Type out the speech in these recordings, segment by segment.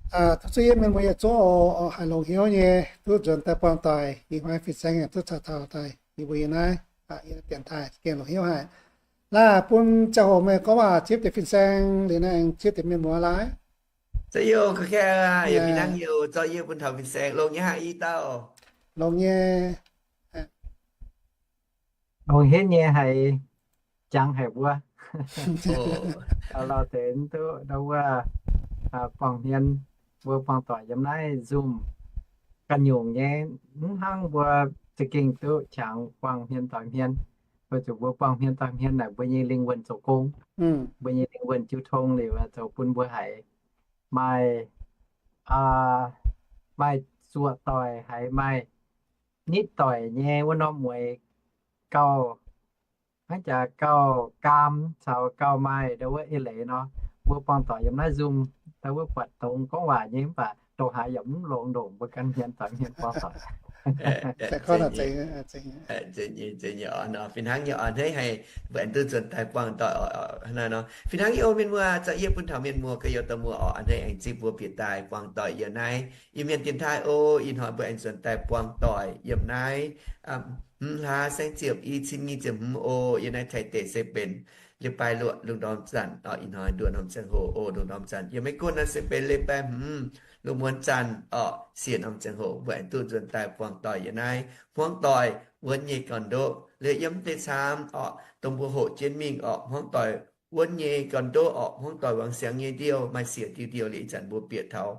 Tov zuqc yie mienh muoz yietc zungv oc, haiz longx hnyouv nyei duqv nzuonx daaih buangh doic. Ih hnoi fin-saeng yaac duqv caux taux daaih yie mbuo yie naaiv, yie naaiv dienx taaih gengh longx hnyouv haic. Laah bun ziangh hoc meih gorngv waac zipv deix fin-saeng liuz naaiv aengx zipv deix mienh muoz laaix. Zorqv youh, zorqv youh bun taux fin-saeng longx nyei haic i dauh. Longx nyei. Longx henv nyei haic, jangx haic mbuo. Lauh deix mv duqv ndau wuov buangh hmien, mbuo buangh doic yiem naaiv Zoom ganh nyungc nyei, mv hnangv mbuo za'gengh duqv qangx buangh hmien doix hmien. Weic zuqc mbuo buangh hmien doix hmien naaic mbuo nyei lingh wuonh zoux gong, mbuo nyei lingh wuonh jiu tong liuz zoux bun mbuo haiz maaih, maaih zuoqc doic haiz maaih nitv doic nyei wuov norm mueiz gauh hnangv jaax gauh gaam caux gauh maaih ndau wuov eix leiz nor. Mbuo buangh doic yiem naaiv Zoom, ndau wuov buatc dongz gorngv waac nyei mv baac dongh haaix yaac mv longx ndongc mbuo ganh hmien doix hmien buangh doic. Fih hnangv nyei oc, a'hneiv haih mbuo aengx duqv nzuonx daaih buangh doic oc. Fih hnangv nyei oc mienh muoz, zorqv yie bun taux mienh muoz gorx-youz dorh muoz oc, a'hneiv aengx zipv mbuo bieqc daaih buangh doic yiem naaiv Iu-Mienh dienx taaih oc. Ih hnoi mbuo aengx nzuonx daaih buangh doic yiem naaiv hmz hlaax saeng-ziepc i cin nyic ziepc hmz oc. Yiem naaiv Taiv deic se benx leiz-baaix luoqc lungh ndorm zanc oc. Ih hnoi nduoh norm ziangh hoc oc, lungh ndorm zanc. Yiem Meiv Guoqv naaiv se benx leiz-baaix hmz lungh muonz zanc oc. Siec norm ziangh hoc mbuo aengx duqv nzuonx daaih buangh doic yiem naaiv hmuangv doic wuonv nyei gorn-ndoqv. Liuz yiem deix camv oc, dongh mbuo hoqc jienv mingh oc, hmuangv doic wuonv nyei gorn-ndoqv oc, hmuangv doic wangc siangx nyei ndiouh maaih siec diuh ndiouh liuz ih zanc mbuo bieqc taux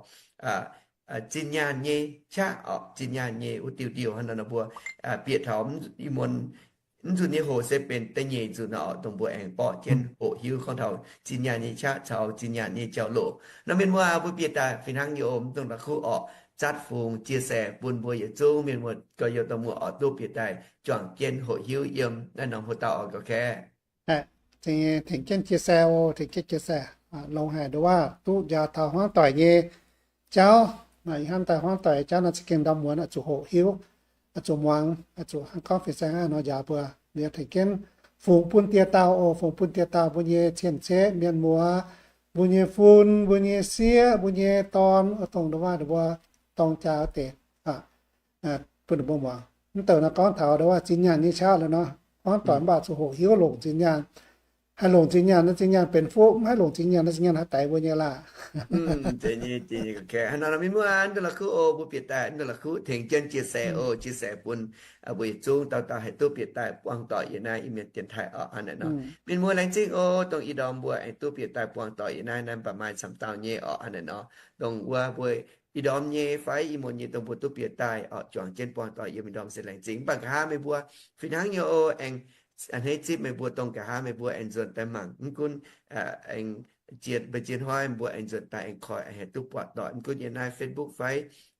zinh nyaanh nyei qaqv oc, zinh nyaanh nyei wuov diuh ndiouh hnangv nor mbuo bieqc taux ih muonz mv nzunc nyei hoc se benx da'nyeic nzunc oc, dongh mbuo aengx borqv jienv hoqc hiuv gorngv taux zinh nyaanh nyei qaqv caux zinh nyaanh nyei jauv-louc. Nor mienh muoz, mbuo bieqc daaih fih hnangv nyei oc, mv dungx la'kuqv oc, zatv fungx chia sẻ bun mbuo yietc zungv mienh muoz gorx-youz dorh muoz oc duqv bieqc daaih juangc jienv hoqc hiuv yiem naaiv norm hoc dauh oc gauh kaeqv. Tengx jienv chia sẻ oc, tengx jienv chia sẻ. Longx haic nduov waac duqv njaaux taux hmuangv doic nyei jauv. Ih hnamv daaih hmuangv doic jauv nor za'gengh ndau muonz oix zuqc hoqc hiuv, oix zuqc muangx, oix zuqc hnangv gorngv fin-saeng hnangv nor njaaux mbuo. Liuz tengx jienv fungx bun dieh dauh oc, fungx bun dieh dauh mbuo nyei cien-ceqv mienh muoz, mbuo nyei fun, mbuo nyei sieqv, mbuo nyei dorn, dongh nduov waac mbuo dorng jaa wuov deix bun ninh mbuo muangx. Mv douc nor gorngv taux nduov waac zinh nyaanh nyei qaqv liuz nor, hmuangv doic mv baac zuqc hoqc hiuv longc zinh nyaanh. Haih longc zinh nyaanh nor zinh nyaanh benx fuqv, mv haih longc zinh nyaanh nor zinh nyaanh haih daix mbuo nyei laah. Hnangv nor mienh muoz, mv dungx la'kuqv oc, mbuo bieqc daaih mv dungx la'kuqv, tengx jienv chia sẻ oc, chia sẻ bun mbuo yietc zungv dauh dauh haih duqv bieqc daaih buangh doic yiem naaiv Iu-Mienh dienx taaih oc. Hnangv naaiv nor mienh muoz laengz zingh oc, dongh ih ndorm mbuo aengx duqv bieqc daaih buangh doic yiem naaiv, naaiv mv baac maaih camv dauh nyei oc. Hnangv naaiv nor dongh wuov mbuo ih ndorm nyei fai ih muonz nyei dongh mbuo duqv bieqc daaih oc, juangc jienv buangh doic yiem ih ndorm se laengz zingh. Mv baac nqa'haav meih mbuo fih hnangv nyei oc, aengx a'hneiv zipv meih mbuo, dongh nqa'haav meih mbuo aengx nzuonx daaih mangc, mv gunv aengx jiex mbeix jiex hnoi mbuo aengx nzuonx daaih aengx koi aengx haih duqv buatc doic, mv gunv yiem naaiv Facebook fai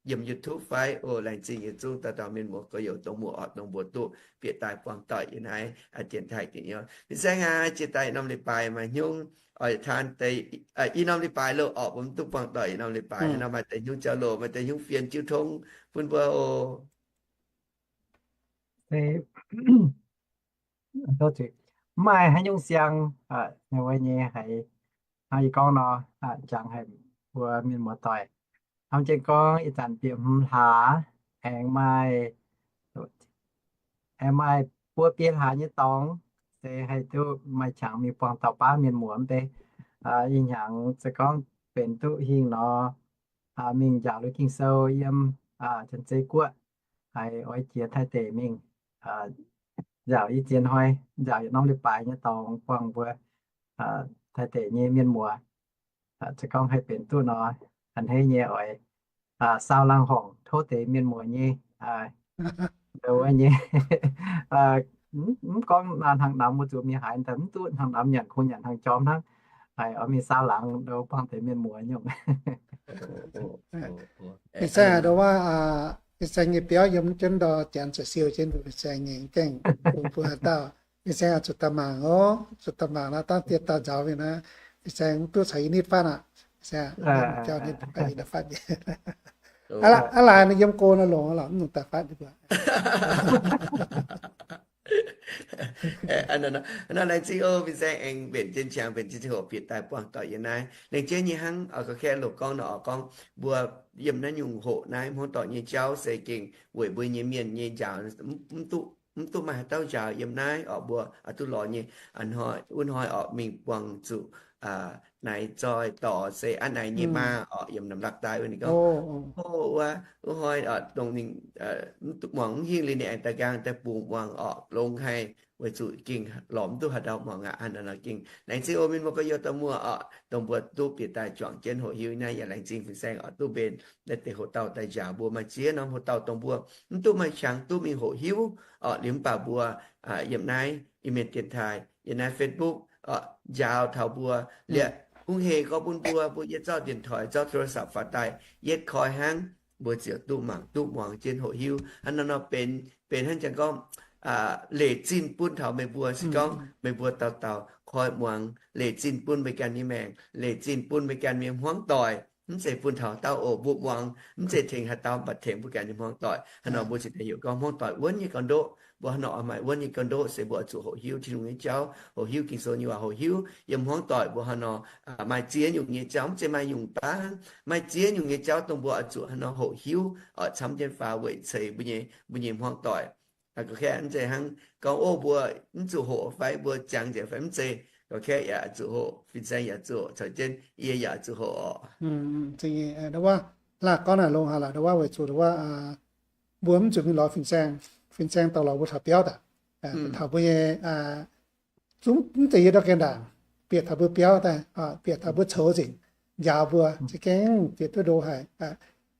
yiem YouTube fai oc. Laengz zingh yietc zungv dauh dauh mienh muoz gorx-youz dorh muoz oc, dongh mbuo duqv bieqc daaih buangh doic yiem naaiv dienx taaih dingc nyei. Fin-saeng aac, jiex daaih i norm leiz-baaix maaih hnyungv oix taan deix, i norm leiz-baaix loh oc, mbuo mv duqv buangh doic i norm leiz-baaix, hnangv nor maaih deix hnyungv jauv-louc, maaih deix hnyungv fienx jiu tong bun mbuo oc. Mv maaih haaix nyungc siang, wuov nyei haiz hnangv yie gorngv nor, jangx haic mbuo mienh muoz-doic. Hnamv jienv gorngv ih zanc bieqc hmz hlaax, aengx maaih, aengx maaih buo biei hlaax nyei dorngx, se haih duqv maaih qangx mingh buangh dauh baav mienh muoz mv bei. Ih hnyangx se gorngv benx duqv hingh nor, mingh njaaux lui Ging-Sou yiem Janx-Zei Guoqv, haiz oix jiex Taiv deic mingh nzaaux i ziex hnoi, nzaaux yietc norm leiz-baaix nyei dorngx buangh mbuo Taiv deic nyei mienh muoz. Se gorngv haih benx duqv nor, a'hneiv nyei oix saau laangz horngc tov deix mienh muoz nyei, ndo wuov nyei, mv gorngv hnangv namx mbuo zuqc mingh haaix, mv duqv hnangv namx nyanc kungx nyanc hnangv jorm hnangv, haiz oix mingh saau laangz ndo buangh deix mienh muoz nyungc. Fin-saeng ndo wuov, fin-saeng nyei biauv yiem jienv ndor, Janx zuqc siou jienv mbuo fin-saeng nyei, gengh bun mbuo haaix dauh fin-saeng oix zuqc daaih mangc oc, zuqc daaih mangc nor, dangh dieh dauh nzaaux mingh nor, fin-saeng mv duqv caux yie nitv fatv aqv. Fin-saeng biauv nitv fatv. Aav laaix ninh yiem go nor longx lorqc, mv nungx daaih fatv mbuo. Nor laengz zingh oc, fin-saeng aengx mbenc jienv qangx, mbenc jienv ziangh hoc bieqc daaih buangh doic yiem naaiv. Laengz zingh nyei hnangv, oix gorngv, loz gorngv nor oix gorngv mbuo yiem naaiv nyungc hoqc naaiv hmuangv doic nyei jauv se gengh weic mbuo nyei mienh nyei njaaux, mv duqv maaih haaix dauh njaaux yiem naaiv oc. Mbuo oix duqv lorz nyei, wuov hnoi oc mingh buangh zuqc naaic zoih dorc se a'naaic nyei maa oc, yiem Namlak daaih wuov ninh gorngv, o, wuov, wuov hnoi oc dongh ninh muangx mv hingh liuz ninh aengx daaih nqaang daaih bungx muangx oc, longx haic, weic zuqc gengh lorz mv duqv haaix dauh muangx aqv. Hnangv naaic nor gengh laengz zingh oc mienh muoz gorx-youz dauh muoz oc, dongh mbuo duqv bieqc daaih juangc jienv hoqc hiuv naaiv yaac laengz zingh fin-saeng oc, duqv mbenc naaiv deix hoc-dauh daaih njaaux mbuo maaih ziex norm hoc-dauh dongh mbuo mv duqv maaih qangx duqv mingh hoqc hiuv oc. Liuz mv baac mbuo yiem naaiv Iu-Mienh dienx taaih, yiem naaiv Facebook oc njaaux taux mbuo liepc hungh hec gorx bun mbuo, mbuo yietc zauv dienx toix zauv โทรศัพท์ faaux daaih yietv koi hnangv, mbuo ziouc duqv mangc duqv muangx jienv hoqc hiuv. Hnangv naaiv nor benx, benx hnangv jangx gorngv leic zinh bun taux meih mbuo, se gorngv meih mbuo dauh dauh koi muangx, leic zinh bun meih ganh nyei maengc, leic zinh bun meih ganh nyei hmuangv doic, mv zeiz bun taux dauh oc. Mbuo muangx mv zeiz tengx haaix dauh, mv baac tengx mbuo ganh nyei hmuangv doic. Hnangv nor mbuo cingx daaih heuc gorngv hmuangv doic wuonv nyei gauh ndoqv. Mbuo hnangv nor oix maaih wuonv nyei gauh ndoqv se mbuo oix zuqc hoqc hiuv Tin-Hungh nyei jauv, hoqc hiuv Ging-Sou nyei waac, hoqc hiuv yiem hmuangv doic mbuo hnangv nor maaih ziex nyungc nyei jauv, mv zeiz maaih nyungc baav hnangv, maaih ziex nyungc nyei jauv dongh mbuo oix zuqc hnangv nor hoqc hiuv oc, camv jienv faaux weic ceix mbuo nyei, mbuo nyei hmuangv doiv. Gorngv mv zeiz hnangv gorngv, o, mbuo mv zuqc hoqc fai mbuo jangx nzengc fai mv zeiz. Gorngv mv zeiz yaac zuqc hoqc, fin-saeng yaac zuqc hoqc, caux jienv yie yaac zuqc hoqc oc. Laah gorngv naaic longx haic lorqc, ndau wuov weic zuqc ndau wuov mbuo mv zuqc mingh lorz fin-saeng, fin-saeng dorh lorz mbuo taux biauv daaih, taux mbuo nyei zungv mv zeiz yie ndortv ganh ndaangc, bieqc taux mbuo biauv daaih, bieqc taux mbuo coux nzengc, njaaux mbuo za'gengh bieqc duqv ndo haic.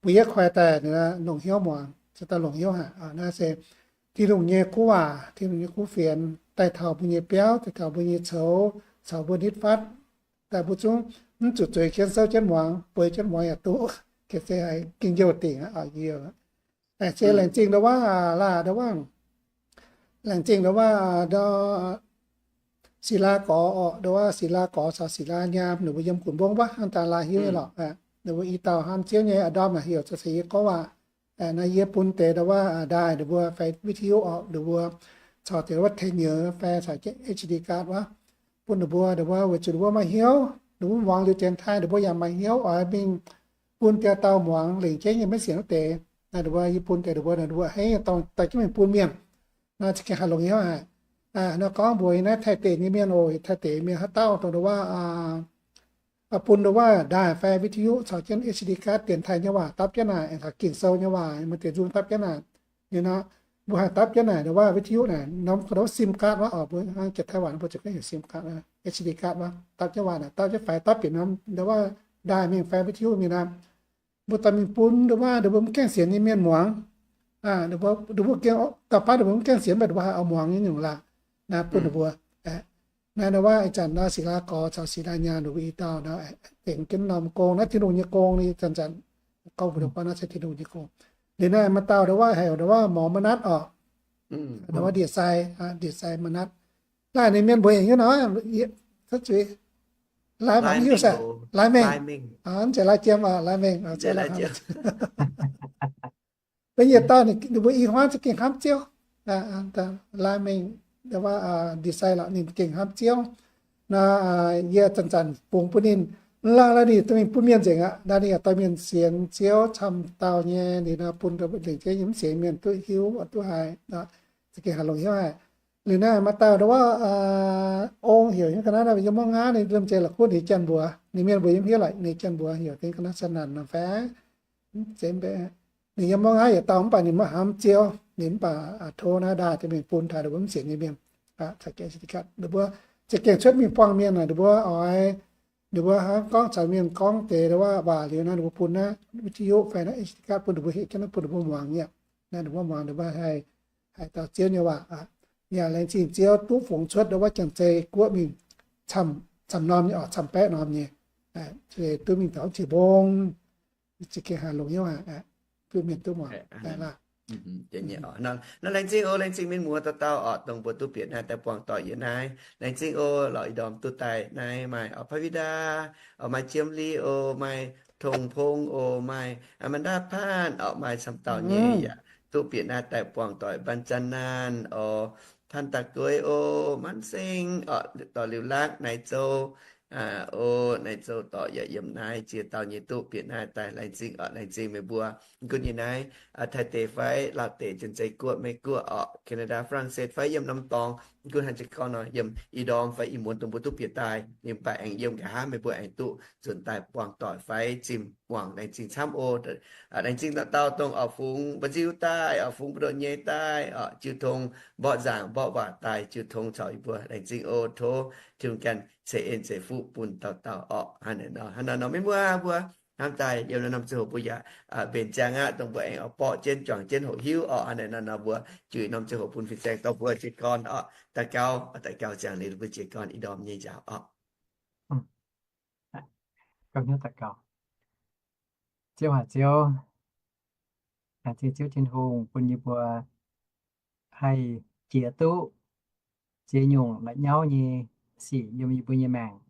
Mbuo yietv koi daaih longc hnyouv muangx, se daaih longc hnyouv haic. Naaiv se Tin-Hungh nyei kuv waac, Tin-Hungh nyei kuv fienx daaih taux mbuo nyei biauv, daaih taux mbuo nyei coux, caux mbuo nitv fatv, daaih mbuo zungv mv zuqc zueiz jienv souv jienv muangx, bueix jienv muangx yaac duqv, gengh se haiz gengh youh dingc aqv. Se laengz zingh ndau wuov, laah ndau wuov, laengz zingh ndau wuov, ndau Sila Gorx orqc, ndau wuov Sila Gorx caux Sila Nyaam, ninh mbuo yiem Gunv Mbong wuov, hnangv daaih laah hiuv nyei lorqc. Ninh mbuo i dauh hnamv Ziouv nyei, ndorm naaic heuc Zoux Seix Yie Gorngv Waac. Naaiv yie bun deix ndau wuov daaih ninh mbuo fai video orqc, ninh mbuo caux deix wuov tengx nyei fai caux jienv H D card wuov, bun ninh mbuo, ninh mbuo weic zuqc ninh mbuo maaih hnyouv, ninh mbuo muangx liuz dienx taaih ninh mbuo yaac maaih hnyouv oix mingh bun dieh dauh muangx, lengc jeiv nyei maiv sienx wuov deix. Naaiv ninh mbuo yie bun deix ninh mbuo, ninh mbuo hei daaih jienv mingh bun mienh. Naaiv za'gengh haih longc hnyouv haic. Naaiv gorngv mbuox yie naaiv Taiv deic nyei mienh oc, Taiv deic mienh haaix dauh dongh ndau wuov bun ndau wuov ndaaih fai video caux jienv H D card dienx taaih nyei waac dapv jienv naaic, caux Ging-Sou nyei waac maaih deix nzung dapv jienv naaic. Liuz nor, mbuo haih dapv jienv naaic ndau wuov video naaic norm ga'ndouv sim card wuov oc, mbuo jiex Taiv waac mbuo ziouc gorngv heuc sim card, H D card wuov, dapv jienv waac naaic, dapv jienv faix dapv bieqc norm ndau wuov ndaaih mingh fai video mingh naaic, mbuo dorh mingh bun ndau wuov ninh mbuo mv gaengh sienx nyei mienh muangx. Ninh mbuo gengh, da'faanh ninh mbuo mv gaengh sienx, mv baac ninh mbuo haih oix muangx nyei nyungc laah. Naaiv bun ninh mbuo, naaiv ndau wuov ih zanc naaiv Sila Gorx caux Sila Nyaam ninh mbuo i dauh naaiv dengx jienv norm gong, naaiv Tin-Hungh nyei gong. Ih zanc-zanc gorngv mbuox ninh gorngv naaiv se Tin-Hungh nyei gong. Liuz naaiv maaih dauh ndau wuov heuc ndau wuov Mormon Nat orqc, ndau wuov Ndie Sai, Ndie Sai Mormon Nat. Laih ninh mienh mbuo heuc nyei nor, cuotv zuiz, Lai Mengh, Lai Mengh, mv zeiz Lai Jiem, Lai Mengh. Mbuo yietc dauh ninh mbuo i hmuangv za'gengh hnamv Ziouv. Lai Mengh, ndau wuov Ndie Sai lorqc, ninh gengh hnamv Ziouv. Naaiv yie zanc-zanc bungx bun ninh, laanh ninh dorh mingh bun mienh nzengc aqv. Naaiv ninh yaac dorh mienh sienx Ziouv camv dauh nyei, ninh bun lengc jeiv nyei mv sienx mienh duqv hiuv, duqv haiz, za'gengh haih longc hnyouv haic. Liuz naaiv maaih dauh ndau wuov ong heuc nyei ga'naaiv, yiem mungv ngaanv ninh liemh zeih la'kuqv ninh janx-mbuox, ninh mienh mbuo yiem hiuv laic ninh janx-mbuox heuc dingc ga'naaiv Sa Nanc nor fai, mv zeiz, ninh yiem mungv ngaanv yietc dauh mv baac ninh maiv hnamv Ziouv, ninh mv baac tov naaiv ndaaih mingh bun taux ninh mbuo mv sienx nyei mienh, ninh mbuo za'gengh cuotv mingh buangh mienh naaic, ninh mbuo oix, ninh mbuo hnangv gorngv caux mienh gorngv deix ndau wuov waac liuz naaiv ninh mbuo bun naaiv video fai naaiv H D card bun ninh mbuo, heuc jienv naaiv bun ninh mbuo muangx nyei. Naaiv ninh mbuo muangx ninh mbuo haih, haih dau Ziouv nyei waac. Yaac laengz zingh Ziouv duqv fungx cuotv ndau wuov janx-zei guoqv mingh camv, camv norm nyei oc, camv baeqv norm nyei, duqv mingh taux Tin-Hungh, za'gengh haih longc hnyouv haic, duqv mienh duqv muangx laah. Naaiv laengz zingh oc, laengz zingh mienh muoz dauh dauh oc, dongh mbuo duqv bieqc naaiv daaih buangh doic yiem naaiv. Laengz zingh oc, lorz ih ndorm duqv daaih naaiv maaih oc, Pavida oc, maaih Jiem Li oc, maaih Tongx Pong oc, maaih Amanda Paan oc, maaih camv dauh nyei yaac duqv bieqc naaiv daaih buangh doic, Ban Zan Naan oc, Tanh Daaih Gueix oc, Manh Seng oc, dorh Liuz Lakv, Naaiv Zou, o, Naaiv Zou dorh yaac yiem naaiv ziex dauh nyei duqv bieqc naaiv daaih. Laengz zingh oc, laengz zingh meih mbuo. Gunv nyei naaiv Taiv deic fai Laauh deic, Janx-Zei Guoqv, Meiv Guoqv oc, Canada, France fai yiem norm dorngx, gunv haaix jiez gorn nor, yiem ih ndorm fai ih muonz dongh mbuo duqv bieqc daaih, yiem baac aengx yiem nqa'haav meih mbuo aengx duqv nzuonx daaih buangh doic fai zimh muangx. Laengz zingh camv oc. Laengz zingh dauh dauh dongh oix fungx mba'nziu daaih, oix fungx mbu'ndongx nyei daaih, jiu tong mborqv nzaangc mborqv waac daaih, jiu tong caux yie mbuo. Laengz zingh oc. Tov Tin-Hungh ganh ceix en ceix fuqv bun dauh dauh oc. Hnangv naaiv nor, hnangv naaiv nor meih mbuo, mbuo hnamv daaih yiem norm ziangh hoc mbuo yaac mbenc ziangh aqv, dongh mbuo aengx oix borqv jienv, juangc jienv hoqc hiuv oc. Hnangv naaiv nor, nor mbuo juix norm ziangh hoc bun fin-saeng dorh mbuo jiez gorn oc. Daux gaux, daux gaux ziangh liuz mbuo jiez gorn ih ndorm nyei njaaux oc. Ziouv aac Ziouv, laengz zingh Ziouv Tin-Hungh bun yie mbuo haih jiex duqv ziex nyungc la'nyauv nyei sic yiem yie mbuo nyei maengc,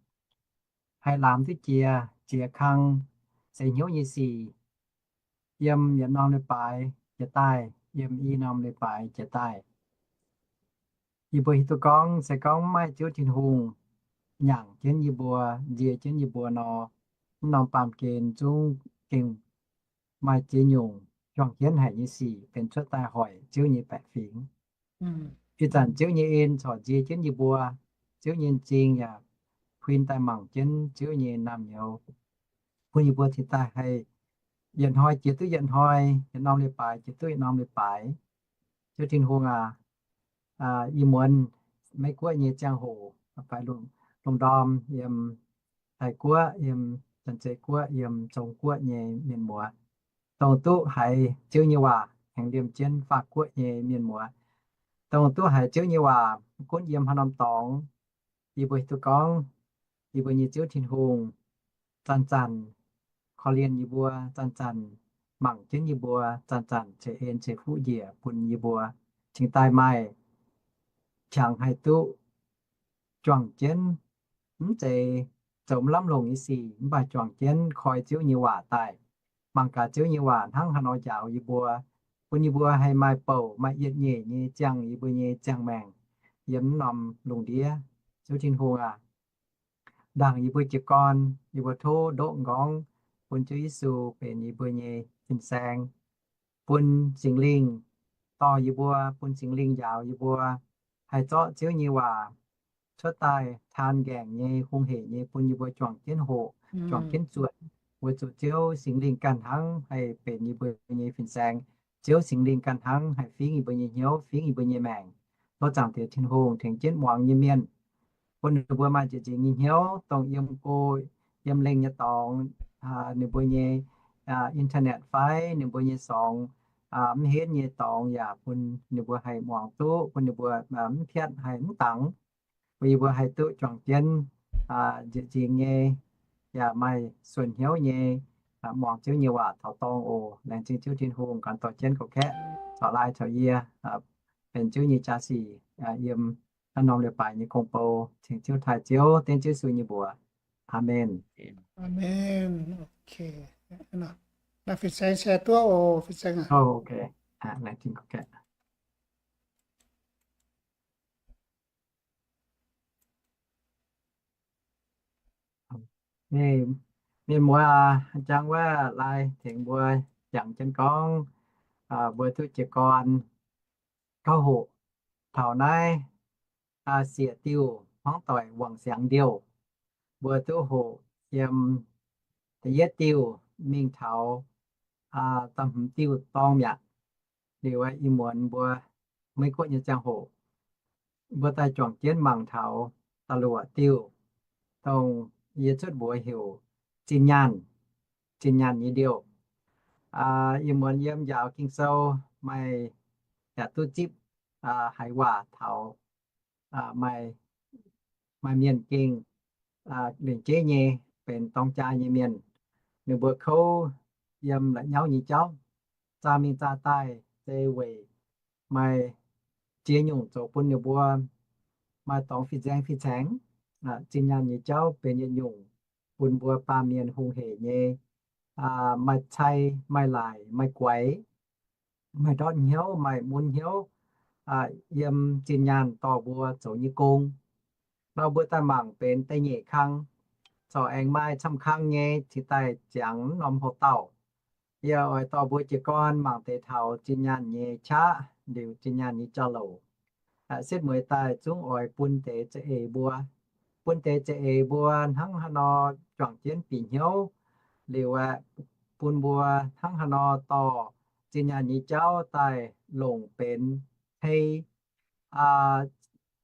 haih lamz duqv jiex, jiex kang, zeix hnyouv nyei sic yiem yietc norm leiz-baaix jiex daaih, yiem i norm leiz-baaix jiex daaih. Yie mbuo hiuv duqv gorngv se gorngv maiv maaih Ziouv Tin-Hungh nyaangc jienv yie mbuo, nzie jienv yie mbuo nor, mv norm baamh gen zungv gengh maaih ziex nyungc juangc jienv haic nyei sic benx cuotv daaih hoic Ziouv nyei baeqc fingx. Ih zanc Ziouv nyei en corc nzie jienv yie mbuo, Ziouv nyei m'zing yaac huin daaih mangc jienv Ziouv nyei naamh nyouz, bun yie mbuo cingx daaih haih yietc hnoi jiex duqv yietc hnoi, yietc norm leiz-baaix jiex duqv yietc norm leiz-baaix. Ziouv Tin-Hungh aac, ih muonz Meiv Guoqv nyei ziangh hoc fai lungh ndorm yiem Taiv Guoqv, yiem Janx-Zei Guoqv, yiem Zong Guoqv nyei mienh muoz, dongh duqv haiz Ziouv nyei waac aengx liemh jienv Faatv Guoqv nyei mienh muoz, dongh duqv haiz Ziouv nyei waac gunv yiem haaix norm dorngx, yie mbuo hiuv duqv gorngv yie mbuo nyei Ziouv Tin-Hungh zanc-zanc korv-lienh yie mbuo, zanc-zanc mangc jienv yie mbuo, zanc-zanc ceix en ceix fuqv njiec bun yie mbuo cingx daaih maaih qangx haih duqv juangc jienv, mv zeiz zoux mv lamh longc nyei sic, mv baac juangc jienv koi Ziouv nyei waac daaih, mangc gaax Ziouv nyei waac hnangv haaix nor njaaux yie mbuo, bun yie mbuo haih maaih bouc maaih yietc nyeic nyei ziangh yie mbuo nyei ziangh maengc yiem mv norm lungh ndiev. Ziouv Tin-Hungh aac, ndaangc yie mbuo jiez gorn, yie mbuo tov ndoqv m'nqorngv bun Ziouv Yesu benx yie mbuo nyei fin-saeng, bun Singx Lingh dorh yie mbuo, bun Singx Lingh njaaux yie mbuo haih zorqv Ziouv nyei waac cuotv daaih taan nqaengc nyei, hungh heic nyei bun yie mbuo juangc jienv hoqc, juangc jienv zuotc, weic zuqc Ziouv Singx Lingh ganh hnangv haih benx yie mbuo nyei fin-saeng. Ziouv Singx Lingh ganh hnangv haih fingv yie mbuo nyei hnyouv, fingv yie mbuo nyei maengc. Tov Zaangc Diex Tin-Hungh tengx jienv muangx nyei mienh, bun ninh mbuo maaih nzieqc nzingx nyei hnyouv, dongh yiem go yiem lengh nyei dorngx, ninh mbuo nyei internet fai ninh mbuo nyei sorngx mv henv nyei dorngx yaac bun ninh mbuo haih muangx duqv, bun ninh mbuo mv piatv haih mv dangx, bun yie mbuo haih duqv juangc jienv nzieqc nzingx nyei, yaac maaih suonc hnyouv nyei, muangx Ziouv nyei waac taux dorngh oc. Laengz zingh Ziouv Tin-Hungh ganh dorh jienv gorx-kaeqv caux laai caux yie benx Ziouv nyei jaa-sic yiem naaiv norm leiz-baaix nyei gong-bou, ceng Ziouv taaih Ziouv, dengv Ziouv Yesu nyei mbuox. Aamen. Aamen. Naaiv fin-saeng share duqv oc, fin-saeng aac. Laengz zingh gorx-kaeqv. Mienh muoz aac, jangx wuov laai tengx mbuo jangx jienv gorngv, mbuo duqv jiez gorn gauh hoqc taux naaiv siec diuh hmuangv doic wangc siangx ndiouh. Mbuo duqv hoqc yiem da'yietv diuh mingh taux da'hmz diuh dorng mi'aqv. Liuz ih muonz mbuo Meiv Guoqv nyei ziangh hoc, mbuo daaih juangc jienv mangc taux da'luoqc diuh, dongh yie cuotv mbuox heuc zinh nyaanh, zinh nyaanh nyei ndiouh. Ih muonz yiem njaaux Ging-Sou maaih yaac duqv zipv haiz waac taux maaih mienh gengh lengc jeiv nyei benx dorng jaa nyei mienh. Ninh mbuo kouv yiem la'nyauv nyei jauv, zaah mingh zaah daaih se weic maaih ziex nyungc zoux bun ninh mbuo maaih dorngx fin-saeng fin-saeng. Zinh nyaanh nyei jauv benx yietc nyungc bun mbuo baamh mienh hungh heic nyei, maaih cai, maaih laaic, maaih guaix, maaih ndortv hnyouv, maaih mun hnyouv, yiem zinh nyaanh dorh mbuo zoux nyei gong. Nor mbuo daaih mangc benx da'nyeic kang, corc aengx maaih camv kang nyei cingx daaih ziangx norm houx dauh. Yie oix dorh mbuo jiez gorn mangc deix taux zinh nyaanh nyei qaqv liuz zinh nyaanh nyei jauv-louc. Setv mueiz daaih zungv oix bun deix za'eix mbuo, bun deix za'eix mbuo hnangv haaix nor juangc jienv bieqc hnyouv liuz aeqv, bun mbuo hnangv haaix nor dorh zinh nyaanh nyei jauv daaih longc benx hei,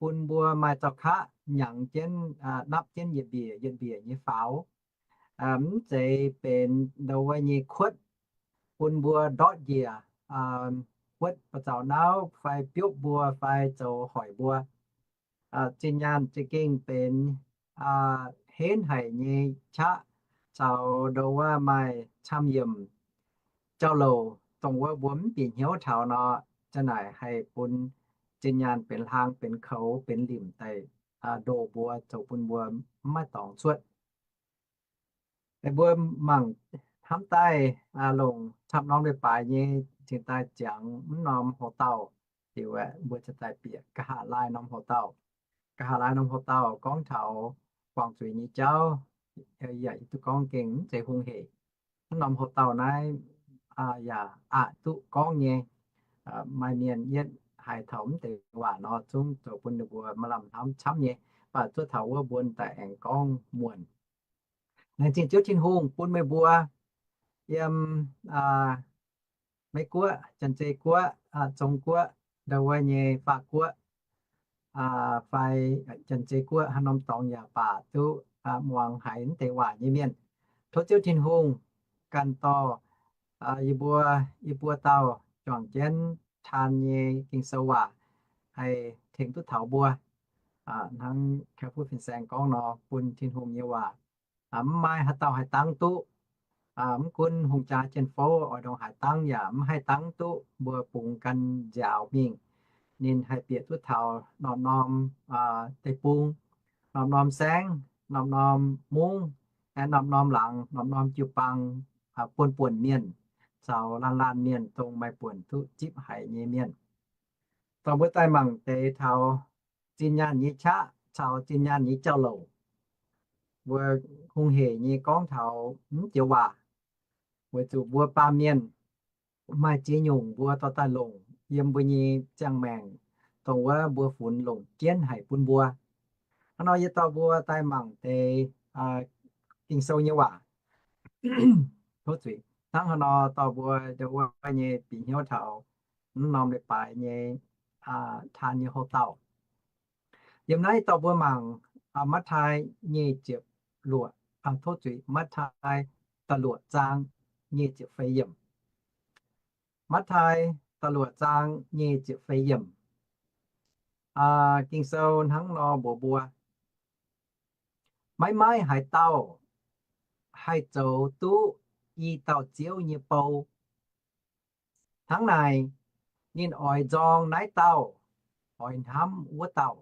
bun mbuo maaih zaux kaqv nyangx jienv, napv jienv yietc mbiec yietc mbiec nyei faaux. Mv zeiz benx ndo wuov nyei kuotv bun mbuo ndortv njiec, wuotv ba'zaux nauv fai biopv mbuo fai zoux hoic mbuo. Zinh nyaanh za'gengh benx henv haic nyei qaqv caux ndo wuov maaih camv yiemc jauv-louc, dongh wuov mbuo mv bieqc hnyouv taux nor, za'naaic haih bun zinh nyaanh benx hlang, benx koux, benx limc daaih ndoh mbuo, zoux bun mbuo mv maaih dorngx cuotv. Mbuo mangc hnamv daaih longc camv norm leiz-baaix nyei cingx daaih ziangx mv norm houx dauh liuz aeqv, mbuo ziouc daaih bieqc nqa'haav laai norm houx dauh. Nqa'haav laai norm houx dauh gorngv taux guangc zuiz nyei jauv, yaac duqv gorngv gengh mv zeiz hungh heic. Mv norm houx dauh naaiv yaac aqc duqv gorngv nyei. Maaih mienh yietv haiz taux mv deix waac nor, zungv zoux bun ninh mbuo maaih lamh hnamv camv nyei. Mv baac zuov taux wuov mbuo daaih aengx gorngv muonc. Laengz zingh Ziouv Tin-Hungh bun meih mbuo yiem Meiv Guoqv, Janx-Zei Guoqv, Zong Guoqv, ndo wuov nyei Faav Guoqv, fai Janx-Zei Guoqv haaix norm dorngx yaac baac duqv muangx haiz mv deix waac nyei mienh. Tov Ziouv Tin-Hungh ganh dorh yie mbuo, yie mbuo dauh juangc jienv taan nyei Ging-Sou waac haih tengx duqv taux mbuo. Hnangv Kaiv Fuqv Fin-Saeng gorngv nor, bun Tin-Hungh nyei waac mv maaih haaix dauh haih dangv duqv. Mv gunv hungh jaa jienv fouv oix ndongc haaix dangv yaac mv haih dangv duqv mbuo bungx gan nziaaux mingh. Ninh haih bieqc duqv taux norm-norm deic-bung, norm-norm saengv, norm-norm mungv, aengx norm-norm laangz, norm-norm jiu-baang, buonv-buonc mienh caux laanh laanh mienh dongh maaih buonc duqv zipv haic nyei mienh. Dorh mbuo daaih mangc deix taux zinh nyaanh nyei qaqv caux zinh nyaanh nyei jauv-louc. Mbuo hungh heic nyei gorngv taux mv joux waac, weic zuqc mbuo baamh mienh maaih ziex nyungc mbuo dorh daaih longc yiem mbuo nyei ziangh maengc, dongh wuov mbuo funx longc jienv haic bun mbuo. Hnangv nor yie dorh mbuo daaih mangc deix Ging-Sou nyei waac. Tov zuiz, hnangv haaix nor dorh mbuo ndo wuov nyei bieqc hnyouv taux mv norm leiz-baaix nyei taan nyei houx dauh. Yiem naaiv dorh mbuo mangc Matv^taai nyic ziepc luoqc, tov zuiz, Matv^taai da'luoqc zaang nyic ziepc feix yiemc. Matv^taai da'luoqc zaang nyic ziepc feix yiemc. Ging-Sou hnangv nor mbuox mbuo, maiv maaih haaix dauh haih zoux duqv i dauh Ziouv nyei bou. Hnangv naaic, ninh oix nzorng naaiv dauh oix hnamv wuov dauh,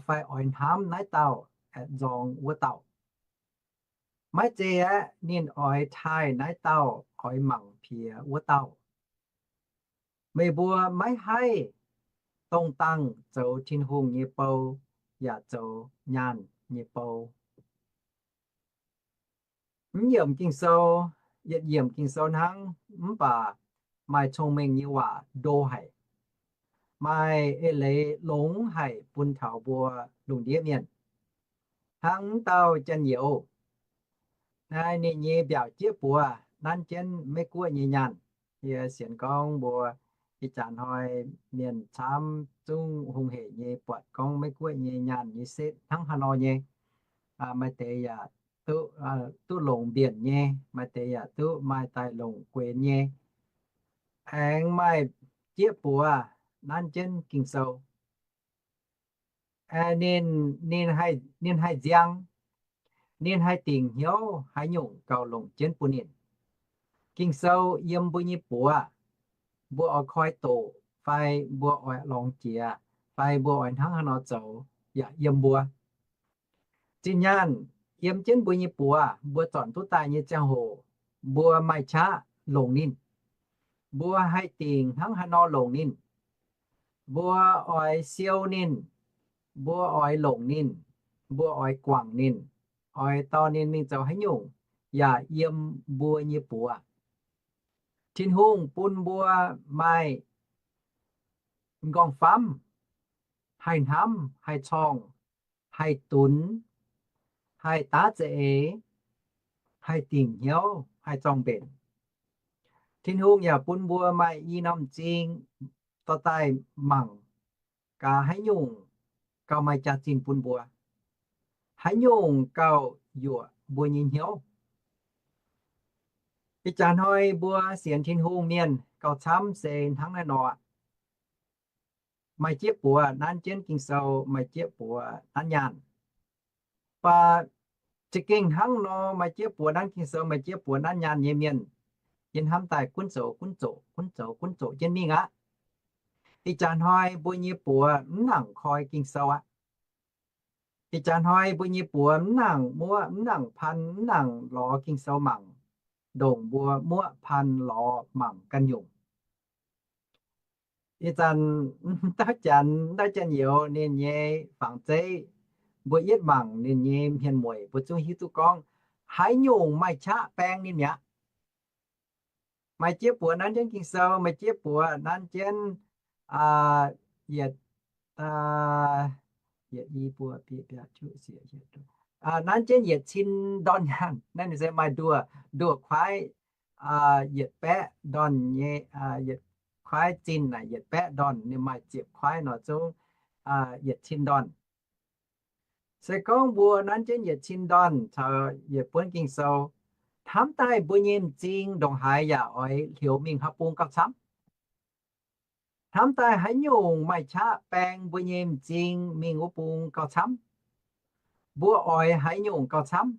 fai oix hnamv naaiv dauh aeqv, nzorng wuov dauh. Maiv zei aeqv, ninh oix taaih naaiv dauh oix mangc piex wuov dauh. Meih mbuo maiv haih dongh dangh zoux Tin-Hungh nyei bou yaac zoux nyaanh nyei bou. Mv yiemc Ging-Sou, yietc yiemc Ging-Sou hnangv, mv baac maaih cong-mengh nyei waac ndo haic, maaih eix leiz longx haic bun taux mbuo lungh ndiev mienh. Hnangv dauh janx-youz, naaiv ninh nyei mbiaauc jieqv buoz nanv jienv Meiv Guoqv nyei nyaanh. Yie sienx gorngv mbuo ih jaax hnoi mienh camv zungv hungh heic nyei buatc gorngv Meiv Guoqv nyei nyaanh nyei setv hnangv haaix nor nyei. Maaih deix yaac duqv, duqv longc mbienc nyei, maaih deix yaac duqv maaih daaih longc guenx nyei. Aengx maaih jieqv buoz nanv jienv Ging-Sou. Ninh, ninh haih nziang, ninh haih dingc hnyouv haaix nyungc gauh longc jienv bun ninh. Ging-Sou yiem mbuo nyei buoz, mbuo oix koi doqc fai mbuo oix lorngx jiex fai mbuo oix hnangv haaix nor zoux yaac yiem mbuo. Zinh nyaanh yiem jienv mbuo nyei buoz, mbuo zornc duqv daaih nyei ziangh hoc, mbuo maaih qaqv longc ninh. Mbuo haih dingc hnangv haaix nor longc ninh. Mbuo oix siou ninh, mbuo oix longc ninh, mbuo oix guangc ninh, oix dorh ninh mingh zoux haaix nyungc yaac yiem mbuo nyei buoz. Tin-Hungh bun mbuo maaih m'nqorngv-famv, haih hnamv, haih corngh, haih dunx, haih daav za'eix, haih dingc hnyouv, haih zorng-mbenc. Tin-Hungh yaac bun mbuo maaih i norm m'zing dorh daaih mangc gaax haaix nyungc gauh maaih jaax-zinh bun mbuo, haaix nyungc gauh yuoqc mbuo nyei hnyouv. Ih jaax hnoi mbuo sienx Tin-Hungh mienh gauh camv se hnangv naaiv nor aqv. Maaih jieqv buoz nanv jienv Ging-Sou, maaih jieqv buoz nanv nyaanh. Mv baac za'gengh hnangv nor, maaih jieqv buoz nanv Ging-Sou, maaih jieqv buoz nanv nyaanh nyei mienh, yie hnamv daaih gunv zoux gunv zoqc, gunv zoux gunv zoqc jienv mingh aqv. Ih jaax hnoi mbuo nyei buoz mv nangc koi Ging-Sou aqv. Ih jaax hnoi mbuo nyei buoz mv nangc muoqv, mv nangc pan, mv nangc lorz Ging-Sou mangc, ndongc mbuo muoqv, pan, lorz, mangc ganh nyungc. Ih zanc dauh janx, dauh janx-youz ninh nyei fangx zeiv, mbuo yietv mangc ninh nyei hmien mueic, mbuo zungv hiuv duqv gorngv haaix nyungc maaih qaqv baeng ninh mi'aqv. Maaih jieqv buoz nanv jienv Ging-Sou, maaih jieqv buoz nanv jienv, aa, yietc, aa, yietc i buo bieqc biaa juqv siec hietc, aa, nanv jienv yietc cin ndorn nyaanh. Naaiv ninh se maaih nduoh, nduoh kuaaiv, aa, yietc baeqv ndorn nyei, aa, yietc kuaaiv zinh naaic yietc baeqv ndorn, ninh maaih ziepc kuaaiv nor zungv, aa, yietc cin ndorn. Se gorngv mbuo nanv jienv yietc cin ndorn caux yietc buonv Ging-Sou, hnamv daaih mbuo nyei m'zing ndongc haaix yaac oix hlioux mingh haaix bung gauh camv. Hnamv daaih haaix nyungc maaih qaqv baeng mbuo nyei m'zing mingh wuov bung gauh camv. Mbuo oix haaix nyungc gauh camv?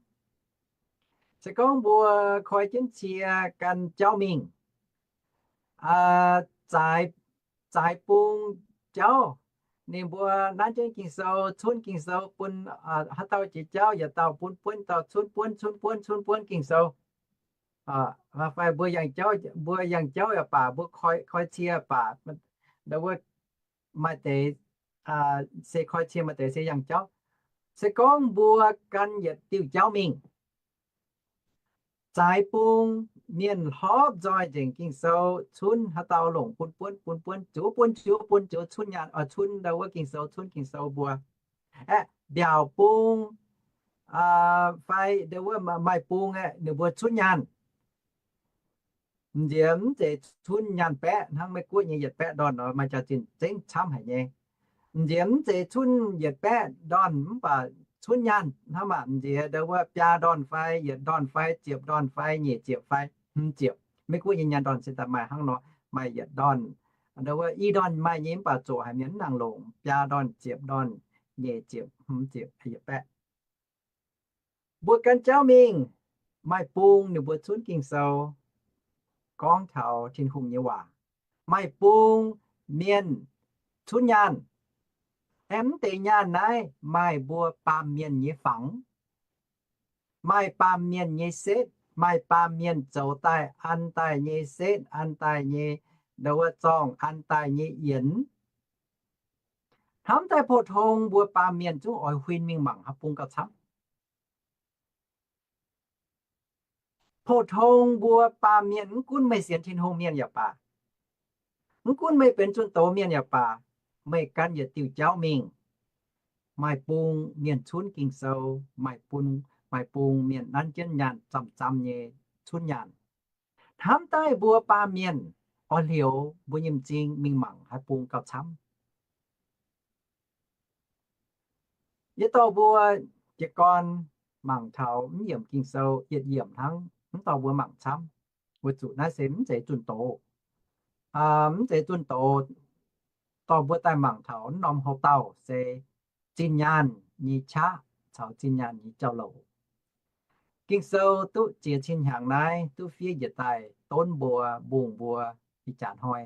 Se gorngv mbuo koi jienv cie gan jauv mingh, zaaix, zaaix bung jauv, ninh mbuo nanv jienv Ging-Sou, cunv Ging-Sou bun, haaix dauh jiex jauv yietc dauh bun buonv dauh cunv buonv, cunv buonv, cunv buonv Ging-Sou. Fai mbuo yangh jauv, mbuo yangh jauv yaac baac, mbuo koi, koi cie baac, ndau wuov maaih deix se koi cie, maaih deix se yangh jauv. Se gorngv mbuo gan yietc diuh jauv mingh, zaaix bung mienh hlorpv nzoih nzengc Ging-Sou, cunv haaix dauh longc bun buonv, bun buonv, ziouc bun, ziouc bun, ziouc cunv nyaanh, cunv ndau wuov Ging-Sou, cunv Ging-Sou mbuo. Aeqv, mbiaauc bung fai ndau wuov maaih bung aeqv, ninh mbuo cunv nyaanh. M'nziex mv zeiz cunv nyaanh baeqv hnangv Meiv-Guoqv nyei yietc baeqv ndorn nor, maaih jaax-zinh zengv camv haic nyei. M'nziex mv zeiz cunv yietc baeqv ndorn mv baac cunv nyaanh hnangv, maaih m'nziex ndau wuov biaa ndorn fai yietc ndorn fai ziepc ndorn fai nyic ziepc fai hmz ziepc. Meiv-Guoqv nyei nyaanh ndorn se daaih maaih hnangv nor, maaih yietc ndorn, ndau wuov i ndorn maaih nyei mv baac zoqc haic mienh mv nangc longc, biaa ndorn, ziepc ndorn, nyic ziepc, hmz ziepc, yietc baeqv. Mbuo gan jauv mingh, maaih bung ninh mbuo cunv Ging-Sou, gorngv taux Tin-Hungh nyei waac. Maaih bung mienh cunv nyaanh. Aeqv, mv deix nyaanh naaiv maaih mbuo baamh mienh nyei fangx, maaih baamh mienh nyei setv, maaih baamh mienh zoux daaih an daaih nyei setv, an daaih nyei ndau wuov zorngh, an daaih nyei yienx. Hnamv daaih pou-tong mbuo baamh mienh zungv oix huin mingh mangc haaix bung gauh camv. Pou-tong mbuo baamh mienh, mv gunv meih sienx Tin-Hungh mienh yaac baac, mv gunv meih benx zunh doz mienh yaac baac, meih gan yietc diuh jauv mingh, maaih bung mienh cunv Ging-Sou, maaih bung, maaih bung mienh nanv jienv nyaanh zamh zamh nyei cunv nyaanh. Hnamv daaih mbuo baamh mienh oix hlioux mbuo nyei m'zing mingh mangc haaix bung gauh camv. Yie dorh mbuo jiez gorn mangc taux mv yiemc Ging-Sou yietc yiemc hnangv, mv dorh mbuo mangc camv, weic zuqc naaiv se mv zeiz zunh doz. Mv zeiz zunh doz, dorh mbuo daaih mangc taux mv norm houc dauh se zinh nyaanh nyei qaqv caux zinh nyaanh nyei jauv-louc. Ging-Sou duqv ziex cin hnyangx naaiv duqv fiev njiec daaih donv mbuo, mbungh mbuo ih jaax hnoi.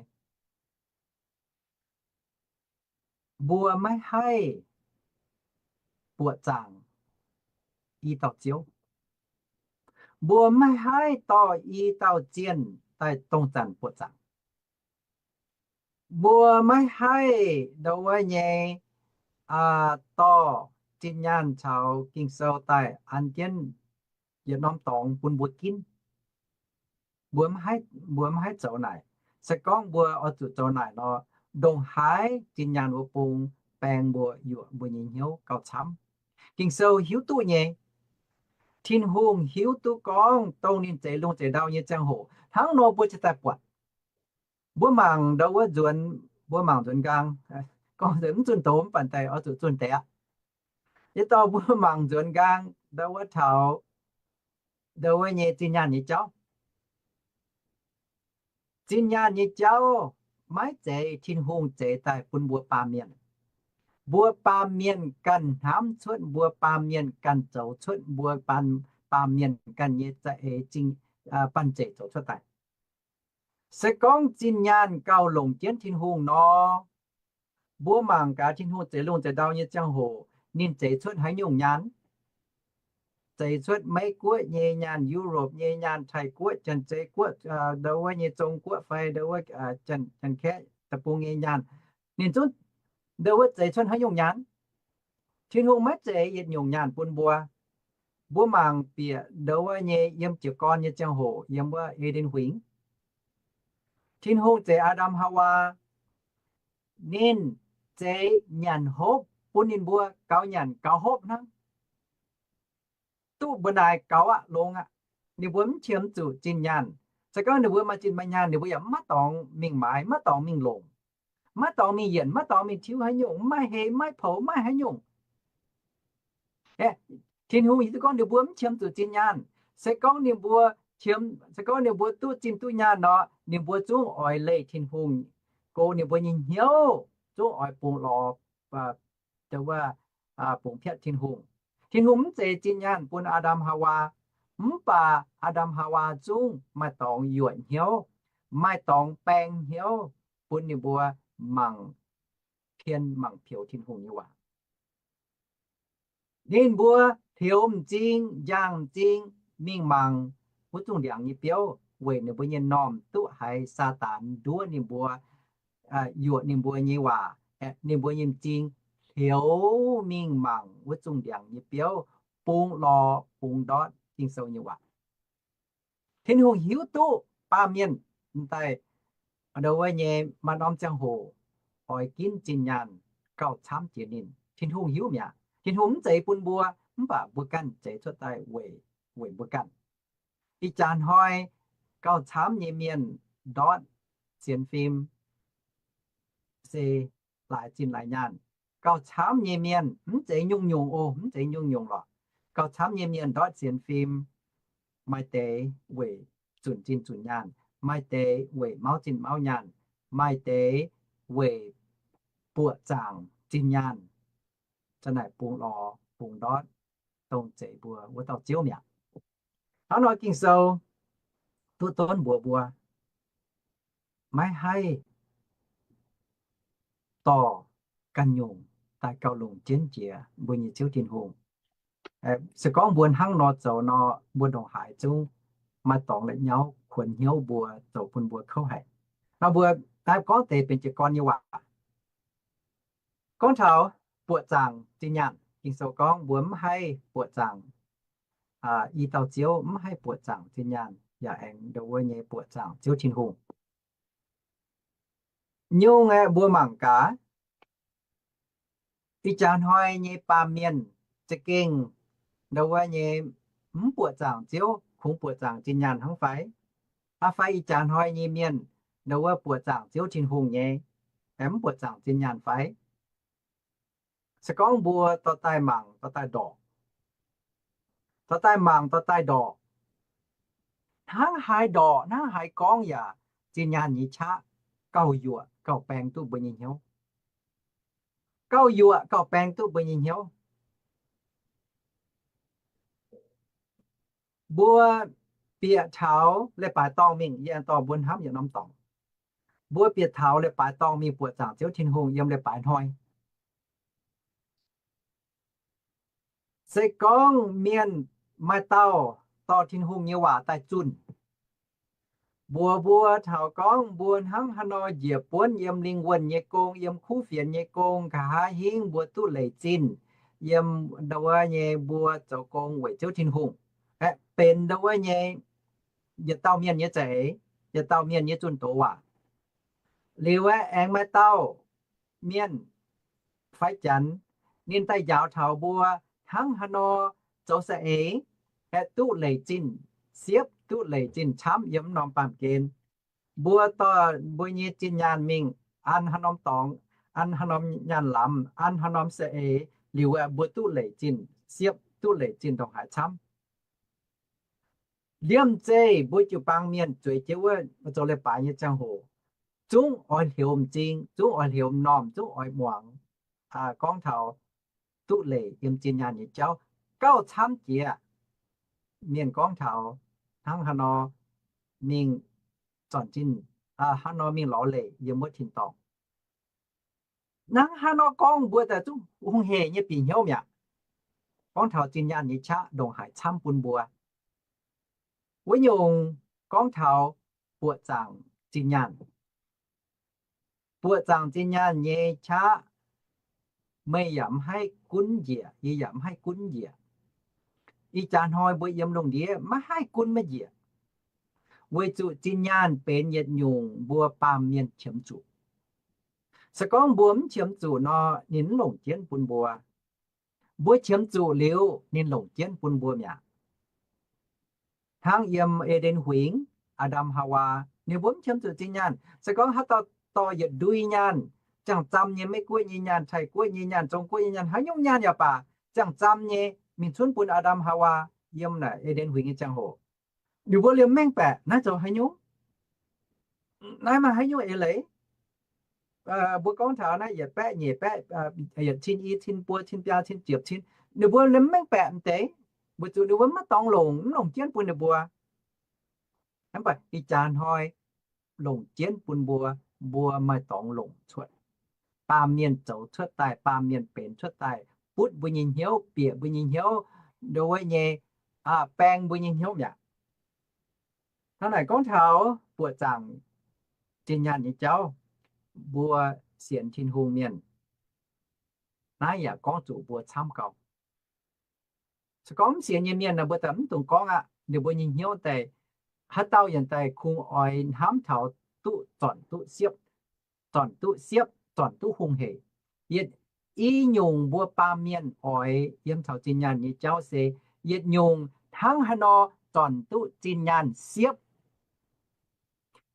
Mbuo maiv haih buoqc zaangc i dauh Ziouv. Mbuo maiv haih dorh i dauh zienh daaih dongh zanc buoqc zaangc. Mbuo maiv haih ndau wuov nyei dorh zinh nyaanh caux Ging-Sou daaih an jienv yietc norm dorngx bun mbuo ginv. Mbuo maiv haih zoux naaic. Se gorngv mbuo oix zuqc zoux naaic nor, ndongc haaix zinh nyaanh wuov bung baeng mbuo yuoqc mbuo nyei hnyouv gauh camv. Ging-Sou hiuv duqv nyei. Tin-Hungh hiuv duqv gorngv dongh ninh zeix lungh zeix ndau nyei ziangh hoc hnangv nor mbuo cingx daaih buatc. Mbuo mangc ndau wuov nzuonx, mbuo mangc nzuonx nqaang, gorngv nzunc mv zunh doz mv baac daaih oix zuqc zunh deix aqv. Yietc dauh mbuo mangc nzuonx nqaang ndau wuov taux ndau wuov nyei zinh nyaanh nyei jauv. Zinh nyaanh nyei jauv maiv zeiz Tin-Hungh zeix daaih bun mbuo baamh mienh. Mbuo baamh mienh ganh hnamv cuotv, mbuo baamh mienh ganh zoux cuotv, mbuo baamh mienh ganh nyei za'eix zingh banh zeic zoux cuotv daaih. Se gorngv zinh nyaanh gauh longc jienv Tin-Hungh nor, mbuo mangc gaax Tin-Hungh zeix lungh zeix ndau nyei ziangh hoc ninh zeix cuotv haaix nyungc nyaanh? Zeix cuotv Meiv Guoqv nyei nyaanh, Europe nyei nyaanh, Taiv Guoqv, Janx-Zei Guoqv, ndau wuov nyei Zong Guoqv fai ndau wuov Janx-Kaeqv deic-bung nyei nyaanh. Ninh zungv ndau wuov zeix cuotv haaix nyungc nyaanh? Tin-Hungh maiv zeix yietc nyungc nyaanh bun mbuo. Mbuo mangc bieqc ndau wuov nyei yiem jiez gorn nyei ziangh hoc yiem wuov E^nden Huingx, Tin-Hungh zeix Aa^ndam Haawaa, ninh zeix nyanc hopv bun ninh mbuo gaux nyanc gaux hopv hnangv. Duqv mbuo naaic gaux aqv, longx aqv. Ninh mbuo mv qiemx zuqc zinh nyaanh. Se gorngv ninh mbuo maaih zinh maaih nyaanh, ninh mbuo yaac maiv dorngx mingh maaiz, maiv dorngx mingh longc, maiv dorngx mingh yienc, maiv dorngx mingh tiuv haaix nyungc, maiv maaih hei, maiv poux, maiv maaih haaix nyungc. Tin-Hungh hiuv duqv gorngv ninh mbuo mv qiemx zuqc zinh nyaanh. Se gorngv ninh mbuo qiemx, se gorngv ninh mbuo duqv zinh duqv nyaanh nor, ninh mbuo zungv oix leih Tin-Hungh, goux ninh mbuo nyei hnyouv, zungv oix bungx lorz, wuov, bungx piatv Tin-Hungh. Tin-Hungh mv zeix zinh nyaanh bun Aa^ndam Haawaa, mv baac Aa^ndam Haawaa zungv maaih dorngx yuoqc hnyouv, maaih dorngx baeng hnyouv bun ninh mbuo mangc pien mangc peux Tin-Hungh nyei waac. Ninh mbuo peux m'zing, njang m'zing, mingh mangc wuov zungh ndiangx nyei biouv, weic ninh mbuo nyei m'normh duqv haiz Saadaan nduov ninh mbuo, yuoqc ninh mbuo nyei waac, ninh mbuo nyei m'zing peux mingh mangc wuov zungh ndiangx nyei biouv, bungx lorz bungx ndortv Ging-Sou nyei waac. Tin-Hungh hiuv duqv baamh mienh m'daaih ndau wuov nyei maaih norm ziangh hoc oix ginv zinh nyaanh gauh camv jiex ninh. Tin-Hungh hiuv mi'aqv. Tin-Hungh mv zeix bun mbuo, mv baac mbuo ganh zeix cuotv daaih weic, weic mbuo ganh. Ih jaax hnoi gauh camv nyei mienh ndortv sienx fim se laaix zinh laaix nyaanh. Gauh camv nyei mienh mv zeiz nyungc-nyungc oc, mv zeiz nyungc-nyungc lorqc. Gauh camv nyei mienh ndortv sienx fim, maaih deix weic zunc zinh zunc nyaanh, maaih deix weic mauv zinh mauv nyaanh, maaih deix weic buoqc zaangc zinh nyaanh, za'naaic bungx lorz bungx ndortv dongh zeix mbuo wuov dauh Ziouv mi'aqv. Hnangv nor Ging-Sou duqv donv mbuox mbuo, maiv haih dorh ganh nyungc daaih gauh longc jienv jiex mbuo nyei Ziouv Tin-Hungh. Se gorngv mbuo hnangv nor zoux nor, mbuo ndongc haaix zungv maaih dorngx la'nyauv kuonx hnyouv mbuo, zoux bun mbuo kouv haic. Nor mbuo naaiv gorngv deix benx jiez gorn nyei waac. Gorngv taux buoqc zaangc zinh nyaanh, Ging-Sou gorngv mbuo mv haih buoqc zaangc i dauh Ziouv, mv haih buoqc zaangc zinh nyaanh yaac aengx ndau wuov nyei buoqc zaangc Ziouv Tin-Hungh. Nyungc aeqv, mbuo mangc gaax, ih jaax hnoi nyei baamh mienh za'gengh ndau wuov nyei mv buoqc zaangc Ziouv, kungx buoqc zaangc zinh nyaanh hnangv fai? Aa fai ih jaax hnoi nyei mienh ndau wuov buoqc zaangc Ziouv Tin-Hungh nyei, aengx mv buoqc zaangc zinh nyaanh fai? Se gorngv mbuo dorh daaih mangc, dorh daaih ndorqc, dorh daaih mangc, dorh daaih ndorqc, hnangv haaix ndorqc hnangv haaix gorngv yaac zinh nyaanh nyei qaqv gauh yuoqc gauh baeng duqv mbuo nyei hnyouv. Gauh yuoqc gauh baeng duqv mbuo nyei hnyouv. Mbuo bieqc taux leiz-baaix dorngh mingh, yie aengx dorh mbuo hnamv yietc norm dorngx. Mbuo bieqc taux leiz-baaix dorngh mingh buoqc zaangc Ziouv Tin-Hungh yiem leiz-baaix hnoi. Se gorngv mienh maaih dauh dorh Tin-Hungh nyei waac daaih zunh, Mbuox mbuo taux gorngv mbuo hnangv haaix nor njiec buonv yiem lingh wuonh nyei gong, yiem kuv fienx nyei gong, nqa'haav hingv mbuo duqv leic zinh yiem ndo wuov nyei mbuo zoux gong weic Ziouv Tin-Hungh, aeqv, benx ndo wuov nyei yietc dauh mienh nyei za'eix, yietc dauh mienh nyei zunh doz waac. Liuz aeqv, aengx maaih dauh mienh fai janx, ninh daaih njaaux taux mbuo hnangv haaix nor zoux za'eix aeqv, duqv leic zinh siepv, duqv leic zinh camv yiem norm baamh gen. Mbuo dorh mbuo nyei zinh nyaanh mingh an haaix norm dorngx, an haaix norm nyaanh lamz, an haaix norm za'eix, liuz aeqv, mbuo duqv leic zinh siepv, duqv leic zinh ndongc haaix camv. Liemh zeih mbuo jiu-baang mienh zueiz jienv wuov zoux leiz-baaix nyei ziangh hoc, zungv oix hlioux m'zing, zungv oix hlioux m'normh, zungv oix muangx gorngv taux duqv leic yiem zinh nyaanh nyei jauv. Gauh camv jiex mienh gorngv taux hnangv haaix nor mingh zornc zinh, hnangv nor mingh lorz leic yiem wuov tin-dorngh. Hnangv haaix nor gorngv mbuo daaih zungv hungh heic nyei bieqc hnyouv mi'aqv. Gorngv taux zinh nyaanh nyei qaqv ndongc haaix camv bun mbuo. Wuov nyungc gorngv taux buoqc zaangc zinh nyaanh. Buoqc zaangc zinh nyaanh nyei qaqv, meih yaac mv haih gunv njiec, yie yaac mv haih gunv njiec. Ih jaax hnoi mbuo yiem lungh ndiev maiv haih gunv maiv njiec, weic zuqc zinh nyaanh benx yietc nyungc mbuo baamh mienh qiemx zuqc. Se gorngv mbuo mv qiemx zuqc nor, ninh mv longc jienv bun mbuo. Mbuo qiemx zuqc liuz, ninh longc jienv bun mbuo mi'aqv. Hnangv yiem E^nden Huingx, Aa^ndam Haawaa, ninh mbuo mv qiemx zuqc zinh nyaanh. Se gorngv haaix dauh dorh yietc ndui nyaanh, ziangh-zamh nyei Meiv-Guoqv nyei nyaanh, Taiv-Guoqv nyei nyaanh, Zong-Guoqv nyei nyaanh, haaix nyungc nyaanh yaac baac, ziangh-zamh nyei mingh cunv bun Aa^ndam Haawaa yiem naaic E^nden Huingx nyei ziangh hoc. Ninh mbuo liemh mengh baeqc naaiv zoux haaix nyungc? Naaiv maaih haaix nyungc eix leiz? Mbuo gorngv taux naaiv yietc baeqv nyeic baeqv, yietc cin i cin buo cin biaa cin ziepc cin, ninh mbuo liemh mengh baeqc m'deix, weic zuqc ninh mbuo maiv dorngx longc, mv longc jienv bun ninh mbuo. Mv baac ih jaax hnoi longc jienv bun mbuo, mbuo maaih dorngx longc cuotv. Baamh mienh zoux cuotv daaih, baamh mienh benx cuotv daaih, butv mbuo nyei hnyouv, bieqc mbuo nyei hnyouv, ndo wuov nyei, baeng mbuo nyei hnyouv mi'aqv. Hnangv naaic gorngv taux buoqc zaangc zinh nyaanh nyei jauv, mbuo sienx Tin-Hungh mienh, naaiv yaac gorngv zuqc mbuo camv gauh. Se gorngv mv sienx nyei mienh nor, mbuo daaih mv dungx gorngv aqv. Ninh mbuo nyei hnyouv daaih, haaix dauh yaac daaih kungx oix hnamv taux duqv zornc duqv siepv, zornc duqv siepv, zornc duqv hungh heic. Yietc i nyungc mbuo baamh mienh oix yiem taux zinh nyaanh nyei jauv se yietc nyungc hnangv haaix nor zornc duqv zinh nyaanh siepv.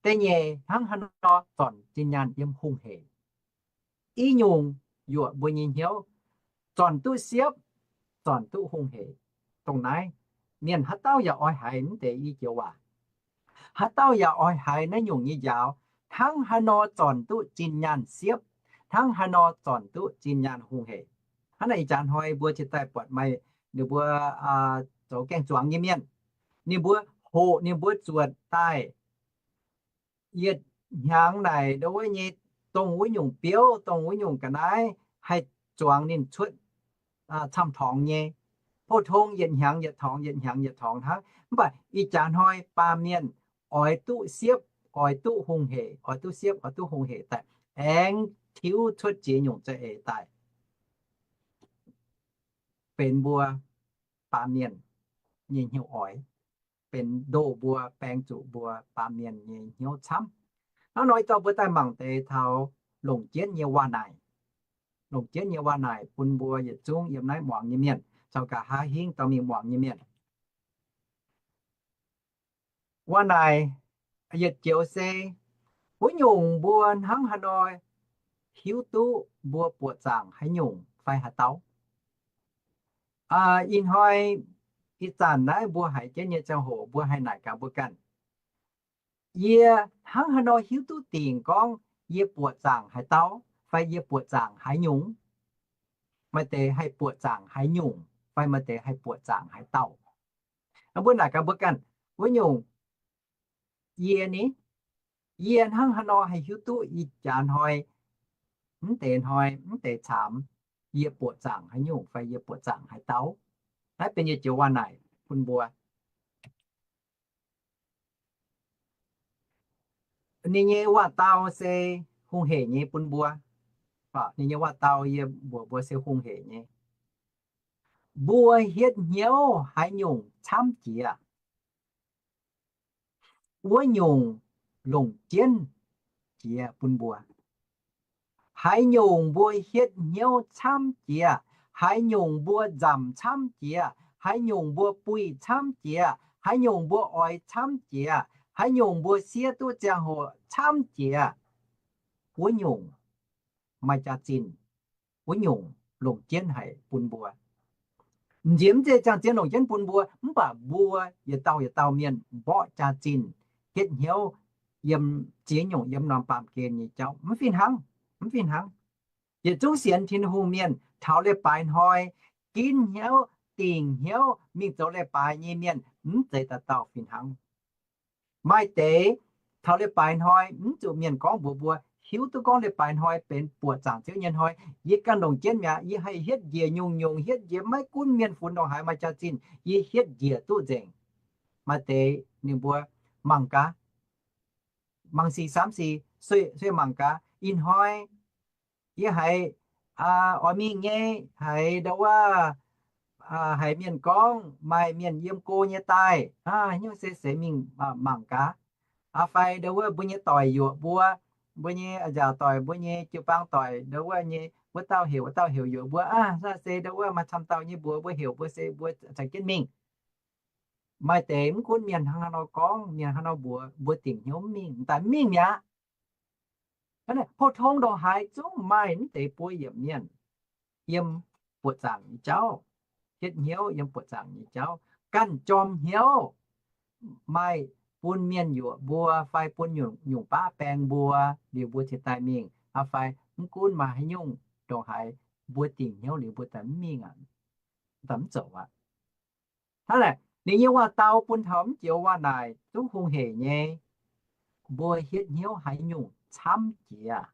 Da'nyeic hnangv haaix nor zornc zinh nyaanh yiem hungh heic. I nyungc yuoqc mbuo nyei hnyouv, zornc duqv siepv, zornc duqv hungh heic. Dongh naaiv, mienh haaix dauh yaac oix haiz mv deix i joux waac. Haaix dauh yaac oix haiz naaiv nyungc nyei njaaux, hnangv haaix nor zornc duqv zinh nyaanh siepv, hnangv haaix nor zornc duqv zinh nyaanh hungh heic. Hnangv naaic ih jaax hnoi mbuo cingx daaih buatc maaih ninh mbuo zoux gaeng-zuangx nyei mienh, ninh mbuo hoqc ninh mbuo zuotc daaih yietc hnyangx naaic ndo wuov nyei, dongh wuov nyungc biouv, dongh wuov nyungc ga'naaiv haih zuangx ninh cuotv camv-torngx nyei. Pou-tong yietc hnyangx yietc torngx, yietc hnyangx yietc torngx hnangv. Mv baac ih jaax hnoi baamh mienh oix duqv siepv, oix duqv hungh heic, oix duqv siepv, oix duqv hungh heic daaih, aengx tiuv cuotv ziex nyungc za'eix daaih, benx mbuo baamh mienh nyei hnyouv oix, benx ndoh mbuo, baeng zuqc mbuo baamh mienh nyei hnyouv camv. Hnangv nor, ih dauh mbuo daaih mangc deix taux longc jienv nyei waac-naaic. Longc jienv nyei waac-naaic bun mbuo yietc zungv yiem naaiv muangx nyei mienh caux nqa'haav hingv dorh mingh muangx nyei mienh. Waac-naaic yietc joux se, wuov nyungc mbuo hnangv haaix nor hiuv duqv mbuo buoqc zaangc haaix nyungc fai haaix dauh? Ih hnoi ih zanc naaiv mbuo haiz jienv nyei ziangh hoc mbuo haih naaic gaax mbuo ganh, yie hnangv haaix nor hiuv duqv dingc gorngv yie buoqc zaangc haaix dauh fai yie buoqc zaangc haaix nyungc? Maaih deix haih buoqc zaangc haaix nyungc fai maaih deix haih buoqc zaangc haaix dauh? Mbuo naaic gaax mbuo ganh, wuov nyungc, yie ni, yie hnangv haaix nor haih hiuv duqv ih jaax hnoi, mv deix hnoi, mv deix caamx, yie buoqc zaangc haaix nyungc fai yie buoqc zaangc haaix dauh? Naaiv benx yietc joux waac-naaic bun mbuo. Ninh nyei waac-dau se hungh heic nyei bun mbuo. Ninh nyei waac-dau yie mbuox mbuo se hungh heic nyei. Mbuo hietv hnyouv haaix nyungc camv jiex, wuov nyungc longc jienv jiex bun mbuo. Haaix nyungc mbuo hietv hnyouv camv jiex, haaix nyungc mbuo nzamc camv jiex, haaix nyungc mbuo buih camv jiex, haaix nyungc mbuo oix camv jiex, haaix nyungc mbuo siev duqv ziangh hoc camv jiex, wuov nyungc maaih jaax-zinh, wuov nyungc longc jienv haic bun mbuo. M'nziex mv zeiz ziangh zien longc jienv bun mbuo, mv baac mbuo yietc dauh yietc dauh mienh mborqv jaax-zinh hietv hnyouv yiem ziex nyungc yiem norm baamh gen nyei jauv mv fih hnangv, mv fih hnangv. Yietc zungv sienx Tin-Hungh mienh taux leiz-baaix hnoi ginv hnyouv, dingc hnyouv mingh zoux leiz-baaix nyei mienh mv zeiz dauh dauh fih hnangv. Maaih deix taux leiz-baaix hnoi mv zuqc mienh gorngv mbuox mbuo, hiuv duqv gorngv leiz-baaix hnoi benx buoqc zaangc Ziouv nyei hnoi. Yie ganh longc jienv mi'aqv. Yie haih hietv njiec nyungc-nyungc, hietv njiec maiv gunv mienh funx ndongc haaix maaih jaax-zinh, yie hietv njiec duqv nzengc. Maaih deix ninh mbuo mangc gaax, mangc sic samx sic, sueih mangc gaax. Ih hnoi yie haiz oix mingh nyei, haiz ndau wuov, haiz mienh gorngv maaih mienh yiem go nyei daaih, haaix nyungc se seix mingh mangc gaax. Fai ndau wuov mbuo nyei doic yuoqc mbuo, mbuo nyei nzaaux doic, mbuo nyei jiu-baang doic, ndau wuov nyei wuov dauh heuc wuov dauh heuc yuoqc mbuo, aa, se ndau wuov maaih camv dauh nyei mbuox mbuo heuc mbuo se mbuo caux jienv mingh. Maaih deix mv gunv mienh hnangv haaix nor gorngv, mienh haaix nor mbuox, mbuo dingc hnyouv mv mingh, m'daaih mv mingh mi'aqv. Pou-tong ndongc haaix zungv maaih mv deix buo yiemc mienh yiem buoqc zaangc nyei jauv, hietv hnyouv yiem buoqc zaangc nyei jauv, ganh jorm hnyouv, maaih bun mienh yuoqc mbuo fai bun nyungc-nyungc baav baeng mbuo liuz mbuo cingx daaih mingh, fai mv gunv maaih haaix nyungc ndongc haaix mbuo dingc hnyouv liuz mbuo daaih mv mingh aqv, daaih mv zoux aqv. Hnangv naaic, ninh nyei waac-dau bun taux mv joux waac naaic zungv hungh heic nyei. Mbuo hietv hnyouv haaix nyungc camv jiex,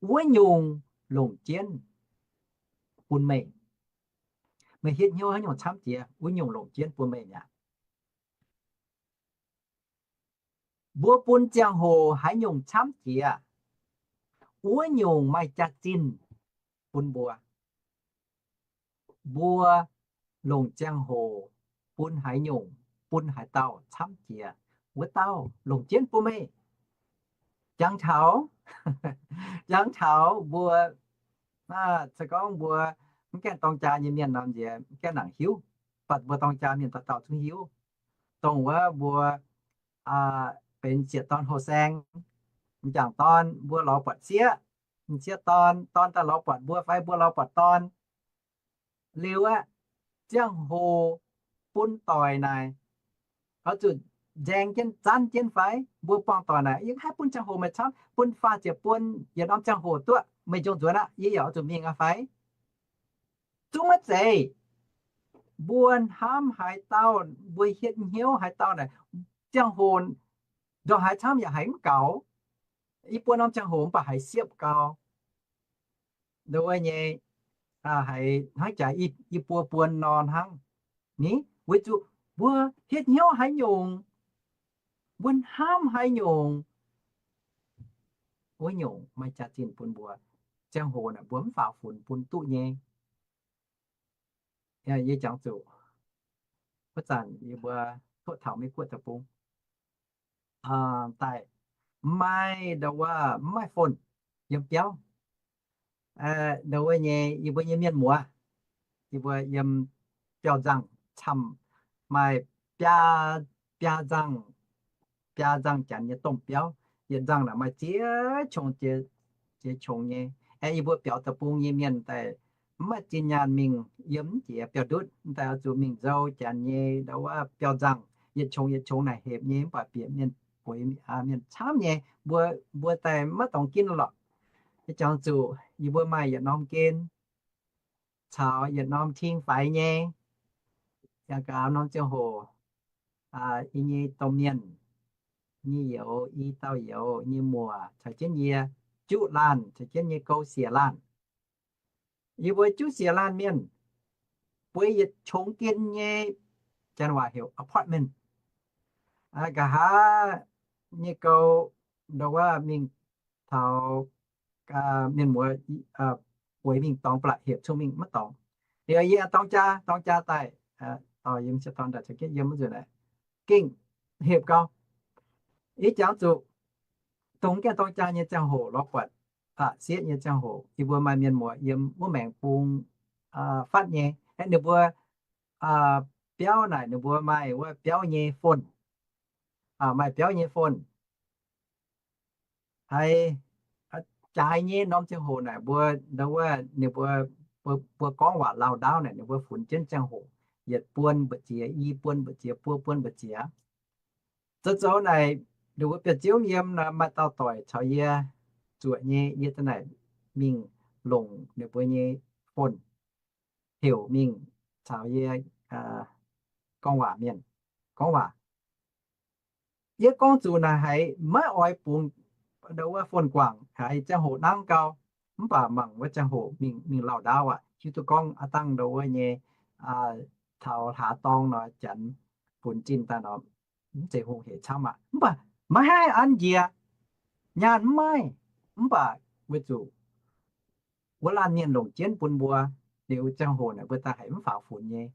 wuov nyungc longc jienv bun meih. Meih hietv hnyouv haaix nyungc camv jiex, wuov nyungc longc jienv bun meih mi'aqv. Mbuo bun ziangh hoc haaix nyungc camv jiex, wuov nyungc maaih jaax-zinh bun mbuo. Mbuo longc ziangh hoc bun haaix nyungc, bun haaix dauh camv jiex, wuov dauh longc jienv bun meih. Jangx taux, jangx taux mbuo, se gorngv mbuo mv gaengh dorng jaa nyei mienh nor, nziex mv gaengh nangc hiuv, mv baac mbuo dorng jaa mienh dauh dauh zungv hiuv. Dongh wuov mbuo benx sieqv dorn houh saeng, m'jangc dorn mbuo lorz buatc sieqv, m'sieqv dorn, dorn daaih lorz buatc mbuo fai mbuo lorz buatc dorn. Liuz aqv, ziangh hoc bun doic naaic, oix zuqc nzaeng jienv zanv jienv fai? Mbuo buangh doic naaic, yie haih bun ziangh hoc meih camv, bun faah ziepc buon yietc norm ziangh hoc duqv, meih njongc nzuonx aqv, yie yaac oix zuqc mingh aqv fai? Zungv maiv zeiz. Mbuo hnamv haaix dauh, mbuo hietv hnyouv haaix dauh naaic, ziangh hoc ndongc haaix camv yaac haiz mv gaux. Yie buo norm ziangh hoc mv baac haiz siepv gau. Ndo wuov nyei, haiz hnangv jaax yie buo buon nor hnangv. Ni, weic zuqc mbuo hietv hnyouv haaix nyungc, mbuo hnamv haaix nyungc, wuov nyungc maaih jaax-zinh bun mbuo. Ziangh hoc naaic mbuo mv faaux funx bun duqv nyei. Yie jangx zuqc wuov zanc yie mbuo tov taux Meiv Guoqv deic-bung daaih, mv maaih ndo wuov, mv maaih phone yiem biauv. Ndo wuov nyei yie mbuo nyei mienh muoz, yie mbuo yiem biauv nzangh camv, maaih biaa, biaa nzangh, biaa nzangh janx nyei domh biauv. Yietc nzangh naaic maaih ziex qongx, ziex qongx nyei. Aengx yie mbuo biaux deic-bung nyei mienh daaih mv maaih zinh nyaanh mingh yiem mv jiex biauv ndutv, daaih oix zuqc mingh nzou janx nyei ndo wuov biauv nzangh. Yietc qongx yietc qongx naaic hepc nyei, mv baac bieqc mienh bueix, mienh camv nyei. Mbuo, mbuo daaih maiv dorngx ginv lorqc. Yie jangx zuqc yie mbuo maaih yietc norm gen caux yietc norm ting faix nyei. Yangh gaax norm ziangh hoc, yie nyei domh mienh nyei youz, i dauh youz nyei muoc caux jienv yie juqv laanh, caux jienv nyei gouv siec laanh. Yie mbuo juqv siec laanh mienh, bueix yietc qongx gen nyei, janx waac heuc apartment. Nqa'haav nyei gou, ndau wuov mingh taux mienh muoz bueix mingh dorngx ba'laqc hepc cong-mengh maiv dorngx. Liuz yie dorng jaa, dorng jaa daaih, dorh yiem, dorng daaih caux jienv yiem wuov nzunc naaic, gengh hepc gau. Ih jangx zuqc dongh gaengh dorng jaa nyei ziangh hoc lorz buatc sieqv nyei ziangh hoc, yie mbuo maaih mienh muoz yiem wuov maengx bung fatv nyei, ninh mbuo biauv naaic ninh mbuo maaih wuov biauv nyei phone, maaih biauv nyei phone. Haiz jaaix nyei norm ziangh hoc naaic mbuo, ndau wuov ninh mbuo, mbuo gorngv waac lauh ndaauv naaic ninh mbuo funx jienv ziangh hoc, yietc buon mbu'ziex, i buon mbu'ziex, buo buon mbu'ziex. Zoux zoux naaic, ninh mbuo biauv-ziouv yiem nor maaih dauh doic caux yie zuoqc nyei, yie da'naaic mingh longc ninh mbuo nyei phone, heuc mingh caux yie gorngv waac mienh, gorngv waac. Yie gorngv zuqc naaic haiz maiv oix bungx ndau wuov phone guangc, haiz ziangh hoc nangv gau, mv baac mangc wuov ziangh hoc mingh, mingh lauh ndaauv aqv, hiuv duqv gorngv aav dangh ndau wuov nyei taux hlaax dorng nor, janx funx zinh daaih nor, mv zeiz hungh heic camv aqv. Mv baac maiv haih an njiec, nyaanh mv maaih, mv baac weic zuqc wuov laanh mienh longc jienv bun mbuo, liuz ziangh hoc naaic mbuo daaih haiz mv faaux funx nyei.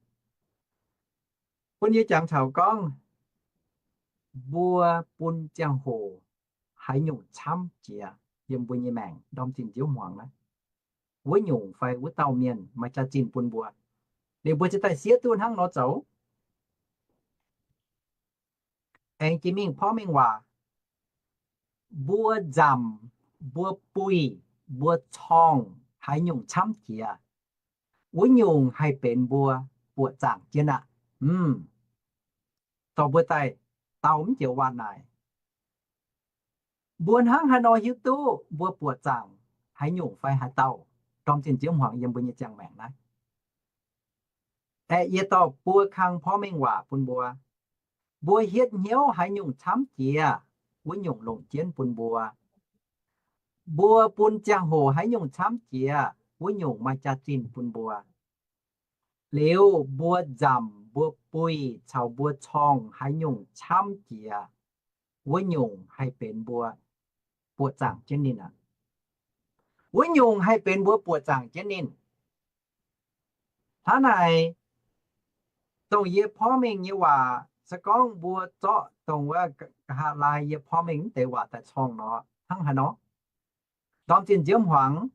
Bun yie jangx taux gorngv mbuo bun ziangh hoc haaix nyungc camv jiex yiem mbuo nyei maengc ndorm zinh nziouv hmuangx naaiv, wuov nyungc fai wuov dauh mienh maaih jaax-zinh bun mbuo, liuz mbuo ziouc daaih siev duqv hnangv nor zoux. Aengx jiex mingh porv mengh waac, mbuo nzamc, mbuo buih, mbuo corngh haaix nyungc camv jiex, wuov nyungc haih benx mbuo buoqc zaangc jienv aqv. Mv, dorh mbuo daaih dau mv joux waac naaic, mbuo hnangv haaix nor hiuv duqv mbuo buoqc zaangc haaix nyungc fai haaix dauh ndorm zinh nziouv hmuangx yiem mbuo nyei ziangh maengc naaiv? Aeqv, yie dorh buo kang porv mengh waac bun mbuo. Mbuo hietv hnyouv haaix nyungc camv jiex, wuov nyungc longc jienv bun mbuo. Mbuo bun ziangh hoc haaix nyungc camv jiex, wuov nyungc maaih jaax-zinh bun mbuo. Liuz mbuo nzamc, mbuo buih caux mbuo corngh haaix nyungc camv jiex, wuov nyungc haih benx mbuo buoqc zaangc jienv ninh aqv. Wuov nyungc haih benx mbuo buoqc zaangc jienv ninh. Hnangv naaic, dongh yie porv mengh nyei waac, se gorngv mbuo zorqv dongh wuov nqa'haav laai yie porv mengh mv deix waac daaih corngh nor, hnangv haaix nor? Ndorm zinh nziouv hmuangx,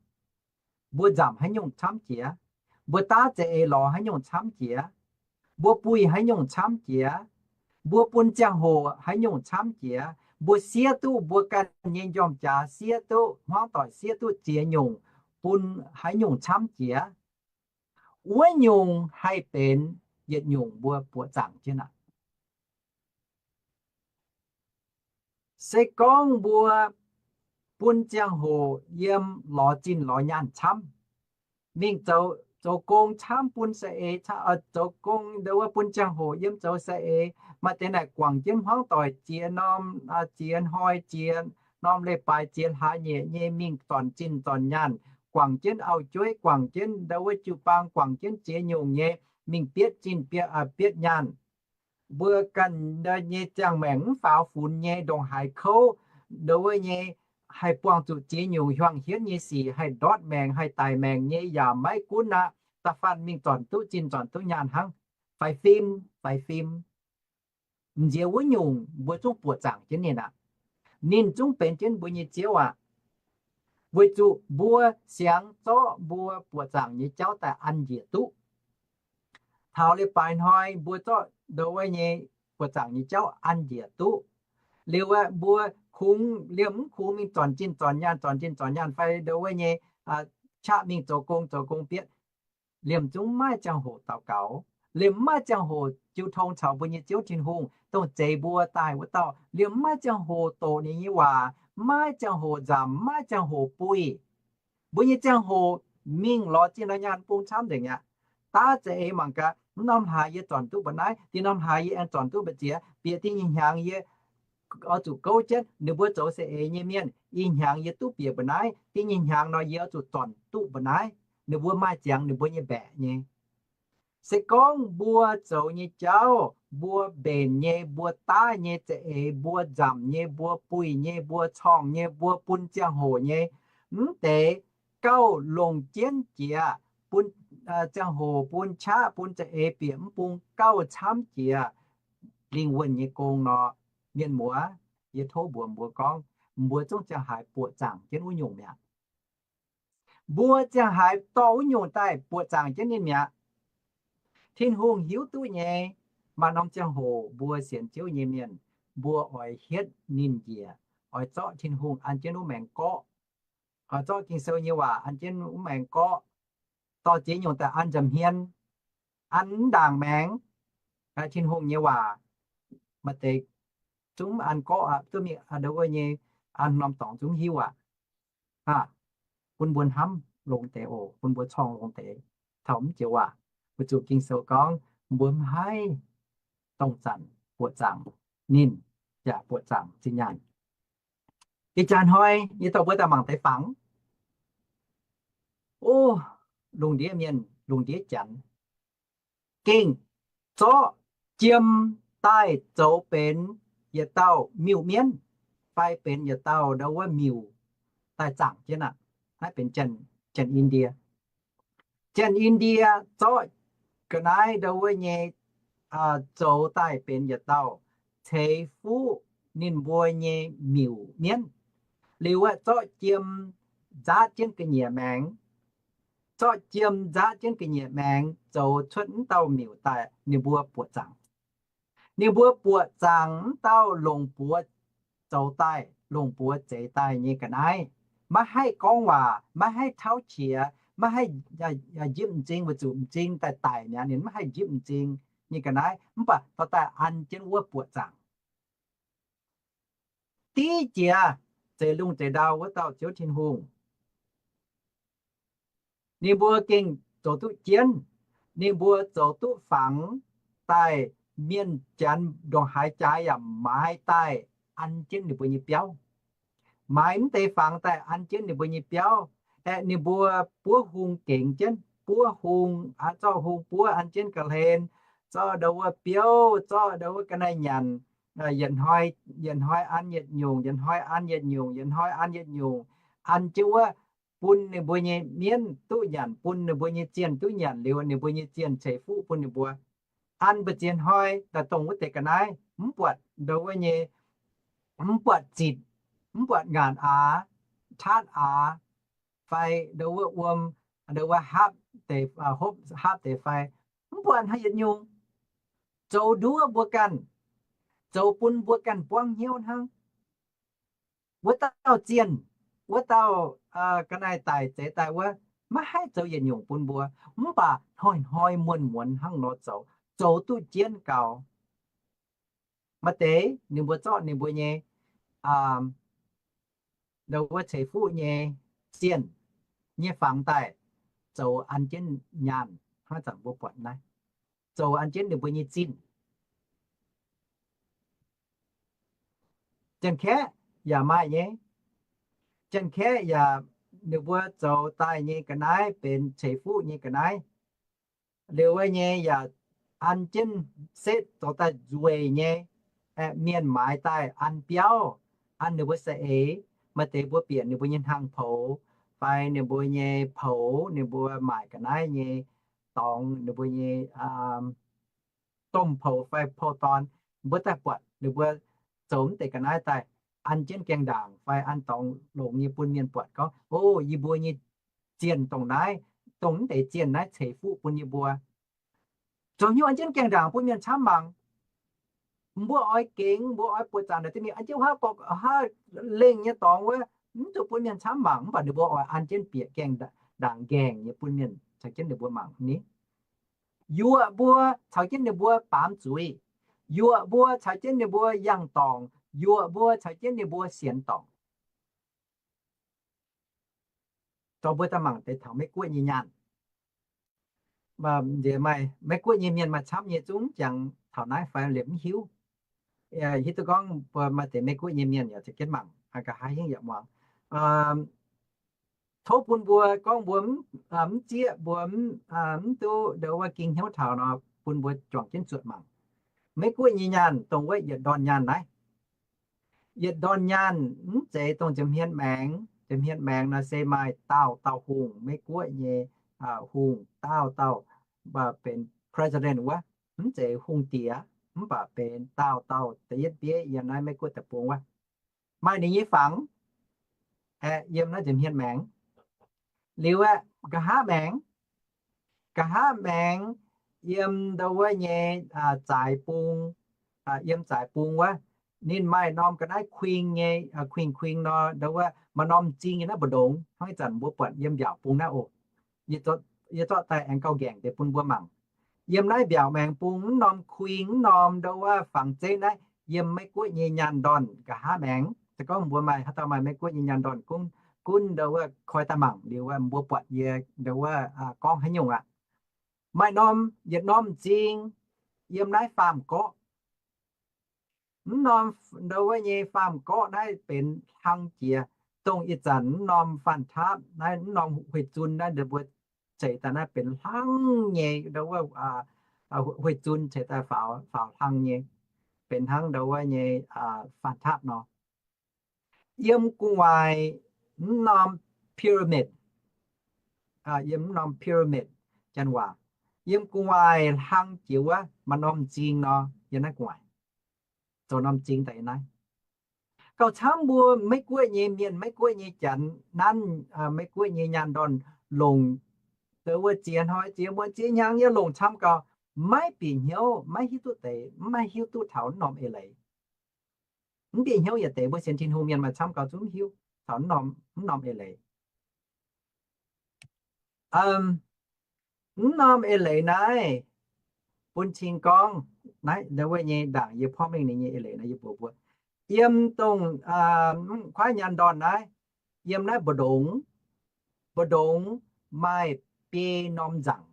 mbuo nzamc haaix nyungc camv jiex, mbuo daav za'eix lorz haaix nyungc camv jiex, mbuo buih haaix nyungc camv jiex, mbuo bun ziangh hoc haaix nyungc camv jiex, mbuo siev duqv mbuo ganh nyei njormh jaax, siev duqv hmuangv doic, siev duqv ziex nyungc, bun haaix nyungc camv jiex, wuov nyungc haih benx yietc nyungc mbuo buoqc zaangc jienv aqv. Se gorngv mbuo bun ziangh hoc yiem lorz zinh lorz nyaanh camv, mingh zoux, zoux gong camv, bun saeng-eix, zoux gong ndau wuov bun ziangh hoc yiem zoux saeng-eix, maaih deix naaic guangc jienv hmuangv doic ziex norm, ziex hnoi, ziex norm leiz-baaix, ziex hlaax nyeic nyei mingh zornc zinh zornc nyaanh, guangc jienv auv-jueiv, guangc jienv ndau wuov jiu-baang, guangc jienv ziex nyungc nyei mingh bietv zinh bietv, bietv nyaanh. Mbuo ganh nyei ziangh maengc mv faaux funx nyei ndongc haaix kouv, ndau wuov nyei haih buangh zuqc ziex nyungc hiuang hienv nyei sic, haih ndortv maengc, haih daic maengc nyei yaac maiv gunv aqv. Da'faanh mingh zornc duqv zinh zornc duqv nyaanh hnangv, faix fim, faix fim. M'nziex wuov nyungc mbuo zungv buoqc zaangc jienv ninh aqv. Ninh zungv benx jienv mbuo nyei Ziouv aqv. Weic zuqc mbuo siangx zorqv mbuo buoqc zaangc nyei jauv daaih an njiec duqv. Taux leiz-baaix hnoi mbuo zorqv ndau wuov nyei buoqc zaangc nyei jauv an njiec duqv. Liuz aeqv, mbuo kungx liemh mv kungx mingh zornc zinh zornc nyaanh, zornc zinh zornc nyaanh fai ndau wuov nyei qaqv mingh zoux gong, zoux gong bietv, liemh zungv maiv ziangh hoc daux gaux, liemh maiv ziangh hoc jiu tong caux mbuo nyei Ziouv Tin-Hungh, dongh zeix mbuo daaih wuov dauh, liemh maiv ziangh hoc doqc ninh nyei waac, maiv ziangh hoc nzamc, maiv ziangh hoc buih. Mbuo nyei ziangh hoc mingh lorz zinh lorz nyaanh bung camv nzengc aqv. Daav za'eix mangc gaax, mv norm hlaax yie zornc duqv mba'naaiv, dinh norm hlaax yie aengx zornc duqv mba'ziex, bieqc dinh nyei hnyangx yie oix zuqc gouv jienv ninh mbuo zoux saeng-eix nyei mienh. Ih hnyangx yie duqv bieqc mba'naaiv, dinh nyei hnyangx nor yie oix zuqc zornc duqv mba'naaiv. Ninh mbuo maaih ziangx ninh mbuo nyei mbaeqc nyei. Se gorngv mbuo zoux nyei jauv mbuo mbenc nyei, mbuo daav nyei za'eix, mbuo nzamc nyei, mbuo buih nyei, mbuo corngh nyei, mbuo bun ziangh hoc nyei, mv deix gauh longc jienv jiex, bun ziangh hoc, bun qaqv, bun za'eix bieqc mv bung gauh camv jiex lingh wuonh nyei gong nor, mienh muoz, yie tov mbuox mbuo gorngv, mbuo zungv ziangh haaix buoqc zaangc jienv wuov nyungc mi'aqv. Mbuo ziangh haaix dorh wuov nyungc daaih buoqc zaangc jienv ninh mi'aqv. Tin-Hungh hiuv duqv nyei, maaih norm ziangh hoc mbuo sienx Ziouv nyei mienh, mbuo oix hietv ninh njiec, oix zorqv Tin-Hungh an jienv wuov maengx gorqv, oix zorqv Ging-Sou nyei waac an jienv wuov maengx gorqv, dorh ziex nyungc daaih an nza'hmien, an mv ndaangc maengx, Tin-Hungh nyei waac, maaih deix zungv an gorqv aqv, duqv mingh ndo wuov nyei, an norm dorngx zungv hiuv aqv. Bun mbuo hnamv longx deix oc, bun mbuo corng longx deix taux mv joux waac, weic zuqc Ging-Sou gorngv mbuo mv haih dongh zanc buoqc zaangc ninh, yaac buoqc zaangc zinh nyaanh. Ih jaax hnoi yie dorh mbuo daaih mangc deix fangx, o, lungh ndiev mienh, lungh ndiev janx, gengh zorqv jiem daaih zoux benx yietc dauh miuc-mienv, fai benx yietc dauh ndo wuov miuc daaih zaangc jienv aqv. Naaiv benx Janx-Indie. Janx-Indie zorqv ga'naaiv ndo wuov nyei zoux daaih benx yietc dauh ceix fuqv ninh mbuo nyei miuc-mienv. Liuz aeqv, zorqv jiem nzaatv jienv ga'nyiec maengx, zorqv jiem nzaatv jienv ga'nyiec maengx zoux cuotv mv dauh miuc daaih ninh mbuo buoqc zaangc. Ninh mbuo buoqc zaangc mv dauh longc buoz zoux daaih, longc buoz zeix daaih nyei ga'naaiv, maiv haih gorngv waac, maiv haih tauv qiex, maiv haih njipv m'zing, weic zuqc m'zing daaih daic mi'aqv, ninh maiv haih njipv m'zing nyei ga'naaiv, mv baac dorh daaih an jienv wuov buoqc zaangc. Div jiex zeix lungh zeix ndau wuov dauh Ziouv Tin-Hungh, ninh mbuo gengh zoux duqv jienv. Ninh mbuo zoux duqv fangx daaih, mienh janx ndongc haaix jaaix yaac maaiz daaih an jienv ninh mbuo nyei biauv, maaiz mv deix fangx daaih an jienv ninh mbuo nyei biauv. Aeqv, ninh mbuo buov hung gengx jienv, buov hung, zorqv hung buov an jienv ga'hlen, zorqv ndo wuov biouv, zorqv ndo wuov ga'naaiv nyanc, yietc hnoi, yietc hnoi an yietc nyungc, yietc hnoi an yietc nyungc, yietc hnoi an yietc nyungc, an jienv wuov bun ninh mbuo nyei mienv duqv nyanc, bun ninh mbuo nyei zienh duqv nyanc liuz, ninh mbuo nyei zienh ceix fuqv bun ninh mbuo. An mbu'ziex hnoi daaih dongh wuov deix ga'naaiv mv buatc ndo wuov nyei, mv buatc zitc, mv buatc ngaanc aax, taatv aax, fai ndo wuov wuom, ndo wuov hapv deix, hopv hapv deix fai, mv buatc hnangv yietc nyungc. Zoux nduov mbuo ganh, zoux bun mbuo ganh buangv hnyouv hnangv. Wuov dauh zienh, wuov dauh ga'naaiv daic zeix daaih wuov, maiv haih zoux yietc nyungc bun mbuo, mv baac hnoi-hnoi muonz-muonz hnangv nor zoux, zoux duqv jienv gaux. Maaih deix ninh mbuo zorqv ninh mbuo nyei ndo wuov ceix fuqv nyei zienh nyei fangx daaih zoux an jienv nyaanh, hnangv zanc mbuo buatc naaiv, zoux an jienv ninh mbuo nyei zinh. Janx-kaeqv yaac maaih nyei. Janx-kaeqv yaac, ninh mbuo zoux daaih nyei ga'naaiv benx ceix fuqv nyei ga'naaiv. Liuz wuov nyei yaac an jienv setv zoux daaih nzueic nyei, aeqv, mienh maaiz daaih an biauv, an ninh mbuo saeng-eix. Maaih deix mbuo bieqc ninh mbuo nyei hnaangx-poux fai ninh mbuo nyei poux, ninh mbuo maaic ga'naaiv nyei dorngx, ninh mbuo nyei domh poux fai pou-dorn, mbuo daaih buatc ninh mbuo zoux mv deix ga'naaiv daaih an jienv gaengh ndaangc fai an dorngx longx nyei bun mienh buatc gorngv, o, yie mbuo nyei zienh dongh naaiv, dongh mv deix zienh naaiv ceix fuqv bun yie mbuo. Zoux hnyouv an jienv gaengh ndaangc bun mienh camv mangc. Mbuo oix gengx, mbuo oix buoqc zaangc naaic deix mingh an jienv haav gorqv haav lengh nyei dorngx wuov, mv zuqc bun mienh camv mangc, mv baac ninh mbuo oix an jienv bieqc gaengh ndaangc nqaengc nyei bun mienh caux jienv ninh mbuo mangc ni. Yuoqc mbuo caux jienv ninh mbuo baamz zuiz, yuoqc mbuo caux jienv ninh mbuo yangh dorngc, yuoqc mbuo caux jienv ninh mbuo sienx dorngc. Dorh mbuo daaih mangc deix taux Meiv-Guoqv nyei nyaanh. Nziex maaih Meiv-Guoqv nyei mienh maaih camv nyei zungv jangx taux naaiv fai liemh mv hiuv. Hiuv duqv gorngv mbuo maaih deix Meiv-Guoqv nyei mienh yaac za'gengh mangc, nqa'haav hingv yaac muangx. Tov bun mbuo gorngv mbuo mv zieqv, mbuo mv duqv ndo wuov ging hnyouv taux nor, bun mbuo juangc jienv zuotc mangc. Meiv-Guoqv nyei nyaanh dongh wuov yietc ndorn nyaanh naaiv. Yietc ndorn nyaanh mv zeiz dongh ziepc hmien maengx. Ziepc hmien maengx naaiv se maaih dauh dauh hungh, Meiv-Guoqv nyei hungh dauh dauh benx president wuov, mv zeiz hungh diex, mv baac benx dauh dauh da'yietv bieiv yiem naaiv Meiv-Guoqv deic-bung wuov. Maaih ninh nyei fangx aeqv, yiem naaiv ziepc hmien maengx. Liuz aeqv, nqa'haav maengx, nqa'haav maengx yiem ndau wuov nyei zaaix bung, yiem zaaix bung wuov, ninh maaih norm ga'naaiv kuing nyei, kuing kuing nor, ndau wuov maaih norm m'zing nyei naaiv mbu'ndongx, hnangv ih zanc mbuo buatc yiem mbiaauc bung naaiv oc. Yie zorqv daaih aengx gauh nqaengc deix bun mbuo mangc. Yiem naaiv mbiaauc maengx bung mv norm kuing, mv norm ndau wuov fangx zeiv naaiv, yiem Meiv-Guoqv nyei nyaanh ndorn nqa'haav maengx. Se gorngv mbuo maaih, haaix dauh maaih Meiv-Guoqv nyei nyaanh ndorn gunv, gunv ndau wuov koi daaih mangc liuz wuov mbuo buatc yie ndau wuov gorngv haaix nyungc aqv. Maaih norm, yietc norm m'zing yiem naaiv faam-gorqv. Mv norm ndau wuov nyei faam-gorqv naaiv benx hlang jiex, dongh ih zanc mv norm faanh taapv naaiv, mv norm huih zun naaiv, ndau mbuo ceix daaih naaiv benx hlang nyei, ndau wuov huih zun ceix daaih faaux, faaux hlang nyei, benx hnangv ndau wuov nyei faanh taapv nor. Yiem gu'nguaaic mv norm pyramid, yiem mv norm pyramid, janx waac, yiem gu'nguaaic hlang jiex wuov maaih norm m'zing nor, yiem naaiv gu'nguaaic zoux norm m'zing daaih yiem naaiv. Gauh camv mbuo Meiv-Guoqv nyei mienh, Meiv-Guoqv nyei janx nanv Meiv-Guoqv nyei nyaanh ndorn longc, ndau wuov ziex hnoi ziex muonz ziex hnyangx yie longc camv gauh maiv bieqc hnyouv, maiv hiuv duqv deix, maiv hiuv duqv taux mv norm eix leiz. Mv bieqc hnyouv yietc deix, mbuo sienx Tin-Hungh mienh maaih camv gauh zungv hiuv taux mv norm eix leiz. Mv norm eix leiz naaiv, bun cing gorngv, naaiv ndau wuov nyei ndaangc yie porv mengh ninh nyei eix leiz naaiv yie mbuox mbuo, yiem dongh kuaaiv nyaanh ndorn naaiv, yiem naaiv mbu'ndongx, mbu'ndongx maaih biei norm nzaangc.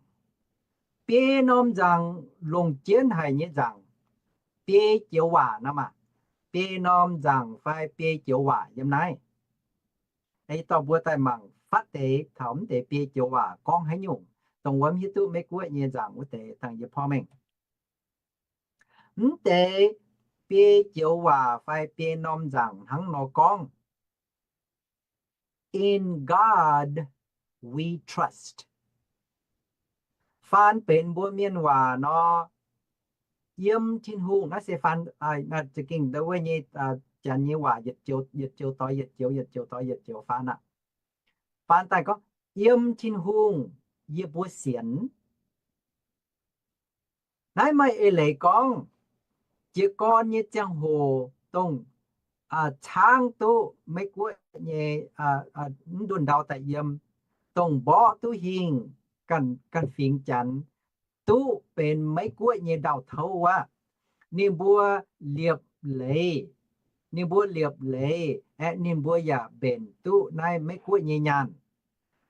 Biei norm nzaangc longc jienv haic nyei nzaangc. Biei joux waac nor maah, biei norm nzaangc fai biei joux waac yiem naaiv. Yie dorh mbuo daaih mangc fatv deix taux mv deix biei joux waac gorngv haaix nyungc, dongh wuov mv hiuv duqv Meiv-Guoqv nyei nzaangc wuov deix dangh yie porv mengh. Mv deix biei joux waac fai biei norm nzaangc hnangv nor gorngv, In God we trust. Faan benx mbuo mienh waac nor, yiem Tin-Hungh, naaiv se faan, za'gengh ndau wuov nyei, janx nyei waac, yietc joux doix yietc joux, yietc joux doix yietc joux faan aqv. Faan daaih gorngv, yiem Tin-Hungh yie mbuo sienx. Naaiv maaih eix leiz gorngv, jiez gorn nyei ziangh hoc dongh caangv duqv Meiv-Guoqv nyei, mv ndunh ndau daaih yiem, dongh mborqv duqv hingh ganh fingx janx, duqv benx Meiv-Guoqv nyei ndau-touv wuov, ninh mbuo liepc leiz, ninh mbuo liepc leiz aeqv, ninh mbuo yaac mbenc duqv naaiv Meiv-Guoqv nyei nyaanh.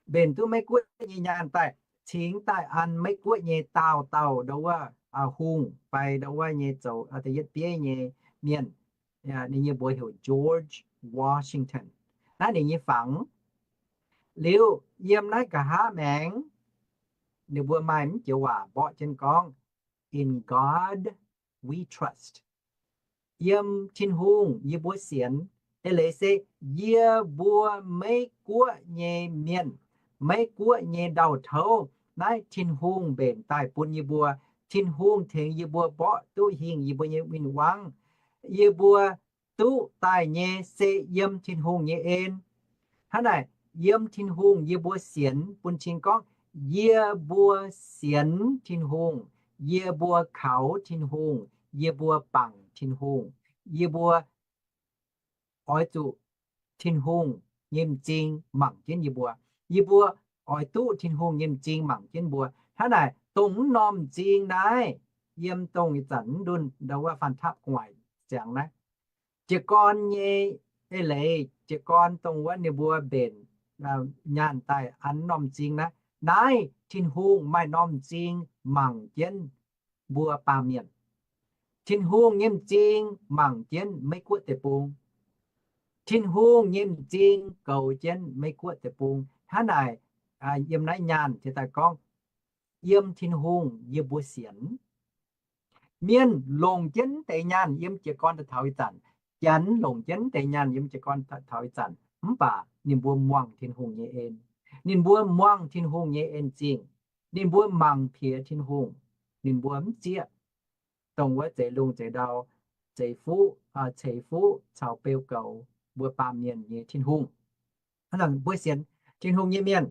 Mbenc duqv Meiv-Guoqv nyei nyaanh daaih, cingx daaih an Meiv-Guoqv nyei dauh dauh ndau wuov hungh fai ndau wuov nyei zoux da'yietv bieiv nyei mienh. Ninh nyei mbuox heuc George Washington. Naaiv ninh nyei fangx. Liuz yiem naaiv nqa'haav maengx, ninh mbuo maaih mv joux waac mborqv jienv gorngv, In God we trust. Yiem Tin-Hungh yie mbuo sienx. Eix leiz se yie mbuo Meiv-Guoqv nyei mienh, Meiv-Guoqv nyei ndau-touv, naaiv Tin-Hungh mbenc daaih bun yie mbuo. Tin-Hungh tengx yie mbuo mborqv duqv hingh yie mbuo nyei win-wangv. Yie mbuo duqv daaih nyei se yiem Tin-Hungh nyei en. Hnangv naaic, yiem Tin-Hungh yie mbuo sienx bun cing gorngv yie mbuo sienx Tin-Hungh, yie mbuo kaux Tin-Hungh, yie mbuo bangc Tin-Hungh, yie mbuo oix zuqc Tin-Hungh nyei m'zing mangc jienv yie mbuo. Yie mbuo oix duqv Tin-Hungh nyei m'zing mangc jienv mbuo. Hnangv naaic, dongh mv norm m'zing naaiv, yiem dongh ih zanc mv ndunh ndau wuov faan tapv gu'nguaaic ziangx naaiv, jiez gorn nyei eix leiz, jiez gorn dongh wuov ninh mbuo mbenc nyaanh daaih an norm m'zing naaiv, naaiv Tin-Hungh maaih norm m'zing mangc jienv mbuo baamh mienh. Tin-Hungh nyei m'zing mangc jienv Meiv-Guoqv deic-bung. Tin-Hungh nyei m'zing goux jienv Meiv-Guoqv deic-bung. Hnangv naaic, yiem naaiv nyaanh jiex daaih gorngv, yiem Tin-Hungh yie mbuo sienx. Mienh longc jienv deix nyaanh yiem jiez gorn daaih taux ih zanc. Janx longc jienv deix nyaanh yiem jiez gorn daaih taux ih zanc, mv baac ninh mbuo muangh Tin-Hungh nyei en. Ninh mbuo muangh Tin-Hungh nyei en-zingh. Ninh mbuo mangc piex Tin-Hungh. Ninh mbuo mv zieqv dongh wuov zeix lungh zeix ndau, zeix fuqv, ceix fuqv caux beu goux mbuo baamh mienh nyei Tin-Hungh. Mbuo sienx Tin-Hungh nyei mienh,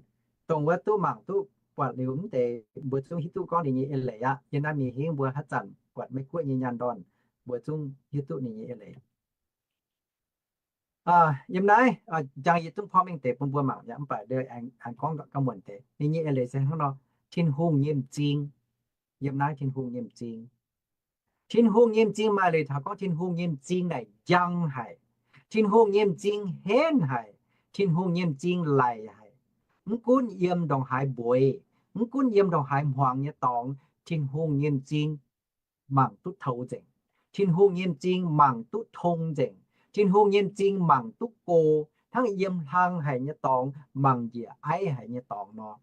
dongh wuov duqv mangc duqv buatc liuz mv deix, mbuo zungv hiuv duqv gorngv ninh nyei eix leiz aqv. Yiem naaiv mingh hingv mbuo haaix zanc buatc Meiv Guoqv nyei nyaanh ndorn, mbuo zungv hiuv duqv ninh nyei eix leiz. Yiem naaiv njang yie zungv porv mengh deix bun mbuo mangc aqv, mv baac aengx gorngv gauh muonc deix. Ninh nyei eix leiz se hnangv nor, Tin-Hungh nyei m'zing. Yiem naaiv Tin-Hungh nyei m'zing. Tin-Hungh nyei m'zing maaih leiz taux gorngv Tin-Hungh nyei m'zing naaic njang haic. Tin-Hungh nyei m'zing henv haic. Tin-Hungh nyei m'zing laic haic. Mv gunv yiem ndongc haaix mbueiz, mv gunv yiem ndongc haaix hmuangx nyei dorngx, Tin-Hungh nyei m'zing mangc duqv toux nzengc. Tin-Hungh nyei m'zing mangc duqv tong nzengc. Tin-Hungh nyei m'zing mangc duqv go, hnangv yiem hlang haic nyei dorngx, mangc njiec aiv haic nyei dorngx nor.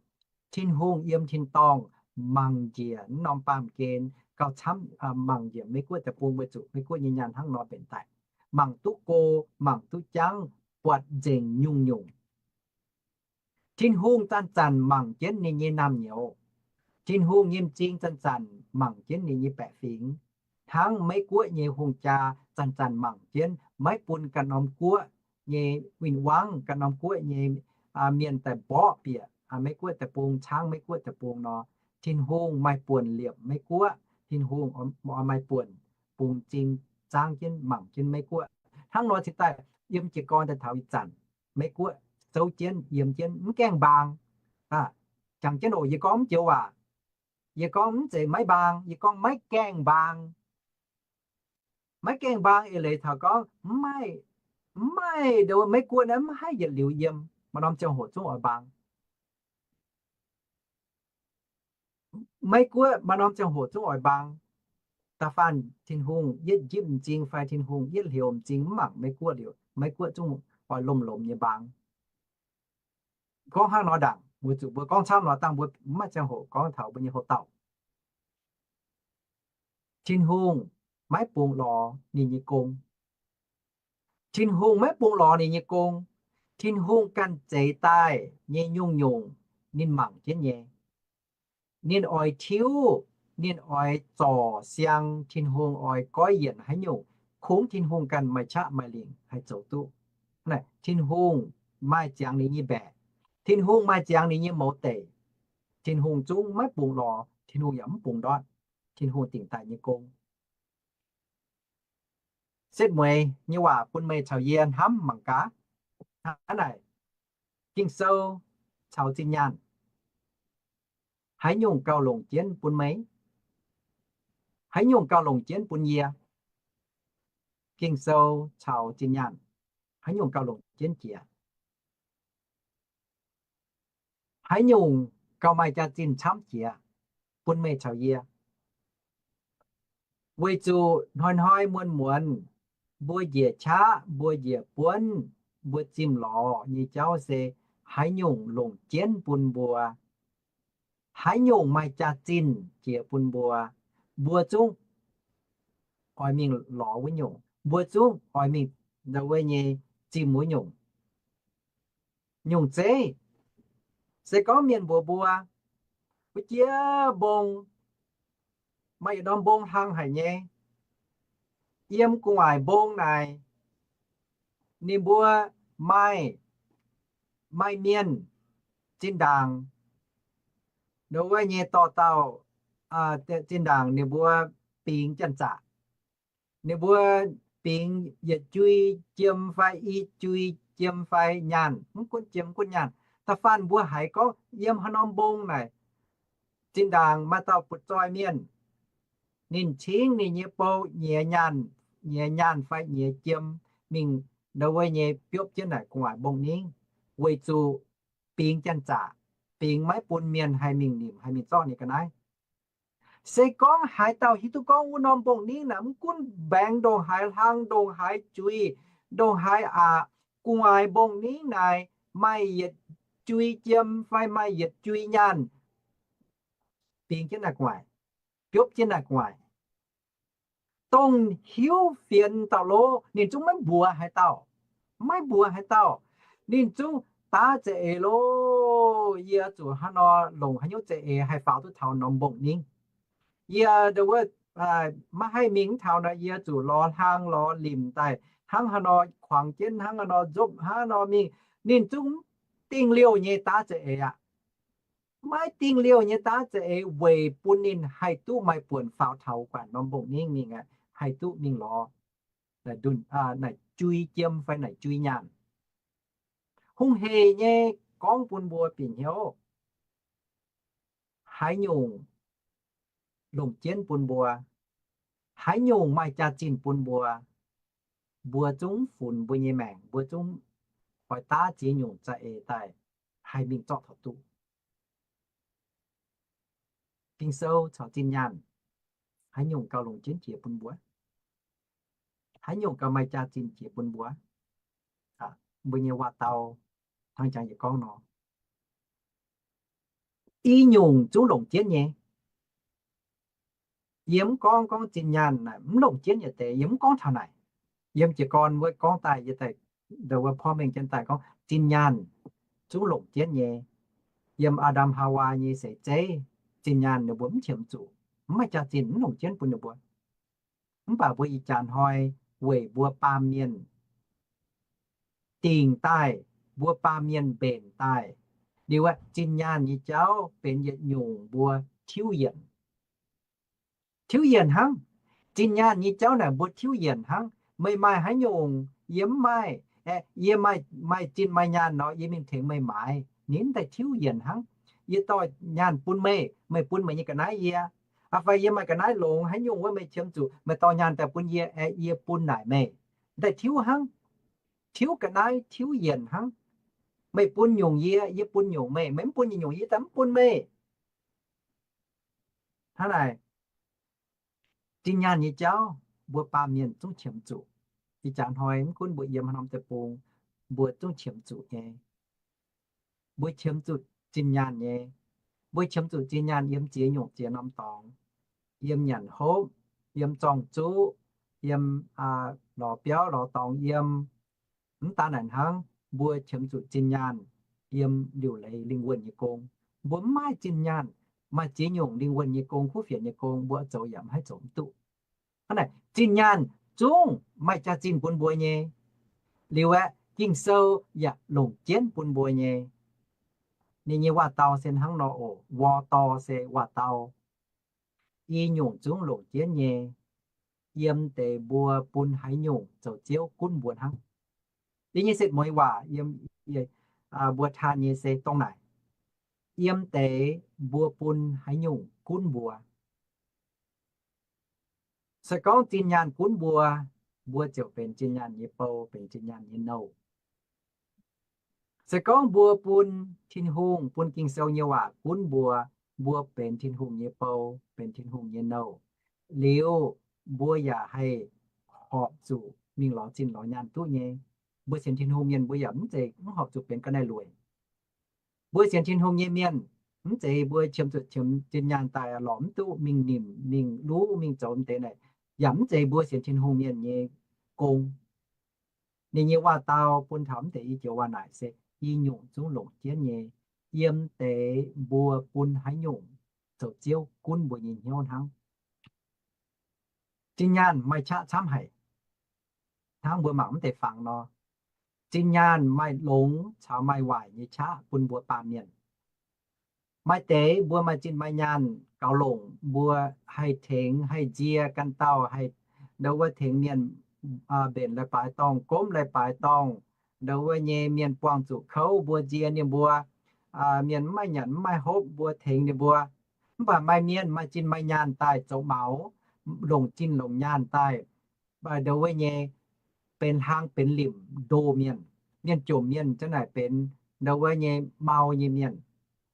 Tin-Hungh yiem tin-dorngh mangc njiec naaiv norm baamh gen gauh camv, mangc njiec Meiv Guoqv deic-bung weic zuqc Meiv Guoqv nyei nyaanh hnangv nor mbenc daaih. Mangc duqv go, mangc duqv jangv, buatc nzengc nyungc-nyungc. Tin-Hungh zanc-zanc mangc jienv ninh nyei naamh nyouz. Tin-Hungh nyei m'zing zanc-zanc mangc jienv ninh nyei baeqc fingx. Hnangv Meiv Guoqv nyei hungh jaa zanc-zanc mangc jienv, maiv bun ganh norm guoqv nyei win-wangv, ganh norm guoqv nyei mienh daaih mborqv bieqc Meiv Guoqv deic-bung, caangv Meiv Guoqv deic-bung nor, Tin-Hungh maaih buonc liepc Meiv Guoqv. Tin-Hungh oix maaih buonc bungx m'zing zaangv jienv mangc jienv Meiv Guoqv. Hnangv nor cingx daaih yiem jiez gorn daaih taux ih zanc, Meiv Guoqv zouv jienv, yiem jienv, mv gaengh mbaang. Jangx jienv oc, yie gorngv mv joux waac. Yie gorngv mv zeiz maiv mbaang, yie gorngv maiv gaengh mbaang. Maiv gaengh mbaang eix leiz taux gorngv mv maaih, mv maaih ndo Meiv Guoqv naaiv mv haih yietc liuz yiem, maaih norm ziangh hoc zungv oix mbaang. Meiv Guoqv maaih norm ziangh hoc zungv oix mbaang. Da'faanh Tin-Hungh yietv njipv m'zing fai Tin-Hungh yietv hlioux m'zing mv mangc Meiv Guoqv liuz, Meiv Guoqv zungv oix lomh lomh nyei mbaang. Gorngv hnangv nor ndaangc, weic zuqc mbuo gorngv camv nor dangh mbuo mv maaih ziangh hoc gorngv taux mbuo nyei houx-dauh. Tin-Hungh maiv bungx lorz ninh nyei gong. Tin-Hungh maiv bungx lorz ninh nyei gong. Tin-Hungh ganh zeix daaih nyei nyungc-nyungc ninh mangc jienv nyei. Ninh oix tiuv, ninh oix zorc siang, Tin-Hungh oix goiv yienc haaix nyungc, kungx Tin-Hungh ganh maaih qaqv maaih lingc haih zoux duqv. Tin-Hungh maaih ziangx ninh nyei mbaeqc. Tin-Hungh maaih ziangx ninh nyei mouz deic. Tin-Hungh zungv maiv bungx lorz, Tin-Hungh yaac mv bungx ndortv Tin-Hungh dingc daaih nyei gong. Setv mueiz nyei waac bun meih caux yie hnamv mangc gaax. Hnangv naaic, Ging-Sou caux zinh nyaanh, haaix nyungc gauh longc jienv bun meih? Haaix nyungc gauh longc jienv bun yie? Ging-Sou caux zinh nyaanh, haaix nyungc gauh longc jienv jiex? Haaix nyungc gauh maaih jaax-zinh camv jiex bun meih caux yie? Weic zuqc hnoi-hnoi muonz-muonz mbuo njiec qaqv, mbuo njiec buonv, mbuo zimh lorz nyei jauv se haaix nyungc longc jienv bun mbuo, haaix nyungc maaih jaax-zinh jiex bun mbuo, mbuo zungv oix mingh lorz wuov nyungc, mbuo zungv oix mingh ndau wuov nyei zimh wuov nyungc. Nyungc zeiv, se gorngv mienh mbuox mbuo, wuov jiex mbong, maaih yietc norm mbong hlang haic nyei. Yiem gu'nguaaic mbong naaic, ninh mbuo maaih, maaih mienh zinh ndaangc, ndau wuov nyei dorh dauh, zinh ndaangc ninh mbuo bingx janx-zaqc. Ninh mbuo bingx yietc jui jiem fai i jui jiem fai nyaanh, mv gunv jiem mv gunv nyaanh. Da'faanh mbuo haiz gorngv yiem haaix norm mbong naaic, zinh ndaangc maaih dauh butv-zoih mienh, ninh cingv ninh nyei bou, nyiex nyaanh, nyiex nyaanh fai nyiex jiem mingh ndau wuov nyei biopv jienv naaic gu'nguaaic mbong ningv, weic zuqc bingx janx-zaqc, bingx maiv bun mienh haih mingh nimc, haih mingh zorqv ninh ga'naaiv. Se gorngv haaix dauh hiuv duqv gorngv wuov norm mbong ningv naaic mv gunv mbaengx ndongc haaix hlang, ndongc haaix juix, ndongc haaix aqc, gu'nguaaic mbong ningv naaic maaih yietc jui jiem fai maaih yietc jui nyaanh, bingx jienv naaic gu'nguaaic, biopv jienv naaic gu'nguaaic. Dongh hiuv fienx dauh lov, ninh zungv maiv mbuox haaix dauh. Maiv mbuox haaix dauh. Ninh zungv daav za'eix lov, yie zuqc hnangv nor longc haaix nyungc za'eix haih faaux duqv taux norm mbong-ningv. Yie ndo wuov maiv haih mingh taux nor, yie zuqc lorz hlang lorz limc daaih hnangv haaix nor, kuangx jienv hnangv haaix nor, nzopv hnangv haaix nor mingh. Ninh zungv dingh liouh nyei daav za'eix aqv. Maiv dingh liouh nyei daav za'eix weic bun ninh haih duqv maaih buonc faaux taux guangc norm mbong-ningv mingh aqv, haih duqv mingh lorz naaic jui jiem fai naaic jui nyaanh. Hungh heic nyei gorngv bun mbuo bieqc hnyouv, haaix nyungc longc jienv bun mbuo, haaix nyungc maaih jaax-zinh bun mbuo, mbuo zungv funx mbuo nyei maengc, mbuo zungv oix daav ziex nyungc za'eix daaih haih mingh zorqv taux duqv. Ging-Sou caux zinh nyaanh, haaix nyungc gauh longc jienv jiex bun mbuo? Haaix nyungc gauh maaih jaax-zinh jiex bun mbuo? Mbuo nyei waac-dau hnangv jangx yietc gorngv nor, i nyungc zungv longc jienv nyei. Yie mv gorngv gorngv zinh nyaanh naaic mv longc jienv yietc deix, yie mv gorngv taux naaic. Yiem jiez gorn wuov gorngv daaih, yie daaih ndo wuov porv mengh jienv daaih gorngv zinh nyaanh zungv longc jienv nyei. Yiem Aa^ndam Haawaa nyei seix zeiv, zinh nyaanh ninh mbuo mv qiemx zuqc, mv maaih jaax-zinh mv longc jienv bun ninh mbuo. Mv baac mbuo ih jaax hnoi weic mbuo baamh mienh dingc daaih, mbuo baamh mienh mbenc daaih, liuz zinh nyaanh nyei jauv benx yietc nyungc mbuo tiuv yienc. Tiuv yienc hnangv. Zinh nyaanh nyei jauv naaic mbuo tiuv yienc hnangv. Meih maaih haaix nyungc yie mv maaih? Aeqv, yie maaih zinh maaih nyaanh nor, yie mingh tengx meih maaiz. Ninh daaih tiuv yienc hnangv. Yie dorh nyaanh bun meih, meih bun meih nyei ga'naaiv yie. Aa, fai yie maaih ga'naaiv longx haaix nyungc wuov, meih qiemx zuqc meih dorh nyaanh daaih bun yie, aeqv, yie bun naaic meih. Daaih tiuv hnangv. Tiuv ga'naaiv tiuv yienc hnangv. Meih bun nyungc yie, yie bun nyungc meih. Meih mv bun yie nyungc, yie daaih mv bun meih. Hnangv naaic, zinh nyaanh nyei jauv mbuo baamh mienh zungv qiemx zuqc. Ih jaax hnoi mv gunv mbuo yiem haaix norm deic-bung, mbuo zungv qiemx zuqc nyei. Mbuo qiemx zuqc zinh nyaanh nyei. Mbuo qiemx zuqc zinh nyaanh yiem ziex nyungc ziex norm dorngx. Yiem nyanc hopv, yiem zorng-zuqv, yiem lorz biauv lorz dorngx yiem. Mv daan naaic hnangv, mbuo qiemx zuqc zinh nyaanh yiem liuc leiz lingh wuonh nyei gong. Mbuo mv maaih zinh nyaanh, maaih ziex nyungc lingh wuonh nyei gong, kuv fienx nyei gong, mbuo zoux yaac mv haih zoux mv duqv. Hnangv naaic, zinh nyaanh zungv maaih jaax-zinh bun mbuo nyei. Liuz aeqv, Ging-Sou yaac longc jienv bun mbuo nyei. Ninh nyei waac-dau se hnangv nor oc. War dor se waac-dau, i nyungc zungv longc jienv nyei. Yiem deix mbuo bun haaix nyungc zoux Ziouv gunv mbuo hnangv. Yie nyei setv mueiz waac yiem mbuo taan nyei se dongh naaic. Yiem deix mbuo bun haaix nyungc gunv mbuo. Se gorngv zinh nyaanh gunv mbuo, mbuo ziouc benx zinh nyaanh nyei bou, benx zinh nyaanh nyei nouh. Se gorngv mbuo bun Tin-Hungh, bun Ging-Sou nyei waac gunv mbuo, mbuo benx Tin-Hungh nyei bou, benx Tin-Hungh nyei nouh, liuz mbuo yaac haih horpc zuqc mingh lorz zinh lorz nyaanh duqv nyei. Mbuo sienx Tin-Hungh mienh mbuo yaac mv zeiz mv horpc zuqc benx ga'naaiv-lueic. Mbuo sienx Tin-Hungh nyei mienh, mv zeiz mbuo qiemx zuqc qiemx zinh nyaanh daaih lorz mv duqv mingh nimc, mingh luv, mingh zoux mv deix naaic, yaac mv zeiz mbuo sienx Tin-Hungh mienh nyei gong. Ninh nyei waac-dau bun taux mv deix i joux waac naaic se i nyungc zungv longc jienv nyei. Yiem deix mbuo bun haaix nyungc zoux Ziouv gunv mbuo nyei hnyouv hnangv. Zinh nyaanh maaih qaqv camv haic. Hnangv mbuo mangc mv deix fangx nor, zinh nyaanh maaih longx caux maaih waaic nyei qaqv bun mbuo baamh mienh. Maaih deix mbuo maaih zinh maaih nyaanh gaux longc, mbuo haih tengx haih nzie ganh dauh, haih ndo wuov tengx mienh mbenc leiz-baaix dorngh, gomv leiz-baaix dorngh, ndo wuov nyei mienh buangh zuqc kouv mbuo nzie ninh mbuo, mienh mv maaih nyanc mv maaih hopv mbuo tengx ninh mbuo. Mv baac maaih mienh maaih zinh maaih nyaanh daaih zoux maux, longc zinh longc nyaanh daaih, ndo wuov nyei benx hlang benx limc ndoh mienh. Mienh jomc mienh za'naaic benx ndo wuov nyei mau nyei mienh,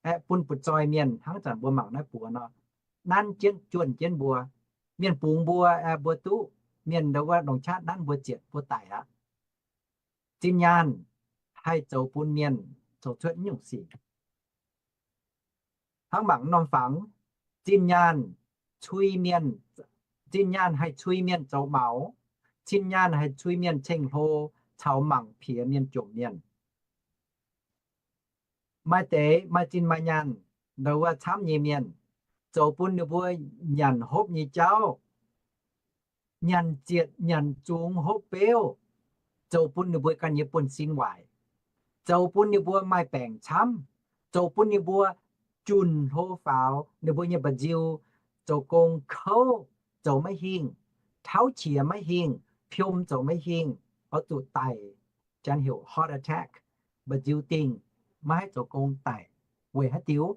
aeqv, bun butv-zoih mienh hnangv zanc mbuo mangc naaiv buoz nor, nanv jienv juonh jienv mbuo. Mienh bungx mbuo, aeqv, mbuo duqv mienh ndo wuov longc qaqv nanv mbuo zietc mbuo daic aqv. Zinh nyaanh haih zoux bun mienh zoux cuotv nyungc sic. Hnangv mangc norm fangx, zinh nyaanh cui mienh Zinh nyaanh haih cui mienh zoux maux. Zinh nyaanh haih cui mienh ceng-hlo caux mangc piex mienh jomc mienh. Maaih deix maaih zinh maaih nyaanh, ndau wuov camv nyei mienh, zoux bun ninh mbuo nyanc hopv nyei jauv, nyanc zietc nyanc zungx hopv beuv, zoux bun ninh mbuo ganh nyei buonv-sin waaic, zoux bun ninh mbuo maaih baengc camv, zoux bun ninh mbuo junc hlo faaux, ninh mbuo nyei mba'nziu zoux gong kouv, zoux maiv hingh, tauv qiex maiv hingh, piom zoux maiv hingh, oix zuqc daic, janx heuc heart attack, mba'nziu dingh, maiv haih zoux gong daic. Weic haaix diuc?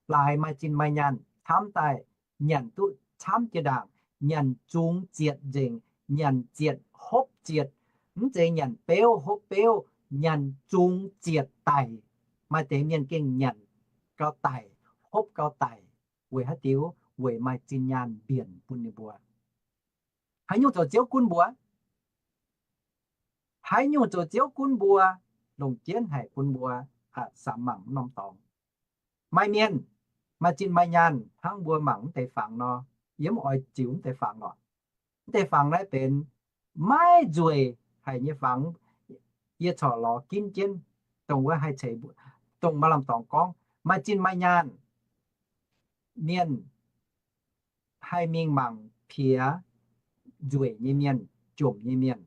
Laaix maaih zinh maaih nyaanh camv daaih, nyanc duqv camv jiex ndaangc, nyanc zungx zietc nzengc, nyanc zietc hopv zietc, mv zeiz nyanc beuv hopv beuv, nyanc zungx zietc daic. Maaih deix mienh gengh nyanc gau daic, hopv gau daic. Weic haaix diuc? Weic maaih zinh nyaanh mbienc bun ninh mbuo. Haaix nyungc zoux Ziouv gunv mbuo? Haaix nyungc zoux Ziouv gunv mbuo, longc jienv haic bun mbuo samx mangc norm dorngx. Maaih mienh, maaih zinh maaih nyaanh hnangv mbuo mangc mv deix fangx nor, yie mv oix ziux mv deix fangx lorqc. Mv deix fangx naaiv benx maiv nzueic haic nyei fangx. Yie corc lorz ginv jienv dongh wuov haih ceix, dongh maaih lamh dorngx gorngv maaih zinh maaih nyaanh mienh haih mingh mangc piex nzueic nyei mienh, jomc nyei mienh.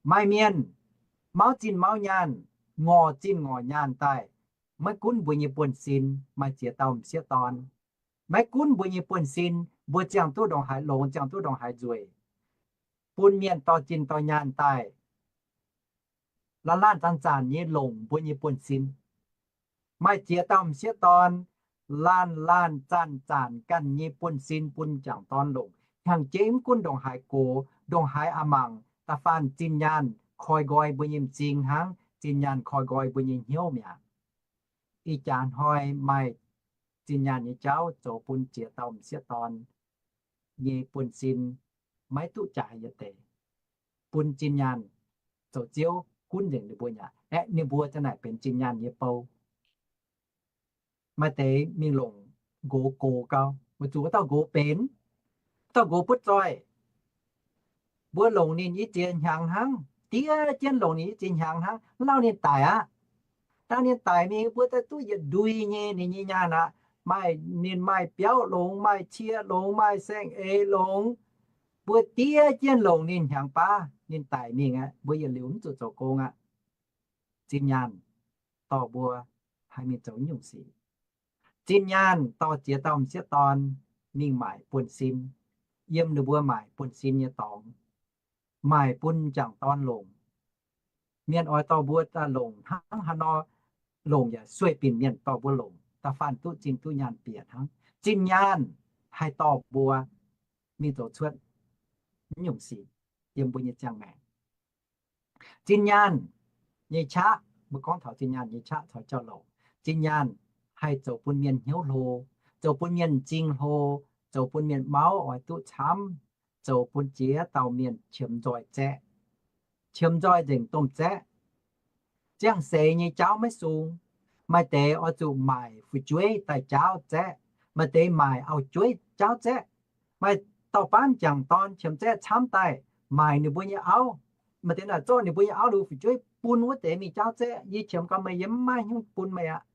Maaih mienh mauv zinh mauv nyaanh, ngorc zinh ngorc nyaanh daaih, maiv gunv mbuo nyei buonv-sin, maaih ziex dauh m'sieqv dorn, maiv gunv mbuo nyei buonv-sin, mbuo ziangh duqv ndongc haaix longx, ziangh duqv ndongc haaix nzueic, bun mienh dorh zinh dorh nyaanh daaih, laanh laanh zanc-zanc nyei longc mbuo nyei buonv-sin. Maaih ziex dauh m'sieqv dorn laanh laanh zanc-zanc ganh nyei buonv-sin bun m'jangc dorn longc. Hnyangx-jeiv mv gunv ndongc haaix gox, ndongc haaix a'mangc, da'faanh zinh nyaanh koi nqoi mbuo nyei m'zing hnangv, zinh nyaanh koi nqoi mbuo nyei hnyouv mi'aqv. Ih jaax hnoi maaih zinh nyaanh nyei jauv zoux bun ziex dauh m'sieqv dorn nyei buonv-sin maiv duqv jaaix yietc deix, bun zinh nyaanh zoux Ziouv gunv nzengc ninh mbuo mi'aqv. Aeqv, ninh mbuo za'naaic benx zinh nyaanh nyei bou. Maaih deix mingh longc nqox gox gau, weic zuqc wuov dauh nqox benx, wuov dauh nqox butv zoih. Mbuo longc ninh i ziex hnyangx hnangv, diev jienv longc ninh i ziex hnyangx hnangv, lauh ninh daic aqv. Lauh ninh daic mingh, mbuo daaih duqv yietc ndui nyei ninh nyei nyaanh aqv. Maaih, ninh maaih biauv longx, maaih cie longx, maaih saeng-eix longx. Mbuo diev jienv longc ninh hnyangx baav, ninh daic mingh aqv. Mbuo yietc liuz mv zuqc zoux gong aqv. Zinh nyaanh dorh mbuo haih mingh zoux nyungc sic. Zinh nyaanh dorh ziex dauh m'sieqv dorn mingh maaic buonv-sin, yiem ninh mbuo maaic buonv-sin nyei dorngx, maaic bun m'jangc dorn longc. Mienh oix dorh mbuo daaih longc hnangv haaix nor longc yaac sueih binc mienh dorh mbuo longc, da'faanh duqv zinh duqv nyaanh bieqc hnangv. Zinh nyaanh haih dorh mbuo mingh zoux cuotv nyungc sic yiem mbuo nyei ziangh maengc. Zinh nyaanh nyei qaqv, mbuo gorngv taux zinh nyaanh nyei qaqv caux jauv-louc. Zinh nyaanh haih zoux bun mienh hnyouv hlo, zoux bun mienh m'zing hlo, zoux bun mienh mauv oix duqv camv, zoux bun ziex dauh mienh qiemx nzoih zaeqv, qiemx nzoih nzengc domh zaeqv. Ziangh seix nyei jauv maiv sung. Maaih deix oix zuqc maaic fu'jueiv daaih jaauv zaeqv, maaih deix maaic auv-jueiv jaauv zaeqv. Maaih dauh baamh m'jangc dorn qiemx zaeqv camv daaih maaic ninh mbuo nyei auv. Maaih deix naaic zorqv ninh mbuo nyei auv liuz fu'jueiv bun wuov deix mingh jaauv zaeqv. Yie qiemx gau meih, yie mv maaih hnyouv bun meih aqv.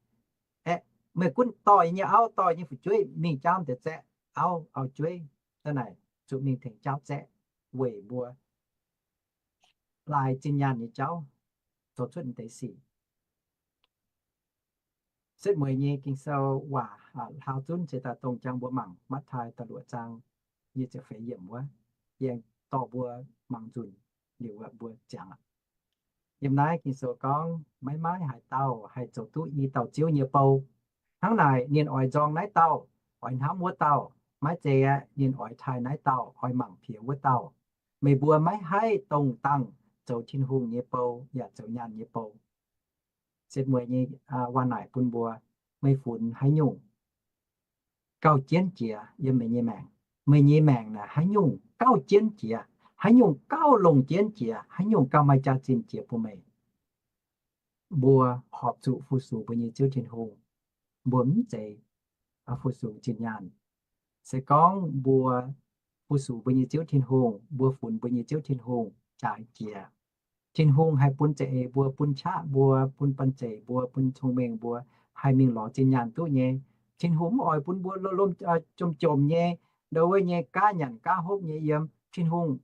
Aeqv, meih gunv dorh yie nyei auv, dorh yie nyei fu'jueiv mingh jaauv deix zaeqv, auv auv-jueiv. Da'faanh naaic zuqc mingh tengx jaauv zaeqv weic mbuo laaix zinh nyaanh nyei jauv zoux cuotv deix sic. Setv mueiz nyei Ging-Sou waac hlaau zunv se daaih dongh jangx mbuo mangc Matv^taai da'luoqc zaang nyic ziepc feix yiemc wuov, yie aengx dorh mbuo mangc nzunc liuz mbuo ziangx aqv. Yiem naaiv Ging-Sou gorngv, maiv maaih haaix dauh haih zoux duqv i dauh Ziouv nyei bou. Hnangv naaic, ninh oix nzorng naaiv dauh, oix hnamv wuov dauh. Maiv zeiz aeqv, ninh oix taaih naaiv dauh, oix mangc piex wuov dauh. Meih mbuo maiv haih dongh dangh zoux Tin-Hungh nyei bou yaac zoux nyaanh nyei bou. Setv mueiz nyei waac naaic bun mbuo, meih funx haaix nyungc gauh jienv jiex yiem meih nyei maengc? Meih nyei maengc naaic haaix nyungc gauh jienv jiex? Haaix nyungc gauh longc jienv jiex? Haaix nyungc gauh maaih jaax-zinh jiex bun meih? Mbuo horpc zuqc fu-sux mbuo nyei Ziouv Tin-Hungh. Mbuo mv zeiz fu-sux zinh nyaanh. Se gorngv mbuo fu-sux mbuo nyei Ziouv Tin-Hungh, mbuo funx mbuo nyei Ziouv Tin-Hungh jaaix jiex. Tin-Hungh haih bun za'eix mbuo, bun qaqv mbuo, bun banh zeic mbuo, bun cong-mengh mbuo, haih mingh lorz zinh nyaanh duqv nyei. Tin-Hungh mv oix bun mbuo lomh lomh jomc jomc nyei, ndo wuov nyei gaav nyanc gaav hopv nyei yiem. Tin-Hungh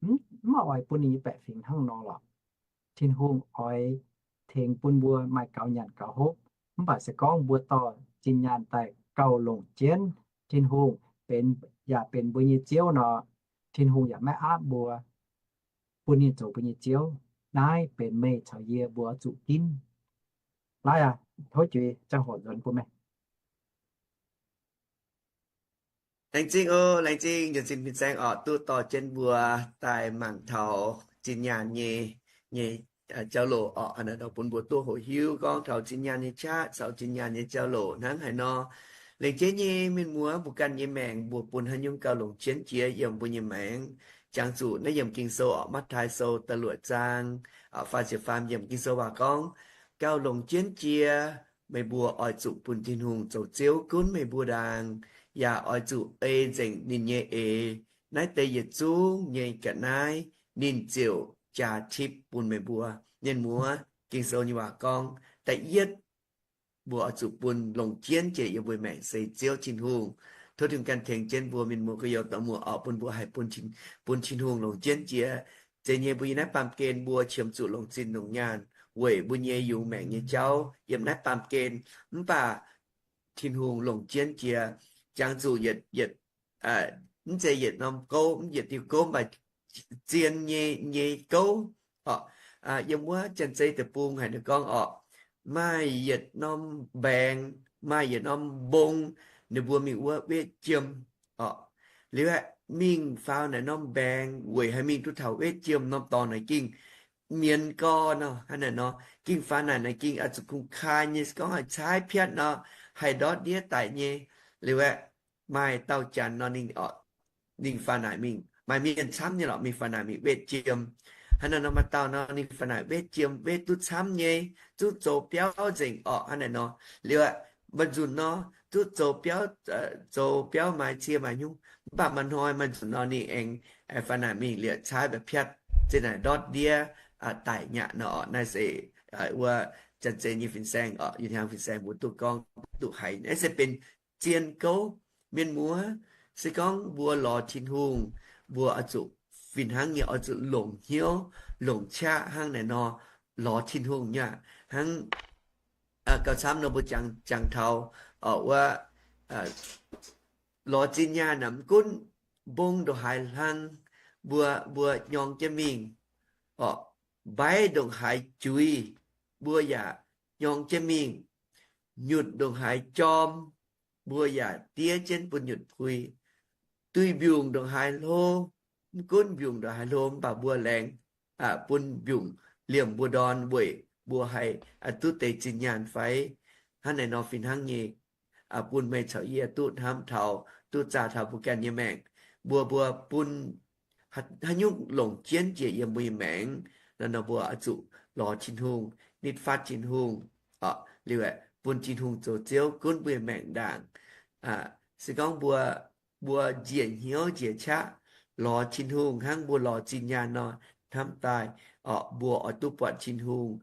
mv, mv oix bun ninh nyei baeqc fingx hnangv nor lorqc. Tin-Hungh oix tengx bun mbuo maaih gaux nyanc gaux hopv. Mv baac se gorngv mbuo dorh zinh nyaanh daaih gauh longc jienv, Tin-Hungh benx, yaac benx mbuo nyei Ziouv nor, Tin-Hungh yaac maiv aapv mbuo, bun ninh zoux mbuo nyei Ziouv. Naaiv benx meih caux yie mbuo zuqc ginv. Naaiv aqv, tov Juiz ziangh hoc nzuonx bun meih. Laengz zingh oc, laengz zingh nziex zinh fin-saeng orqc, duqv dorh jienv mbuo daaih mangc taux zinh nyaanh nyei, nyei jauv-louc orqc, bun mbuo duqv hoqc hiuv gorngv taux zinh nyaanh nyei qaqv caux zinh nyaanh nyei jauv-louc hnangv haaix nor. Laengz zingh nyei mienh muoz, mbuo ganh nyei maengc mbuo bun haaix nyungc gauh longc jienv jiex yiem mbuo nyei maengc. Jangx zuqc naaiv yiem Ging-Sou orqc, Matv^taai Sou da'luoqc zaang faah ziepc faam yiemc Ging-Sou waac gorngv, gauh longc jienv jiex meih mbuo oix zuqc bun Tin-Hungh zoux Ziouv gunv meih mbuo ndaangc, yaac oix zuqc ei nzengc ninh nyei eix. Naaiv deix yietc zungv nyei ga'naaiv ninh ziouc jaa tipv bun meih mbuo. Mienh muoz, Ging-Sou nyei waac gorngv da'yietv mbuo oix zuqc bun longc jienv jiex yiem mbuo maengc se Ziouv Tin-Hungh. Tov Tin-Hungh ganh tengx jienv mbuo mienh muoz gorx-youz dorh muoz orqc, bun mbuo haih bun Tin-Hungh longc jienv jiex. Zeiz nyei mbuo yiem naaiv baamh gen mbuo qiemx zuqc longc zinh longc nyaanh weic mbuo nyei yungz maengc nyei jauv yiem naaiv baamh gen. Mv baac Tin-Hungh longc jienv jiex, jangx zuqc yietc, yietc, mv zeiz yietc norm gouv, mv yietc diuh gouv, mv baac zien nyei, nyei gouv orqc. Yiem wuov Janx-Zei deic-bung haiz ninh gorngv orqc, maaih yietc norm mbaengx, maaih yietc norm mbong, ninh mbuo mingh wuov wetv jiem orqc. Liuz aeqv, mingh faaux naaic norm mbaengx weic haih mingh duqv taux wetv jiem norm dorngx naaic gengh mienz gorn nor, hnangv naaic nor, gengh faaux naaic naaic gengh oix zuqc kungx kaaix nyei, se gorngv haih caaiv piatv nor, haih ndortv ndiev daic nyei. Liuz aeqv, maaih dauh janx nor ninh, ninh faaux naaic mingh, maaih mienh camv nyei lorqc, mingh faaux naaic mingh wetv jiem. Hnangv naaic nor maaih dauh nor ninh faaux naaic wetv jiem wetv duqv camv nyei, zuqc zoux biauv nzengc orqc, hnangv naaic nor. Liuz aeqv, maaih nzunc nor zuqc zoux biauv, zoux biauv maaiz cie maaiz hnyouv, mv baac maaih hnoi maaih nzunc nor ninh aengx faaux naaic mingh liuz caaiv mba'piatv, zinh naaic ndortv ndiev daic nyaqc nor orqc. Naaiv se wuov Janx-Zei nyei fin-saeng orqc, yietc hnyangx fin-saeng mbuo duqv gorngv duqv haiz. Naaiv se benx zien gouv. Mienh muoz, se gorngv mbuo lorz Tin-Hungh, mbuo oix zuqc fih hnangv nyei oix zuqc longc hnyouv, longc qaqv hnangv naaic nor lorz Tin-Hungh nyei aqv. Hnangv gauh camv nor mbuo jangx, jangx taux orqc wuov lorz zinh nyaanh naaic mv gunv mbong ndongc haaix hlang, mbuo, mbuo nyorng jienv mingh orqc, mbaiv ndongc haaix juix, mbuo yaac nyorng jienv mingh, nyutc ndongc haaix jorm, mbuo yaac diev jienv bun nyutc puix, duih mbiungc ndongc haaix hlo, mv gunv mbiungc ndongc haaix hlo mv baac mbuo laengz bun mbiungc liemh mbuo ndorn weic mbuo haih duqv deix zinh nyaanh fai? Hnangv naaic nor fih hnangv nyei bun meih caux yie duqv hnamv taux, duqv zaah taux mbuo ganh nyei maengc. Mbuo, mbuo bun haaix nyungc longc jienv jiex yiem mbuo nyei maengc nor, nor mbuo oix zuqc lorz Tin-Hungh, nitv fatv Tin-Hungh, liuz aeqv, bun Tin-Hungh zoux Ziouv gunv mbuo nyei maengc ndaangc. Se gorngv mbuo, mbuo njiec hnyouv njiec qaqv lorz Tin-Hungh hnangv mbuo lorz zinh nyaanh nor, hnamv daaih orqc, mbuo oix duqv buatc Tin-Hungh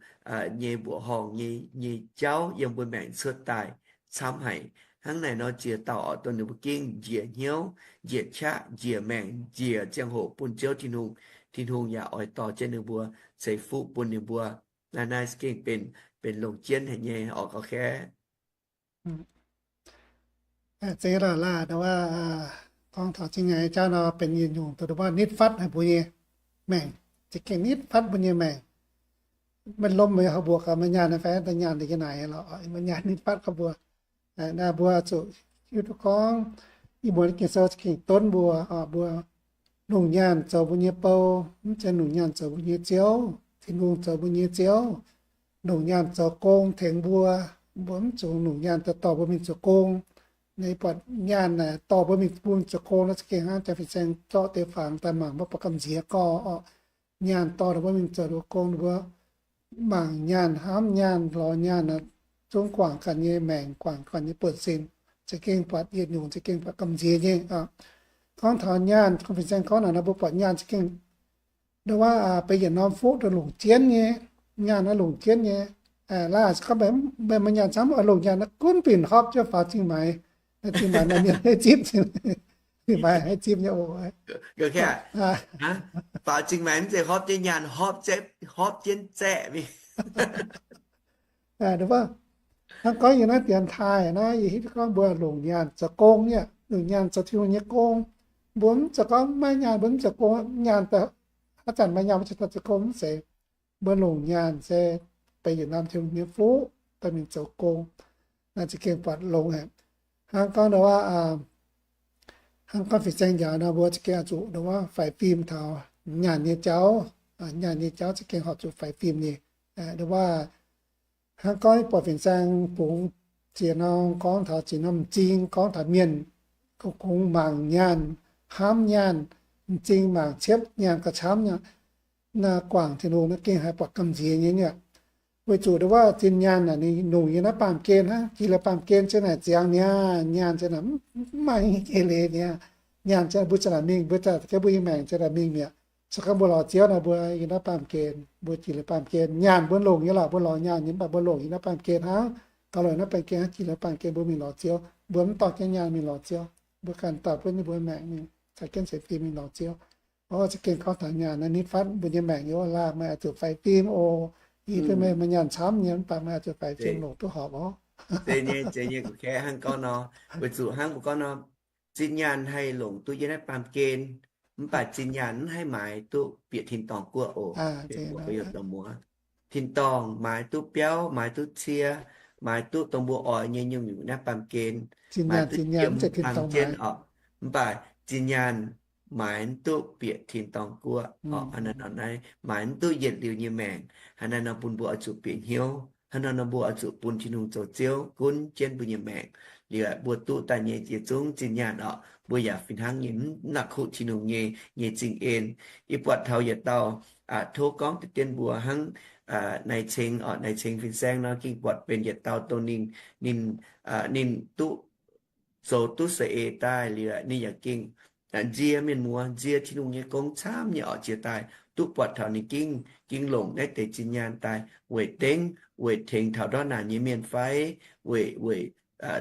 nyei mbuoqc horngh nyei, nyei jauv yiem mbuo maengc cuotv daaih camv haic. Hnangv naaic nor ziex dauh orqc, dongh ninh mbuo gengh njiec hnyouv, njiec qaqv, njiec maengc, njiec ziangh hoc bun Ziouv Tin-Hungh, Tin-Hungh yaac oix dorh jienv ninh mbuo ceix fuqv bun ninh mbuo. Naaiv, naaiv gengh benx, benx longc jienv haic nyei orqc, gauh kaeqv. Zeiz laaix, laaix wuov gorngv taux zinh nyaanh nyei jauv nor benx yietc nyungc dongh wuov nitv fatv haic mbuo nyei maengc. Za'gengh nitv fatv mbuo nyei maengc. Maiv lomh mbuo nyei hoz mbuoqc gaax maaih nyaanh fai, daaih nyaanh deix jienv naaic lorqc, maaih nyaanh nitv fatv gaax mbuo. Naaiv mbuo zuqc hiuv duqv gorngv ih muonz Ging-Sou za'gengh donv mbuo, mbuo longc nyaanh zoux mbuo nyei bou, mv zeiz longc nyaanh zoux mbuo nyei ziouv. Tin-Hungh zoux mbuo nyei ziouv. Longc nyaanh zoux gong tengx mbuo. Mbuo mv zuqc longc nyaanh daaih dorh mbuo mingh zoux gong. Naaiv buatc nyaanh naaic dorh mbuo mingh, mbuo mingh zoux gong nor za'gengh hnangv janx fin-saeng zorqv deix fangx daaih mangc mbuo buatc gamh nziex gorx orqc. Nyaanh dorh mbuo mingh zoux gong, mbuo mangc nyaanh, hnamv nyaanh, lorz nyaanh, zungv guangc ganh nyei maengc, guangc ganh nyei buonv-sin, za'gengh buatc yietc nyungc, za'gengh buatc gamh nziex nyei. gorngv taux nyaanh, gorngv fin-saeng gorngv naaic nor, mbuo buatc nyaanh za'gengh ndo wuov, benx yietc norm fuqv dongh longc jienv nyei. Nyaanh naaiv longc jienv nyei. Laaix gorngv mbuo maaih nyaanh camv, longc nyaanh naaiv gunv bienh hopv jienv faaux zingh maix. Zingh maix maaih mienh haih zipv, zingh maix haih zipv nyei oc. Faaux zingh maix mv zeiz hopv jienv nyaanh, hopv jienv zaeqv mingh. Hnangv gorngv yie naaiv dienx taaih naaiv, yie hiuv duqv gorngv mbuo longc nyaanh zoux gong nyei, longc nyaanh zoux Tin-Hungh nyei gong. Mbuo mv zoux, gorngv maiv nyaanh mbuo mv zoux gong. Nyaanh, haaix zanc maaih nyaanh mbuo ziouc daaih zoux gong mv zeiz. Mbuo longc nyaanh se benx yietc norm Tin-Hungh nyei fuqv daaih mingh zoux gong. Naaiv za'gengh buatc longx haic. Hnangv gorngv ndo wuov, hnangv gorngv fin-saeng njaaux nor, mbuo za'gengh oix zuqc ndo wuov faix fim taux nyaanh nyei jauv. Nyaanh nyei jauv za'gengh horpc zuqc faix fim nyei. Ndo wuov, hnangv gorngv buatc fin-saeng bungx ziex norm, gorngv taux ziex norm m'zing, gorngv taux mienh kungx mangc nyaanh, hnamv nyaanh, m'zing mangc ciepv nyaanh gauh camv nyei. Naaiv guangc Tin-Hungh naaiv gengh haih buatc gamh nziex nyei niaa. Weic zuqc ndo wuov zinh nyaanh naaic ninh longc yiem naaiv baamh gen hnangv. Jiex liuz baamh gen se naaic ziangx mi'aqv. Nyaanh se naaic mv maaih jiex leiz mi'aqv. Nyaanh se mbuo za'naaic mingh, mbuo za'gengh mbuo nyei maengc za'naaic mingh mi'aqv. Se gorngv mbuo lorz Ziouv naaic, mbuo yiem naaiv baamh gen, mbuo jiex liuz baamh gen. Nyaanh mbuo longc nyei lorqc, mbuo lorz nyaanh nyei, mv baac mbuo longc yiem naaiv baamh gen hnangv. Gauh longc naaiv baamh gen hnangv, jiex liuz baamh gen mbuo mingh lorz Ziouv, mbuo mv dorh jienv nyaanh mingh lorz Ziouv. Mbuo ganh dorh jienv ninh mbuo maengc mingh, caux jienv sienx fim mingh lorz Ziouv. Oc, za'gengh gorngv taux nyaanh naaiv nitv fatv mbuo nyei maengc nyei oc. Laanh meih oix zuqc faix fim oc. Yie duqv meih maaih nyaanh camv nyei, mv baac meih oix zuqc faix fim longc duqv horpc oc. Zeiz nyei, zeiz nyei, hnangv gorngv nor, weic zuqc hnangv mbuo gorngv nor, zinh nyaanh haih longc duqv yiem naaiv baamh gen, mv baac zinh nyaanh mv haih maaiz duqv bieqc tin-dorngh guoqv oc. Tin-dorngh maaiz duqv biauv, maaiz duqv cie, maaiz duqv dongh mbuo oix nyei nyungc-nyungc naaiv baamh gen, maaiz duqv jiem hlang jienv oc. Mv baac zinh nyaanh maaiz mv duqv bieqc tin-dorngh guoqv oc. Hnangv naaiv nor, naaiv maaiz mv duqv yietc liuz nyei maengc. Hnangv naaiv nor bun mbuo oix zuqc bieqc hnyouv. Hnangv naaiv nor mbuo oix zuqc bun Tin-Hungh zoux Ziouv gunv jienv mbuo nyei maengc. Liuz mbuo duqv daaih nyei yietc zungv zinh nyaanh oc, mbuo yaac fih hnangv nyei mv nangc kuqv Tin-Hungh nyei, nyei zingh en. Yie buatc taux yietc dauh tov gorngv deix dien mbuo hnangv Naix Ceng oc, Naix Ceng fin-saeng nor gengh buatc benx yietc dauh dongh ninh, ninh, ninh duqv zoux duqv saeng-eix daaih liuz ninh yaac gengh nzie mienh muoz, nzie Tin-Hungh nyei gong camv nyei oc, jiex daaih duqv buatc taux ninh gengh, gengh longc naaiv deix zinh nyaanh daaih weic dengv, weic tengx taux ndortv naanc nyei mienh fai, weic, weic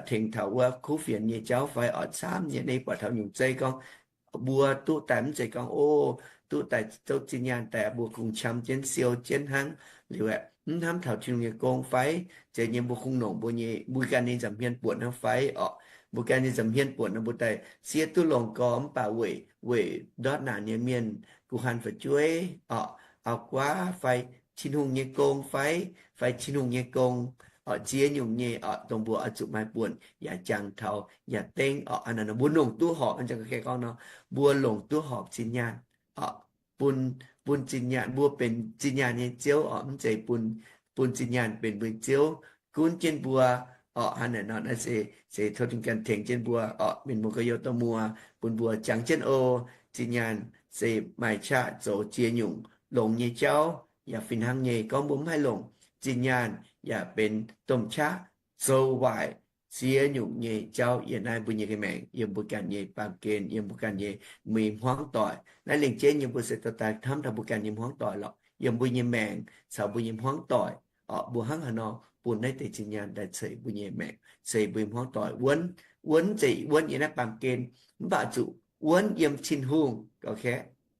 tengx taux wuov kuv fienx nyei jauv fai oc, camv nyei. Naaiv buatc taux nyungc zeiv gorngv mbuo duqv daaih mv zeiz gorngv, o, duqv daaih zoux zinh nyaanh daaih mbuo kungx qam jienv siou jienv hnangv. Liuz aeqv, mv hnamv taux Tin-Hungh nyei gong fai? Zeiz nyei, mbuo kungx longc mbuo nyei, mbuo ganh nyei nza'hmien buonc hnangv fai oc? Mbuo ganh nyei nza'hmien buonc nor, mbuo daaih siev duqv longc gorx, mv baac weic, weic ndortv naanc nyei mienh, guh hanh fu'jueiv oc, auv-guaav fai Tin-Hungh nyei gong fai, fai Tin-Hungh nyei gong oc, ziex nyungc nyei oc, dongh mbuo oix zuqc maaih buonc yaac jangx taux yaac dengv oc. Hnangv naaiv nor mbuo longc duqv horpc, hnangv jang ga'kei gorngv nor, mbuo longc duqv horpc zinh nyaanh oc, bun, bun zinh nyaanh, mbuo benx zinh nyaanh nyei ziouv oc, mv zeiz bun, bun zinh nyaanh benx mbuo nyei ziouv gunv jienv mbuo oc. Hnangv naaiv nor naaiv se, se tov Tin-Hungh ganh tengx jienv mbuo oc. Mienh muoz gorx-youz, dongh muoz bun mbuo jangx jienv oc. Zinh nyaanh se maaih qaqv zoux ziex nyungc longx nyei jauv yaac fih hnangv nyei. Gorngv mbuo mv haih longc, zinh nyaanh yaac benx domh qaqv zoux waaic ziex nyungc nyei jauv yiem naaiv mbuo nyei maengc, yiem mbuo ganh nyei baamh gen, yiem mbuo ganh nyei mbuo hmuangv doic. Naaiv lengc jeiv nyei mbuo se dorh daaih hnamv taux mbuo ganh nyei hmuangv doic lorqc, yiem mbuo nyei maengc caux mbuo nyei hmuangv doic oc. Mbuo hnangv haaix nor bun naaiv deix zinh nyaanh daaih ceix mbuo nyei maengc, ceix mbuo nyei hmuangv doic wuonv. Wuonv mv zeiz wuonv yiem naaiv baamh gen, mv baac zuqc wuonv yiem Tin-Hungh.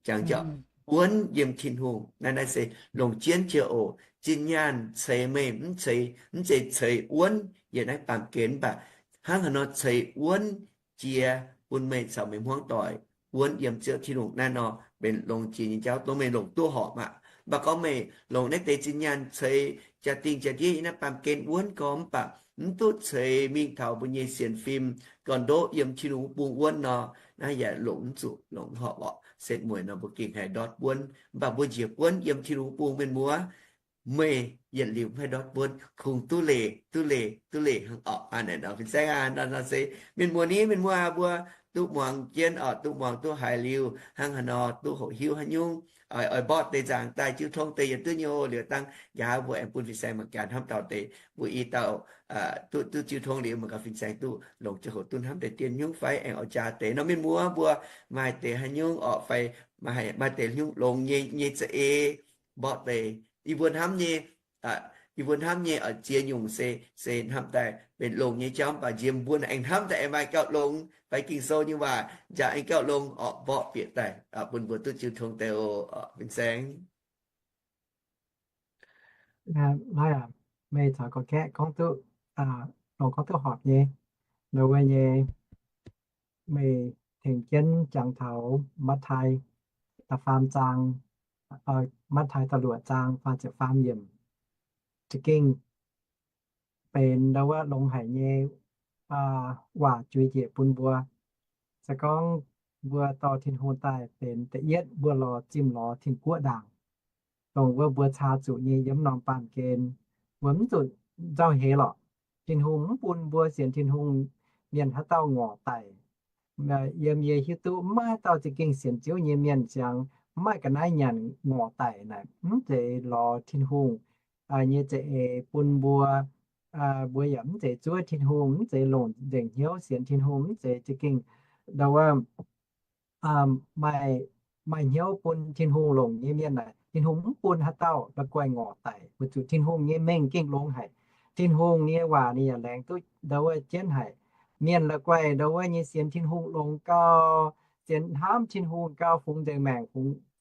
Jangx jauv, wuonv yiem Tin-Hungh. Naaiv, naaiv se longc jienv jiex oc. Zinh nyaanh ceix meih mv ceix, mv zeiz ceix wuonv yiem naaiv baamh gen, mv baac hnangv haaix nor ceix wuonv jiex bun meih caux meih hmuangv doic wuonv yiem Ziouv Tin-Hungh. Naaiv nor benx longx jiex nyei jauv, dongh meih longc duqv horpc aqv. Mv baac gorngv meih longc naaiv deix zinh nyaanh ceix jaa-dingh jaa-ndiev yiem naaiv baamh gen wuonv gorngv, mv baac mv duqv ceix mingh taux mbuo nyei sienx fim gorn-ndoqv yiem Tin-Hungh wuov bung wuonv nor, naaiv yaac longc mv zuqc, longc mv horpc orqc. Setv mueic nor mbuo gengh haih ndortv buonv, mv baac mbuo njiec buonv yiem Tin-Hungh wuov bung, mienh muoz, meih yietc liuz mv haih ndortv buonv, kungx duqv leih, duqv leih, duqv leih hnangv orqc. Aa, naaiv nor fin-saeng aac, nor, nor se mienh muoz ni, mienh muoz aac, mbuo duqv muangx jienv oc, duqv muangx duqv haiz liuz hnangv haaix nor duqv hoqc hiuv haaix nyungc, oix mborqv deix nzaangc daaih jiu tong deix yietc duqv nyei oc. Liuz dangh nqa'haav mbuo aengx bun fin-saeng mangc gaax hnamv taux deix mbuo i dauh duqv duqv jiu tong liuz mangc gaax fin-saeng duqv longc jiu hoc duqv hnamv deix dien nyungc fai aengx oix jaa deix nor. Mienh muoz mbuo maaih deix haaix nyungc oc fai maaih deix nyungc longx nyei nyei za'eix mborqv deix. Yie mbuo hnamv nyei, yie mbuo hnamv nyei oix ziex nyungc se, se hnamv daaih benx longx nyei jauv, mv baac nziex mbuo aengx hnamv daaih aengx maaih gauh longx fai Ging-Sou nyei waac njaaux aengx gauh longx oc, mborqv bieqc daaih bun mbuo duqv jiu tong deix oc, fin-saeng. Meih caux gorqv-kaeqv gorngv duqv, dongh gorngv duqv horpc nyei. Nduov nyei, meih tengx jienv jangx taux Matv^taai da'faam zaang, Matv^taai da'luoqc zaang faah ziepc faam yiemc, za'gengh benx nduov longx haic nyei waac juix njiec bun mbuo. Se gorngv mbuo dorh Tin-Hungh daaih benx da'yietv, mbuo lorz zimh lorz Tin-Guoqv ndaangc, dongh wuov mbuo caa zuqc nyei yiem norm baamh gen, mbuo mv zuqc nzauh heix lorqc. Tin-Hungh mv bun mbuo sienx Tin-Hungh mienh haaix dauh ngorc daic. Yiem yie hiuv duqv mv maaih haaix dauh za'gengh sienx Ziouv nyei mienh ziangx mv maaih ga'naaiv nyanc ngorc daic naaic. Mv zeiz lorz Tin-Hungh nyei za'eix bun mbuo, mbuo yaac mv zeiz zuov Tin-Hungh, mv zeiz longc nzengc hnyouv sienx Tin-Hungh, mv zeiz za'gengh nduov maaih, maaih hnyouv bun Tin-Hungh longc nyei mienh naaic, Tin-Hungh mv bun haaix dauh la'guaih ngorc daic, weic zuqc Tin-Hungh nyei mengh gengh longx haic. Tin-Hungh nyei waac ninh yaac laengz duqv nduov jienv haic. Mienh la'guaih nduov nyei sienx Tin-Hungh longx gau, sienx hnamv Tin-Hungh gau, fungx nzengc maengc,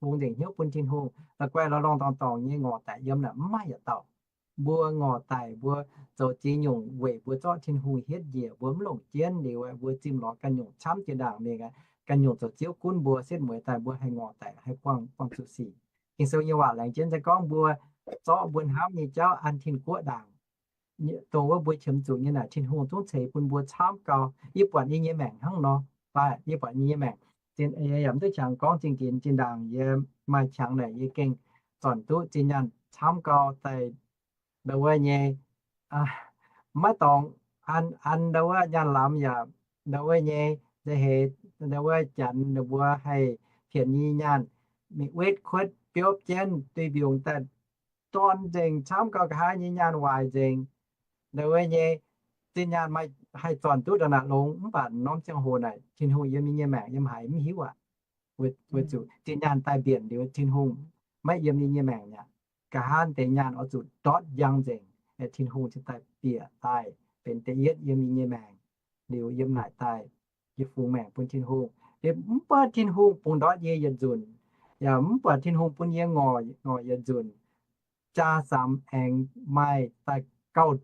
fungx nzengc hnyouv bun Tin-Hungh, la'guaih lorz lorngh dorngx dorngx nyei ngorc daic yiem naaic mv maaih yietc dauh. Mbuo ngorc daic, mbuo zoux ziex nyungc weic mbuo zorqv Tin-Hungh hietv njiec, mbuo mv longc jienv liuz, mbuo zimh lorz ganh nyungc camv jiex ndaangc mingh, ganh nyungc zoux ziouv gunv mbuo, setv mueiz daaih mbuo haih ngorc daic, haih buangh, buangh zuqc sic. Ging-Sou nyei waac laengz jienv se gorngv mbuo zorqv mbuo hnamv nyei jauv an Tin-Guoqv ndaangc, dongh wuov mbuo qiemx zuqc nyei naaic, Tin-Hungh zungv ceix bun mbuo camv gau. Yie buatc yie nyei maengc hnangv nor, yie buatc yie nyei maengc, yaac mv duqv qangx gorngv zingh ginx zinh ndaangc yie maaih qangx naaic yie gengh zornc duqv zinh nyaanh camv gau daaih nduov nyei, maiv dorngx an, an nduov nyaanh lamz yaac nduov nyei, nza'heix nduov janx ninh mbuo haih pienx nyei nyaanh, mingh wetv kuotv biopv jienv duih mbiungc daaih dorn nzengc camv gau, nqa'haav nyei nyaanh waaic nzengc. Nduov nyei, zinh nyaanh haih zornc duqv ndongc naaic longx, mv baac norm ziangh hoc naaic Tin-Hungh yiem yie nyei maengc yiem haaix mv hiuv aqv. Weic zuqc zinh nyaanh daaih mbienc liuz Tin-Hungh maiv yiem yie nyei maengc aqv. Nqa'haav deix nyaanh oix zuqc ndortv njang nzengc, Tin-Hungh cingx daaih bieqc daaih benx da'yietv yiem yie nyei maengc. Liuz yiem naaic daaih yie fungx maengc bun Tin-Hungh. Mv buatc Tin-Hungh bungx ndortv yie yietc nzunc, yaac mv buatc Tin-Hungh bun yie ngorc, ngorc yietc nzunc, jaa samx aengx maaih daaih gauh,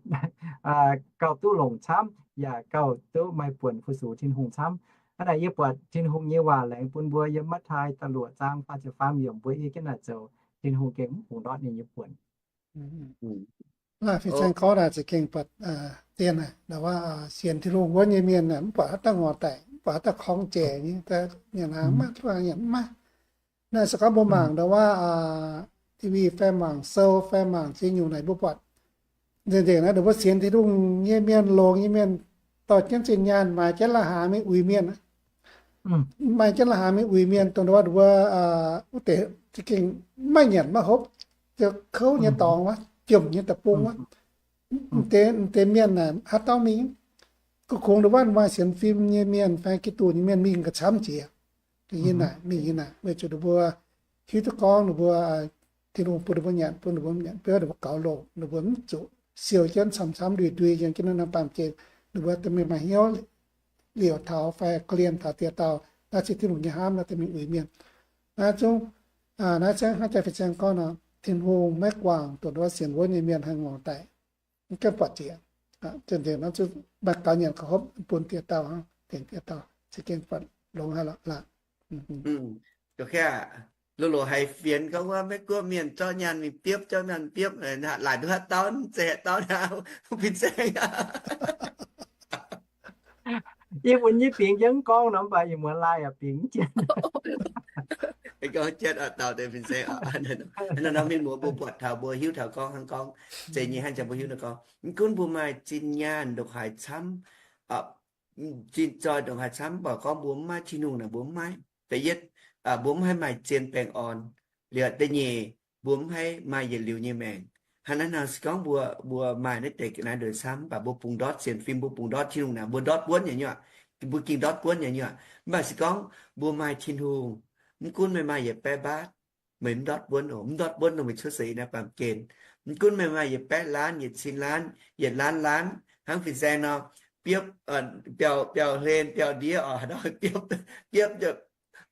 gauh duqv longc camv, yaac gauh duqv maaih buonc fu-sux Tin-Hungh camv. Hnangv naaic yie buatc Tin-Hungh nyei waac laengz bun mbuo yiem Matv^taai da'luoqc zaang faah ziepc faam yiemc, mbuo ei jienv naaic zoux, Tin-Hungh gengh mv bungx ndortv ninh nyei buonc. Fin-saeng gorngv naaic za'gengh buatc dien naaic, sienx Tin-Hungh wuov nyei mienh naaic mv buatc haaix dauh ngorc daic, mv buatc haaix dauh korngx jaic nyei, mienh maiv, mv maaih. Naaiv se gorngv mbuo mangc ndau wuov T V fai mangc sou fai mangc ziex nyungc naaic mbuo buatc nzengc nzengc naaiv, ninh mbuo sienx Tin-Hungh nyei mienh, longx nyei mienh, dorh jienv zinh nyaanh, maaiz jienv lai-hnaangx mingh uix mienh, maaih jienv lai-hnaangx mingh uix mienh, dongh ndau wuov, wuov deix za'gengh maiv nyanc maiv hopv, ziouc kouv nyei dorngx wuov, jomc nyei deic-bung wuov. Deix, deix mienh naaic haaix dauh mingh? Kungx ndau wuov maaih sienx fim nyei mienh fai Giduc nyei mienh mingh gauh camv jiex. Yie naaic mingh yie naaic weic zuqc ninh mbuo hiuv duqv gorngv ninh mbuo, Tin-Hungh bun ninh mbuo nyanc, bun ninh mbuo nyanc beuv, ninh mbuo gaux loh, ninh mbuo mv zuqc siou jienv camv-camv ndui-ndui yiem jienv naaiv norm baamh gen. Ninh mbuo daaih mingh maaih hnyouv liouc taux fai korv-lienh taux dieh dauh, naaiv se Tin-Hungh nyei hnamv naaiv daaih mingh uix mienh. Naaiv zungv, naaiv se hnangv jaa fin-saeng gorngv nor, Tin-Hungh maiv guangc dongh wuov sienx wuov nyei mienh haih ngorc daic. Mv gaengh buatc jiex. Maaih gaux nyanc gaux hopv bun dieh dauh, tengx dieh dauh za'gengh buatc longx haic lorqc. Loz-loz haiz fienx gorngv wuov Meiv Guoqv mienh zorqv nyaanh mingh biopv, zorqv nyaanh biopv, laaic nduov haaix dauh, mv zeiz haaix dauh naaiv, fin-saeng. Yie mbuo nyei bingx jienv gorngv nor, mv baac ih muonz laai yaac bingx jienv. Gorngv jienv oix dauh deix fin-saeng. Naaiv nor mienh muoz mbuo buatc taux mbuo hiuv taux gorngv hnangv gorngv, zeiz nyei hnangv jangx mbuo hiuv nor gorngv, mv gunv mbuo maaih zinh nyaanh ndongc haaix camv, zinh zoih ndongc haaix camv, mv baac gorngv mbuo mv maaih Tin-Hungh naaic mbuo mv maaih. Da'yietv, mbuo mv haih maaih zien baengh orn. Liuz da'nyeic, mbuo mv haih maaih yietc liuz nyei maengc. Hnangv naaiv nor se gorngv mbuo, mbuo maaih naaiv deix ga'naaiv ndueic camv, mv baac mbuo bungx ndortv sienx fim, mbuo bungx ndortv Tin-Hungh naaic, mbuo ndortv buonv nyei nyuoqc. Mbuo ging ndortv buonv nyei nyuoqc. Mv baac se gorngv mbuo maaih Tin-Hungh, mv gunv meih maaih yietc baeqv mbaatv, meih mv ndortv buonv oc. Mv ndortv buonv nor meih cuotv seix yiem naaiv baamh gen. Mv gunv meih maaih yietc baeqv laanv, yietc cin laanv, yietc laanv laanv, hnangv fin-saeng nor, biopv, biauv, biauv hlen, biauv ndiev oc, haaix dauh biopv, biopv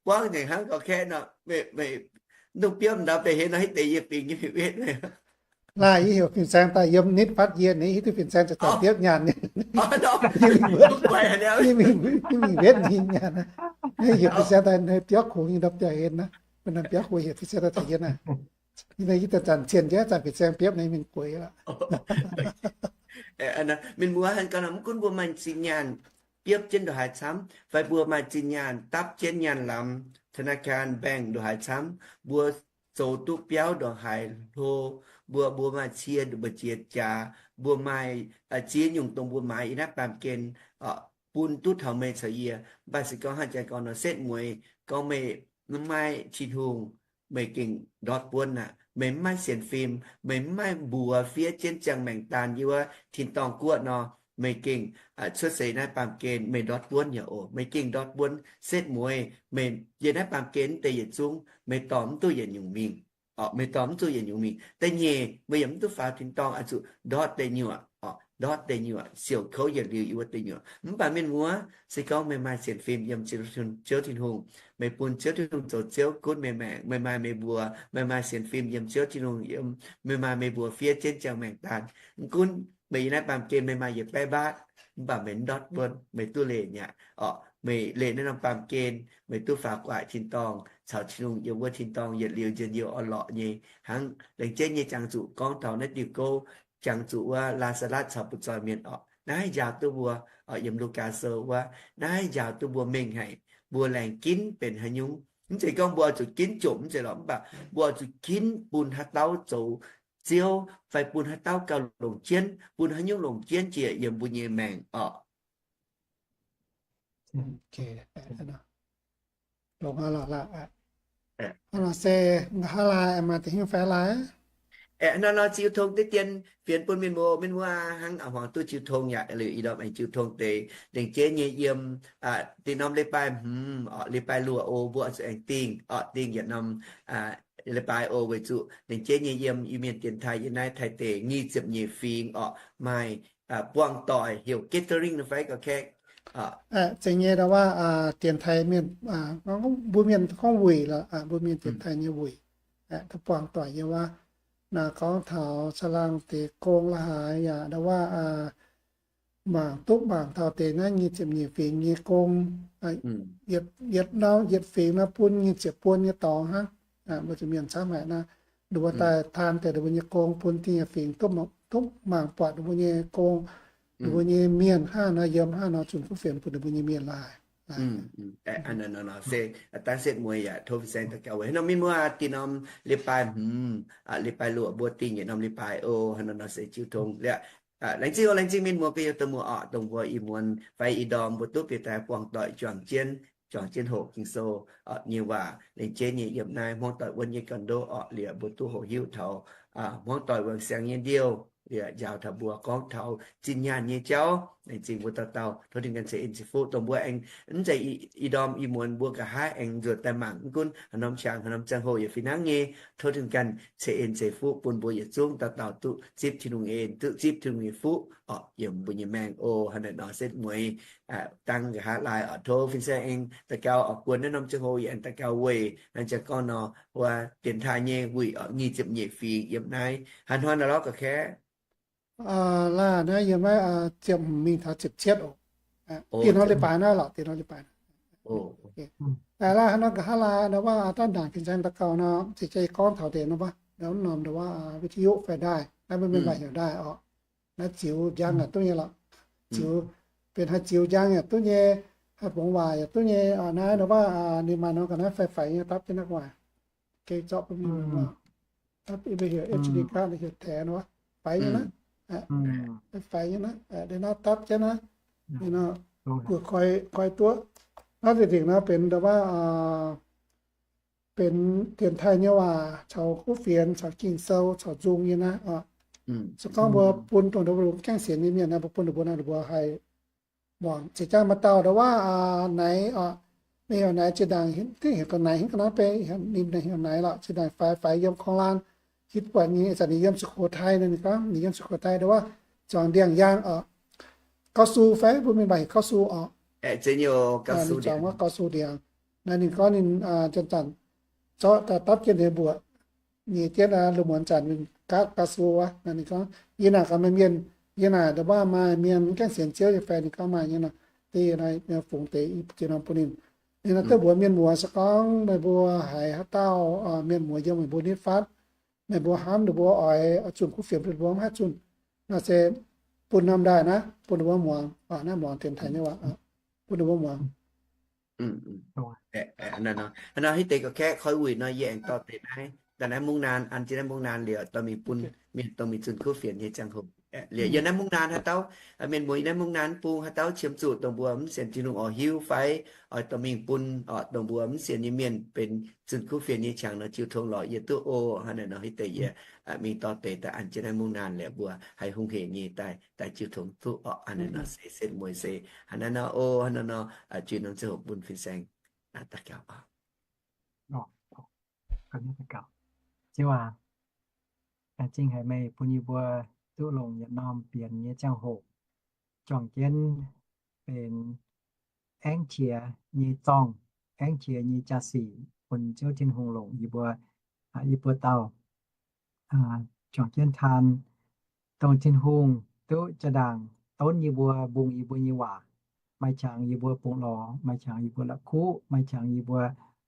buangv nzengc hnangv gauh kaeqv nor, meih, meih mv dungx biopv ndau deix hlen nor, hitv deix yie bingx nyei mingh wetv meih. Laih yie heuc fin-saeng daaih yiem nitv fatv yie, ninh hiuv duqv fin-saeng ziouc daaih biopv nyaanh nyei. Yie mingh wetv ninh nyaanh. Yie heuc fin-saeng daaih biopv kungx nyei ndau biauv hlen naaiv, bun ninh biopv kungx heuc fin-saeng daaih taux yie naaiv. Yie daaih zanc cien jienv zanc fin-saeng biopv ninh mingh gueix aqv. Mienh muoz, mv gunv mbuo maaih zinh nyaanh biopv jienv ndongc haaix camv, fai mbuo maaih zinh nyaanh dapv jienv nyaanh lamz ธนาคาร bank ndongc haaix camv, mbuo zoux duqv biauv ndongc haaix hlo, mbuo, mbuo maaih cie mbu'ziex jaax, mbuo maaih ziex nyungc dongh mbuo maaiz yiem naaiv baamh gen, bun duqv taux meih caux yie. Mv baac se gorngv hnangv jang gorngv nor setv mueiz gorngv meih mv maaih Tin-Hungh, meih gengh ndortv buonv aqv. Meih mv maaih sienx fim, meih mv maaih mbuox fiev jienv ziangh maengc daan yiem wuov tin-dorngh guoqv nor, meih gengh cuotv seix naaiv baamh gen meih ndortv buonv yaac oc. Meih gengh ndortv buonv setv mueiz, meih yiem naaiv baamh gen mv deix yietc zungv meih dorh mv duqv yietc nyungc mingh. Meih dorh mv duqv yietc nyungc mingh. Da'nyeic, meih yaac mv duqv faaux tin-dorngh oix zuqc ndortv deic nyuoqc, ndortv deic nyuoqc, siouc kouv yietc liuz yiem wuov deic nyuoqc. Mv baac mienh muoz, se gorngv meih maaih sienx fim yiem Ziouv Tin-Hungh, meih bun Ziouv Tin-Hungh zoux Ziouv gunv meih maengc, meih maaih meih mbuox, meih maaih sienx fim yiem Ziouv Tin-Hungh, yiem, meih maaih meih mbuox fiev jienv ziangh maengc daan. Mv gunv meih yiem naaiv baamh gen meih maaih yietc baeqv mbaatv, mv baac meih ndortv buonv, meih duqv leih nyei aqv. Orqc, meih leih naaiv norm baamh gen, meih duqv faaux guaaic tin-dorngh caux Tin-Hungh yiem wuov tin-dorngh yietc liuz njien-youh orn-lorqc nyei. Hnangv laengz jeiv nyei jangx zuqc gorngv taux naaiv diuh gouv, jangx zuqc wuov Laa^saa^latv caux butv-zoih mienh orqc. Naaiv njaaux duqv mbuo, yiem Lugaa Sou wuov, naaiv njaaux duqv mbuo mengh haic, mbuo laengz ginv benx haaix nyungc. Mv zeiz gorngv mbuo oix zuqc ginv jomc mv zeiz lorqc, mv baac mbuo oix zuqc ginv bun haaix dauh zoux Ziouv, fai bun haaix dauh gauh longc jienv, bun haaix nyungc longc jienv jiex yiem mbuo nyei maengc orqc. Longx aqv lorqc. Hnangv nor se nqa'haav laai maaih deix hnyouv fai laai? Aeqv, hnangv nor ziux tong deix dien fienx bun mienh muoz, mienh muoz hnangv a'hmuangx duqv ziux tong yaac liuz ih ndorm aengx ziux tong deix. Laengz jeiv nyei yiem da'nyeic norm leiz-baaix hmz orqc, leiz-baaix luoqc oc, mbuo oix zuqc aengx dingh orqc, dingh yietc norm leiz-baaix oc, weic zuqc laengz jeiv nyei yiem Iu-Mienh dienx taaih yiem naaiv Taiv deic nyic ziepc nyeic fingx orqc, maaih buangh doic heuc gathering nor fai gauh kaeqv. Zeiz nyei ndau wuov dienx taaih mienh, mbuo mienh gorngv wuic lorqc, mbuo mienh dienx taaih nyei wuic, duqv buangh doic yiem wuov. Naaiv gorngv taux caangh laangh deix gong la'haaix yaac ndau wuov mangc duqv mangc taux deix naaiv nyic ziepc nyeic fingx nyei gong, yietc, yietc norm, yietc fingx nor bun nyic ziepc buon nyei dorngx hnangv. Mbuo zuqc mienh camv haic naaiv, ninh mbuo daaih taan deix ninh mbuo nyei gong bun da'nyeic fingx duqv mangc buatc ninh mbuo nyei gong, ninh mbuo nyei mienh hnangv nor yiem hnangv nor zunc duqv fienx bun ninh mbuo nyei mienh laaix. Se dangh setv mueiz yaac tov fin-saeng daux gaux weic haaix norm mienh muoz da'nyeic norm leiz-baaix hmz, leiz-baaix luoqc mbuo dingh yietc norm leiz-baaix oc, haaix norm nor se jiu tong liuz. Laengz zingh oc, laengz zingh mienh muoz gu'nyuoz dongh muoz orqc, dongh mbuo ih muonz fai ih ndorm mbuo duqv bieqc daaih buangh doic juangc jienv, juangc jienv hoqc Ging-Sou nyei waac. Laengz jeiv nyei yiem naaiv hmuangv doic wuonv nyei ganh ndoqv orqc, liuz mbuo duqv hoqc hiuv taux hmuangv doic wangc siangx nyei ndiouh, liuz njaaux taux mbuo gorngv taux zinh nyaanh nyei jauv. Laengz zingh mbuo dauh dauh, tov Tin-Hungh ganh ceix en ceix fuqv dongh mbuo aengx mv zeiz ih ndorm ih muonz mbuo nqa'haav aengx nzuonx daaih mangc, mv gunv haaix norm qangx haaix norm ziangh hoc yaac fih hnangv nyei. Tov Tin-Hungh ganh ceix en ceix fuqv bun mbuo yietc zungv dauh dauh duqv zipv Tin-Hungh en, duqv zipv Tin-Hungh nyei fuqv orqc, yiem mbuo nyei maengc oc. Hnangv naaic nor setv mueiz dangh nqa'haav laai orqc, tov fin-saeng aengx daux gaux orqc, buonc naaiv norm ziangh hoc yaac aengx daux gaux weic hnangv jang gorngv nor, wuov dienx taaih nyei wuic orqc, nyic ziepc nyeic fingx yiem naaiv. Haaix hnoi nor lorz ga'kaeqv? Laai naaiv yiem naaiv ziepc hmz mingh taux ziepc cietv oc. Diex hnoi leiz-baaix naaiv lorqc, diex hnoi leiz-baaix. Laai hnangv nor nqa'haav laai nor wuov, dangh ndaangc fin-saeng daux gaux nor, zeix jaa gorngv taux deix nor wuov, nor norm nor wuov วิทยุ fai ndaaih, naaiv maiv maaih heuc ndaaih orqc. Naaiv ziux njang yaac duqv nyei lorqc. Ziux, benx haih ziux njang yaac duqv nyei, haih fongx waac yaac duqv nyei. Naaiv nor wuov, ninh maaih norm ga'naaiv faix-faix nyei dapv jienv naaiv gu'nguaaic. Gengh zorqv bun mienh muoz dapv, mbuo heuc H D card, heuc taex nor wuov, faix nyei naaiv. Faix nyei naaiv, deix naaiv dapv jienv naaiv. Ninh nor mbuo koi, koi duqv. Naaiv deix dingc nor benx ndau wuov, benx dienx taaih nyei waac caux kuv fienx caux Ging-Sou caux nzung nyei naaiv oc. Se gorngv mbuo bun dongh ndau wuov lungh gaengh sienx nyei mienh naaiv, mbuo bun ninh mbuo naaiv, ninh mbuo haih muangx. Ziex jangv maaih dauh ndau wuov naaic oc, mienh heuc naaic zinh ndaangc, heuc ga'naaic hingv ga'naaiv bei, ninh heuc naaic lorqc, zinh ndaangc faix, faix yiem Korng-Laan, hitv buatc nyei, ih zanc ninh yiem สุโขทัย naaiv, ninh gorngv ninh yiem สุโขทัย ndau wuov zuangx ndiangx-yaang oc. Gauv su fai mbuo mienh waac heuc gauv su oc. Zuangx wuov gauv su ndiangx. Naaiv ninh gorngv ninh zanc-zanc zorqv daaih dapv jienv ninh mbuoqc nyei jienv, lungh muonz zanc ninh gapv gauv su wuov. Naaiv ninh gorngv yie naaic gaax meih mienh, yie naaic ndau wuov maaih mienh mv gaengh sienx Ziouv nyei fai, ninh gorngv maaih nyei nor, deix fungx deix jiex norm bun ninh. Ninh nor duqv mbuox mienh muoz se gorngv meih mbuo haiz haaix dauh mienh muoz yiem meih mbuo nitv fatv, meih mbuo hnamv ninh mbuo oix zunh kuv fienx bun ninh mbuo mv haih zunh, naaiv se bun norm ndaaih naaiv bun ninh mbuo muangx. Naaiv muangx dienx taaih nyei waac, bun ninh mbuo muangx. Hnangv nor hitv deix ga'kaeqv koi wuic nor, yie aengx dorh deix naaiv, daaih naaiv mungv naan, an jienv naaiv mungv naan liuz dorh mingh bun mienh dongh mingh zunh kuv fienx nyei ziangh hoc. Liuz yiem naaiv mungv naan haaix dauh, mienh muoz yiem naaiv mungv naan bung haaix dauh qiemx zuqc dongh mbuo mv sienx Tin-Hungh oix hiuv fai oix dorh mingh bun oc, dongh mbuo mv sienx nyei mienh benx zunh kuv fienx nyei qangx nor jiu tong lorqc, yie duqv oc. Hnangv naaiv nor hitv deix yie mingh dorh deix daaih an jienv naaiv mungv naan liuz mbuo haih hungh hec nyei daaih, daaih jiu tong duqv oc. Hnangv naaiv nor se setv mueiz se hnangv naaiv nor oc. Hnangv naaiv nor juix norm ziangh hoc bun fin-saeng daux gaux oc. Ziouv aac, zingh haic meih bun yie mbuo duqv longc yietc norm bienx nyei ziangh hoc juangc jienv benx aengv qiex nyei zorngh, aengv qiex nyei jaa-sic bun Ziouv Tin-Hungh longc yie mbuo, yie mbuo dauh juangc jienv taan, dongh Tin-Hungh duqv jaa-ndaangc donv yie mbuo, mbungh yie mbuo nyei waac, maaih qangx yie mbuo bungx lorz, maaih qangx yie mbuo la'kuqv, maaih qangx yie mbuo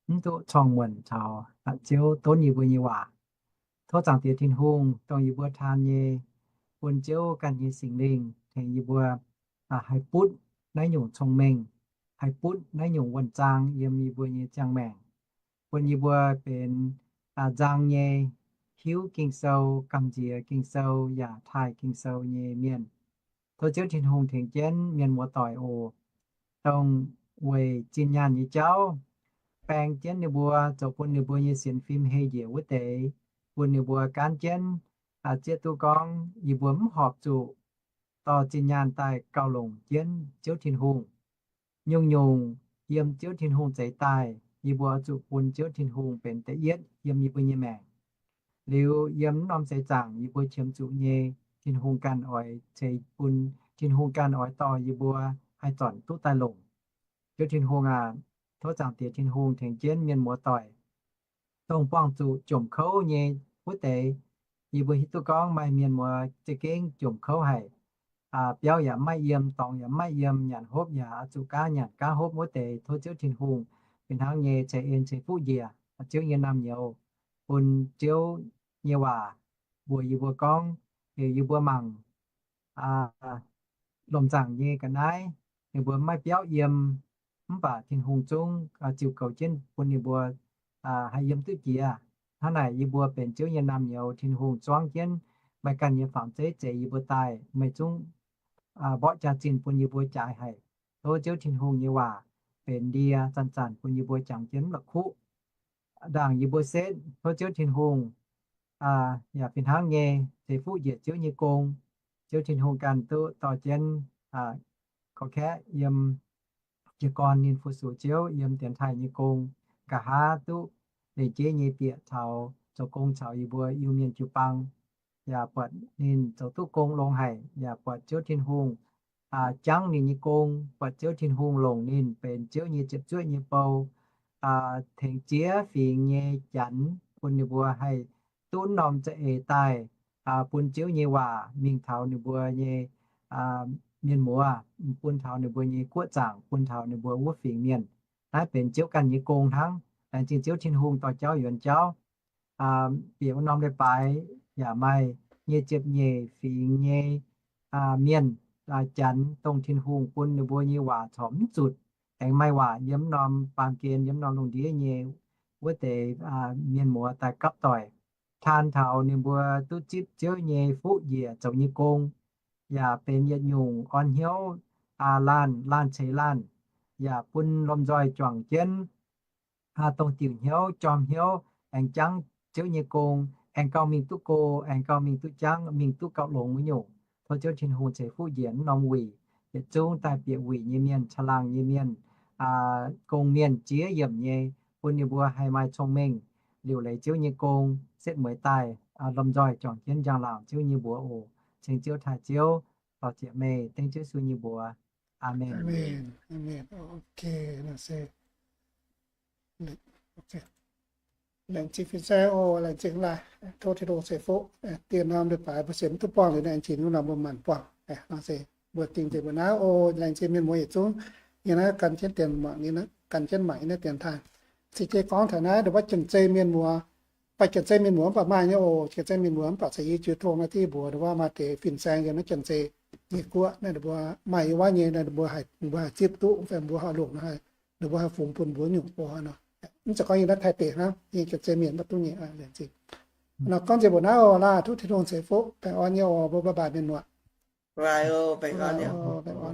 mv duqv corngh muonc caux Ziouv donv yie mbuo nyei waac. Tov Zaangc Diex Tin-Hungh dongh yie mbuo taan nyei, bun Ziouv ganh nyei Singx Lingh tengx yie mbuo haih butv naaiv nyungc cong-mengh, haih butv naaiv nyungc wuonh zaang yiem yie mbuo nyei ziangh maengc, bun yie mbuo benx nzang nyei, hiuv Ging-Sou, gamh nziex Ging-Sou yaac taaih Ging-Sou nyei mienh. Tov Ziouv Tin-Hungh tengx jienv mienh muoz-doic oc, dongh weic zinh nyaanh nyei jauv baeng jienv ninh mbuo, zoux bun ninh mbuo nyei sienx fim hei njiec wuov deix, bun ninh mbuo gaanv jienv zieqv duqv gorngv yie mbuo mv horpc zuqc dorh zinh nyaanh daaih gauh longc jienv Ziouv Tin-Hungh. Nyungc-nyungc yiem Ziouv Tin-Hungh zeix daaih, yie mbuo oix zuqc bun Ziouv Tin-Hungh benx da'yietv yiem yie mbuo nyei maengc. Liuz yiem norm seix zaangc yie mbuo qiemx zuqc nyei, Tin-Hungh ganh oix ceix bun, Tin-Hungh ganh oix dorh yie mbuo haih zornc duqv daaih longc. Ziouv Tin-Hungh aac, tov Zaangc Diex Tin-Hungh tengx jienv mienh muoz-doic, dongh buangh zuqc jomc kouv nyei wuov deix. Yie mbuo hiuv duqv gorngv maaih mienh muoz za'gengh jomc kouv haic, biauv yaac maiv yiem, dorngx yaac maiv yiem, nyanc hopv yaac zuqc gaav nyanc gaav hopv wuov deix. Tov Ziouv Tin-Hungh fih hnangv nyei ceix en ceix fuqv njiec Ziouv nyei naamh nyouz, bun Ziouv nyei waac mbuox yie mbuo gorngv, heuc yie mbuo mangc lomh nzaangc nyei ga'naaiv, ninh mbuo maiv biauv yiem, mv baac Tin-Hungh zungv ziux goux jienv bun ninh mbuo haih yiem duqv jiex. Hnangv naaic yie mbuo benx Ziouv nyei naamh nyouz, Tin-Hungh zuangv jienv meih ganh nyei fangx zeiv zeix yie mbuo daaih, meih zungv mborqv jaax-zinh bun yie mbuo jaaix haic. Tov Ziouv Tin-Hungh nyei waac benx ndie zanc-zanc bun yie mbuo jangx jienv mv la'kuqv. Ndaangc yie mbuo setv, tov Ziouv Tin-Hungh yaac fih hnangv nyei ceix fuqv njiec Ziouv nyei gong. Ziouv Tin-Hungh ganh duqv dorh jienv gorqv-kaeqv yiem jiez gorn ninh fu-sux Ziouv yiem dienx taaih nyei gong, nqa'haav duqv lengc jeiv nyei bieqc taux zoux gong caux yie mbuo Iu-Mienh jiu-baang. Yaac buatc ninh zoux duqv gong longx haic, yaac buatc Ziouv Tin-Hungh jangv ninh nyei gong, buatc Ziouv Tin-Hungh longc ninh benx Ziouv nyei ziepc zuoqv nyei bou, tengx ziex fingx nyei Janx bun ninh mbuo haih duqv norm za'eix daaih bun Ziouv nyei waac mingh taux ninh mbuo nyei mienh muoz, bun taux ninh mbuo nyei guoqv zaangc, bun taux ninh mbuo wuov fingx mienh. Naaiv benx Ziouv ganh nyei gong hnangv. Laengz zingh Ziouv Tin-Hungh dorh jauv yuonx jauv. Bieqc wuov norm leiz-baaix yaac maaih nyic ziepc nyeic fingx nyei mienh, Janx, dongh Tin-Hungh bun ninh mbuo nyei waac corc mv zutc, aengx maaih waac yiem norm baamh gen, yiem norm lungh ndiev nyei wuov deix mienh muoz daaih gapv doic, taan taux ninh mbuo duqv zipv Ziouv nyei fuqv njiec zoux nyei gong, yaac benx yietc nyungc orn hnyouv laanh, laanh ceix laanh, yaac bun lomh nzoih juangc jienv dongh diuc hnyouv, jorm hnyouv, aengx jangv Ziouv nyei gong, aengx gauh mingh duqv go, aengx gauh mingh duqv jangv, mingh duqv gauh longx wuov nyungc. Tov Ziouv Tin-Hungh ceix fuqv njiec norm wuic, yietc zungv daaih bieqc wuic nyei mienh, caangh laangh nyei mienh, gong-mienh jiex yiemc nyei, bun ninh mbuo haih maaih cong-mengh liuc leiz Ziouv nyei gong, setv mueiz daaih lomh nzoih juangc jienv njang-laangc Ziouv nyei mbuox oc. Ceng Ziouv taaih Ziouv, dorh ziec meih dengv Ziouv Yesu nyei mbuox. Aamen. Laengz zingh fin-saeng oc, laengz zingh laaih, tov Tin-Hungh ceix fuqv. Diex norm leiz-baaix mbuo sienx mv duqv buangh liuz, aengx jiex wuov norm mbuo maanc buangh. Mbuo dingh nzengc mbuo naaiv oc. Laengz zingh mienh muoz yietc zungv, yie naaiv gan jienv dienx mangc, gan jienv mangc yie naaiv dienx taaih. Cingx jiex gorngv taux naaiv, ndongc wuov Janx-Zei mienh muoz, baac Janx-Zei mienh muoz mv baac maaih nyei oc. Janx-Zei mienh muoz mv baac caux yie jiu tong naaiv div mbuox, ndongc wuov maaih deix fin-saeng yiem naaiv Janx-Zei nyei guoqv naaiv, ndongc wuov maaih yiem wuov nyei, mbuo haih zipv duqv fai mbuo haih longc, ndongc wuov haih fungx bun mbuo nyungc oc. Mv zeiz gorngv yiem naaiv Taiv deic hnangv, yiem Janx-Zei mienh mv baac duqv nyei. Nor gorngv nzengc mbuo naaiv oc. Laanh tov Tin-Hungh ceix fuqv, baengh orn nyei oc. Mbuo bye bye mienh muoz.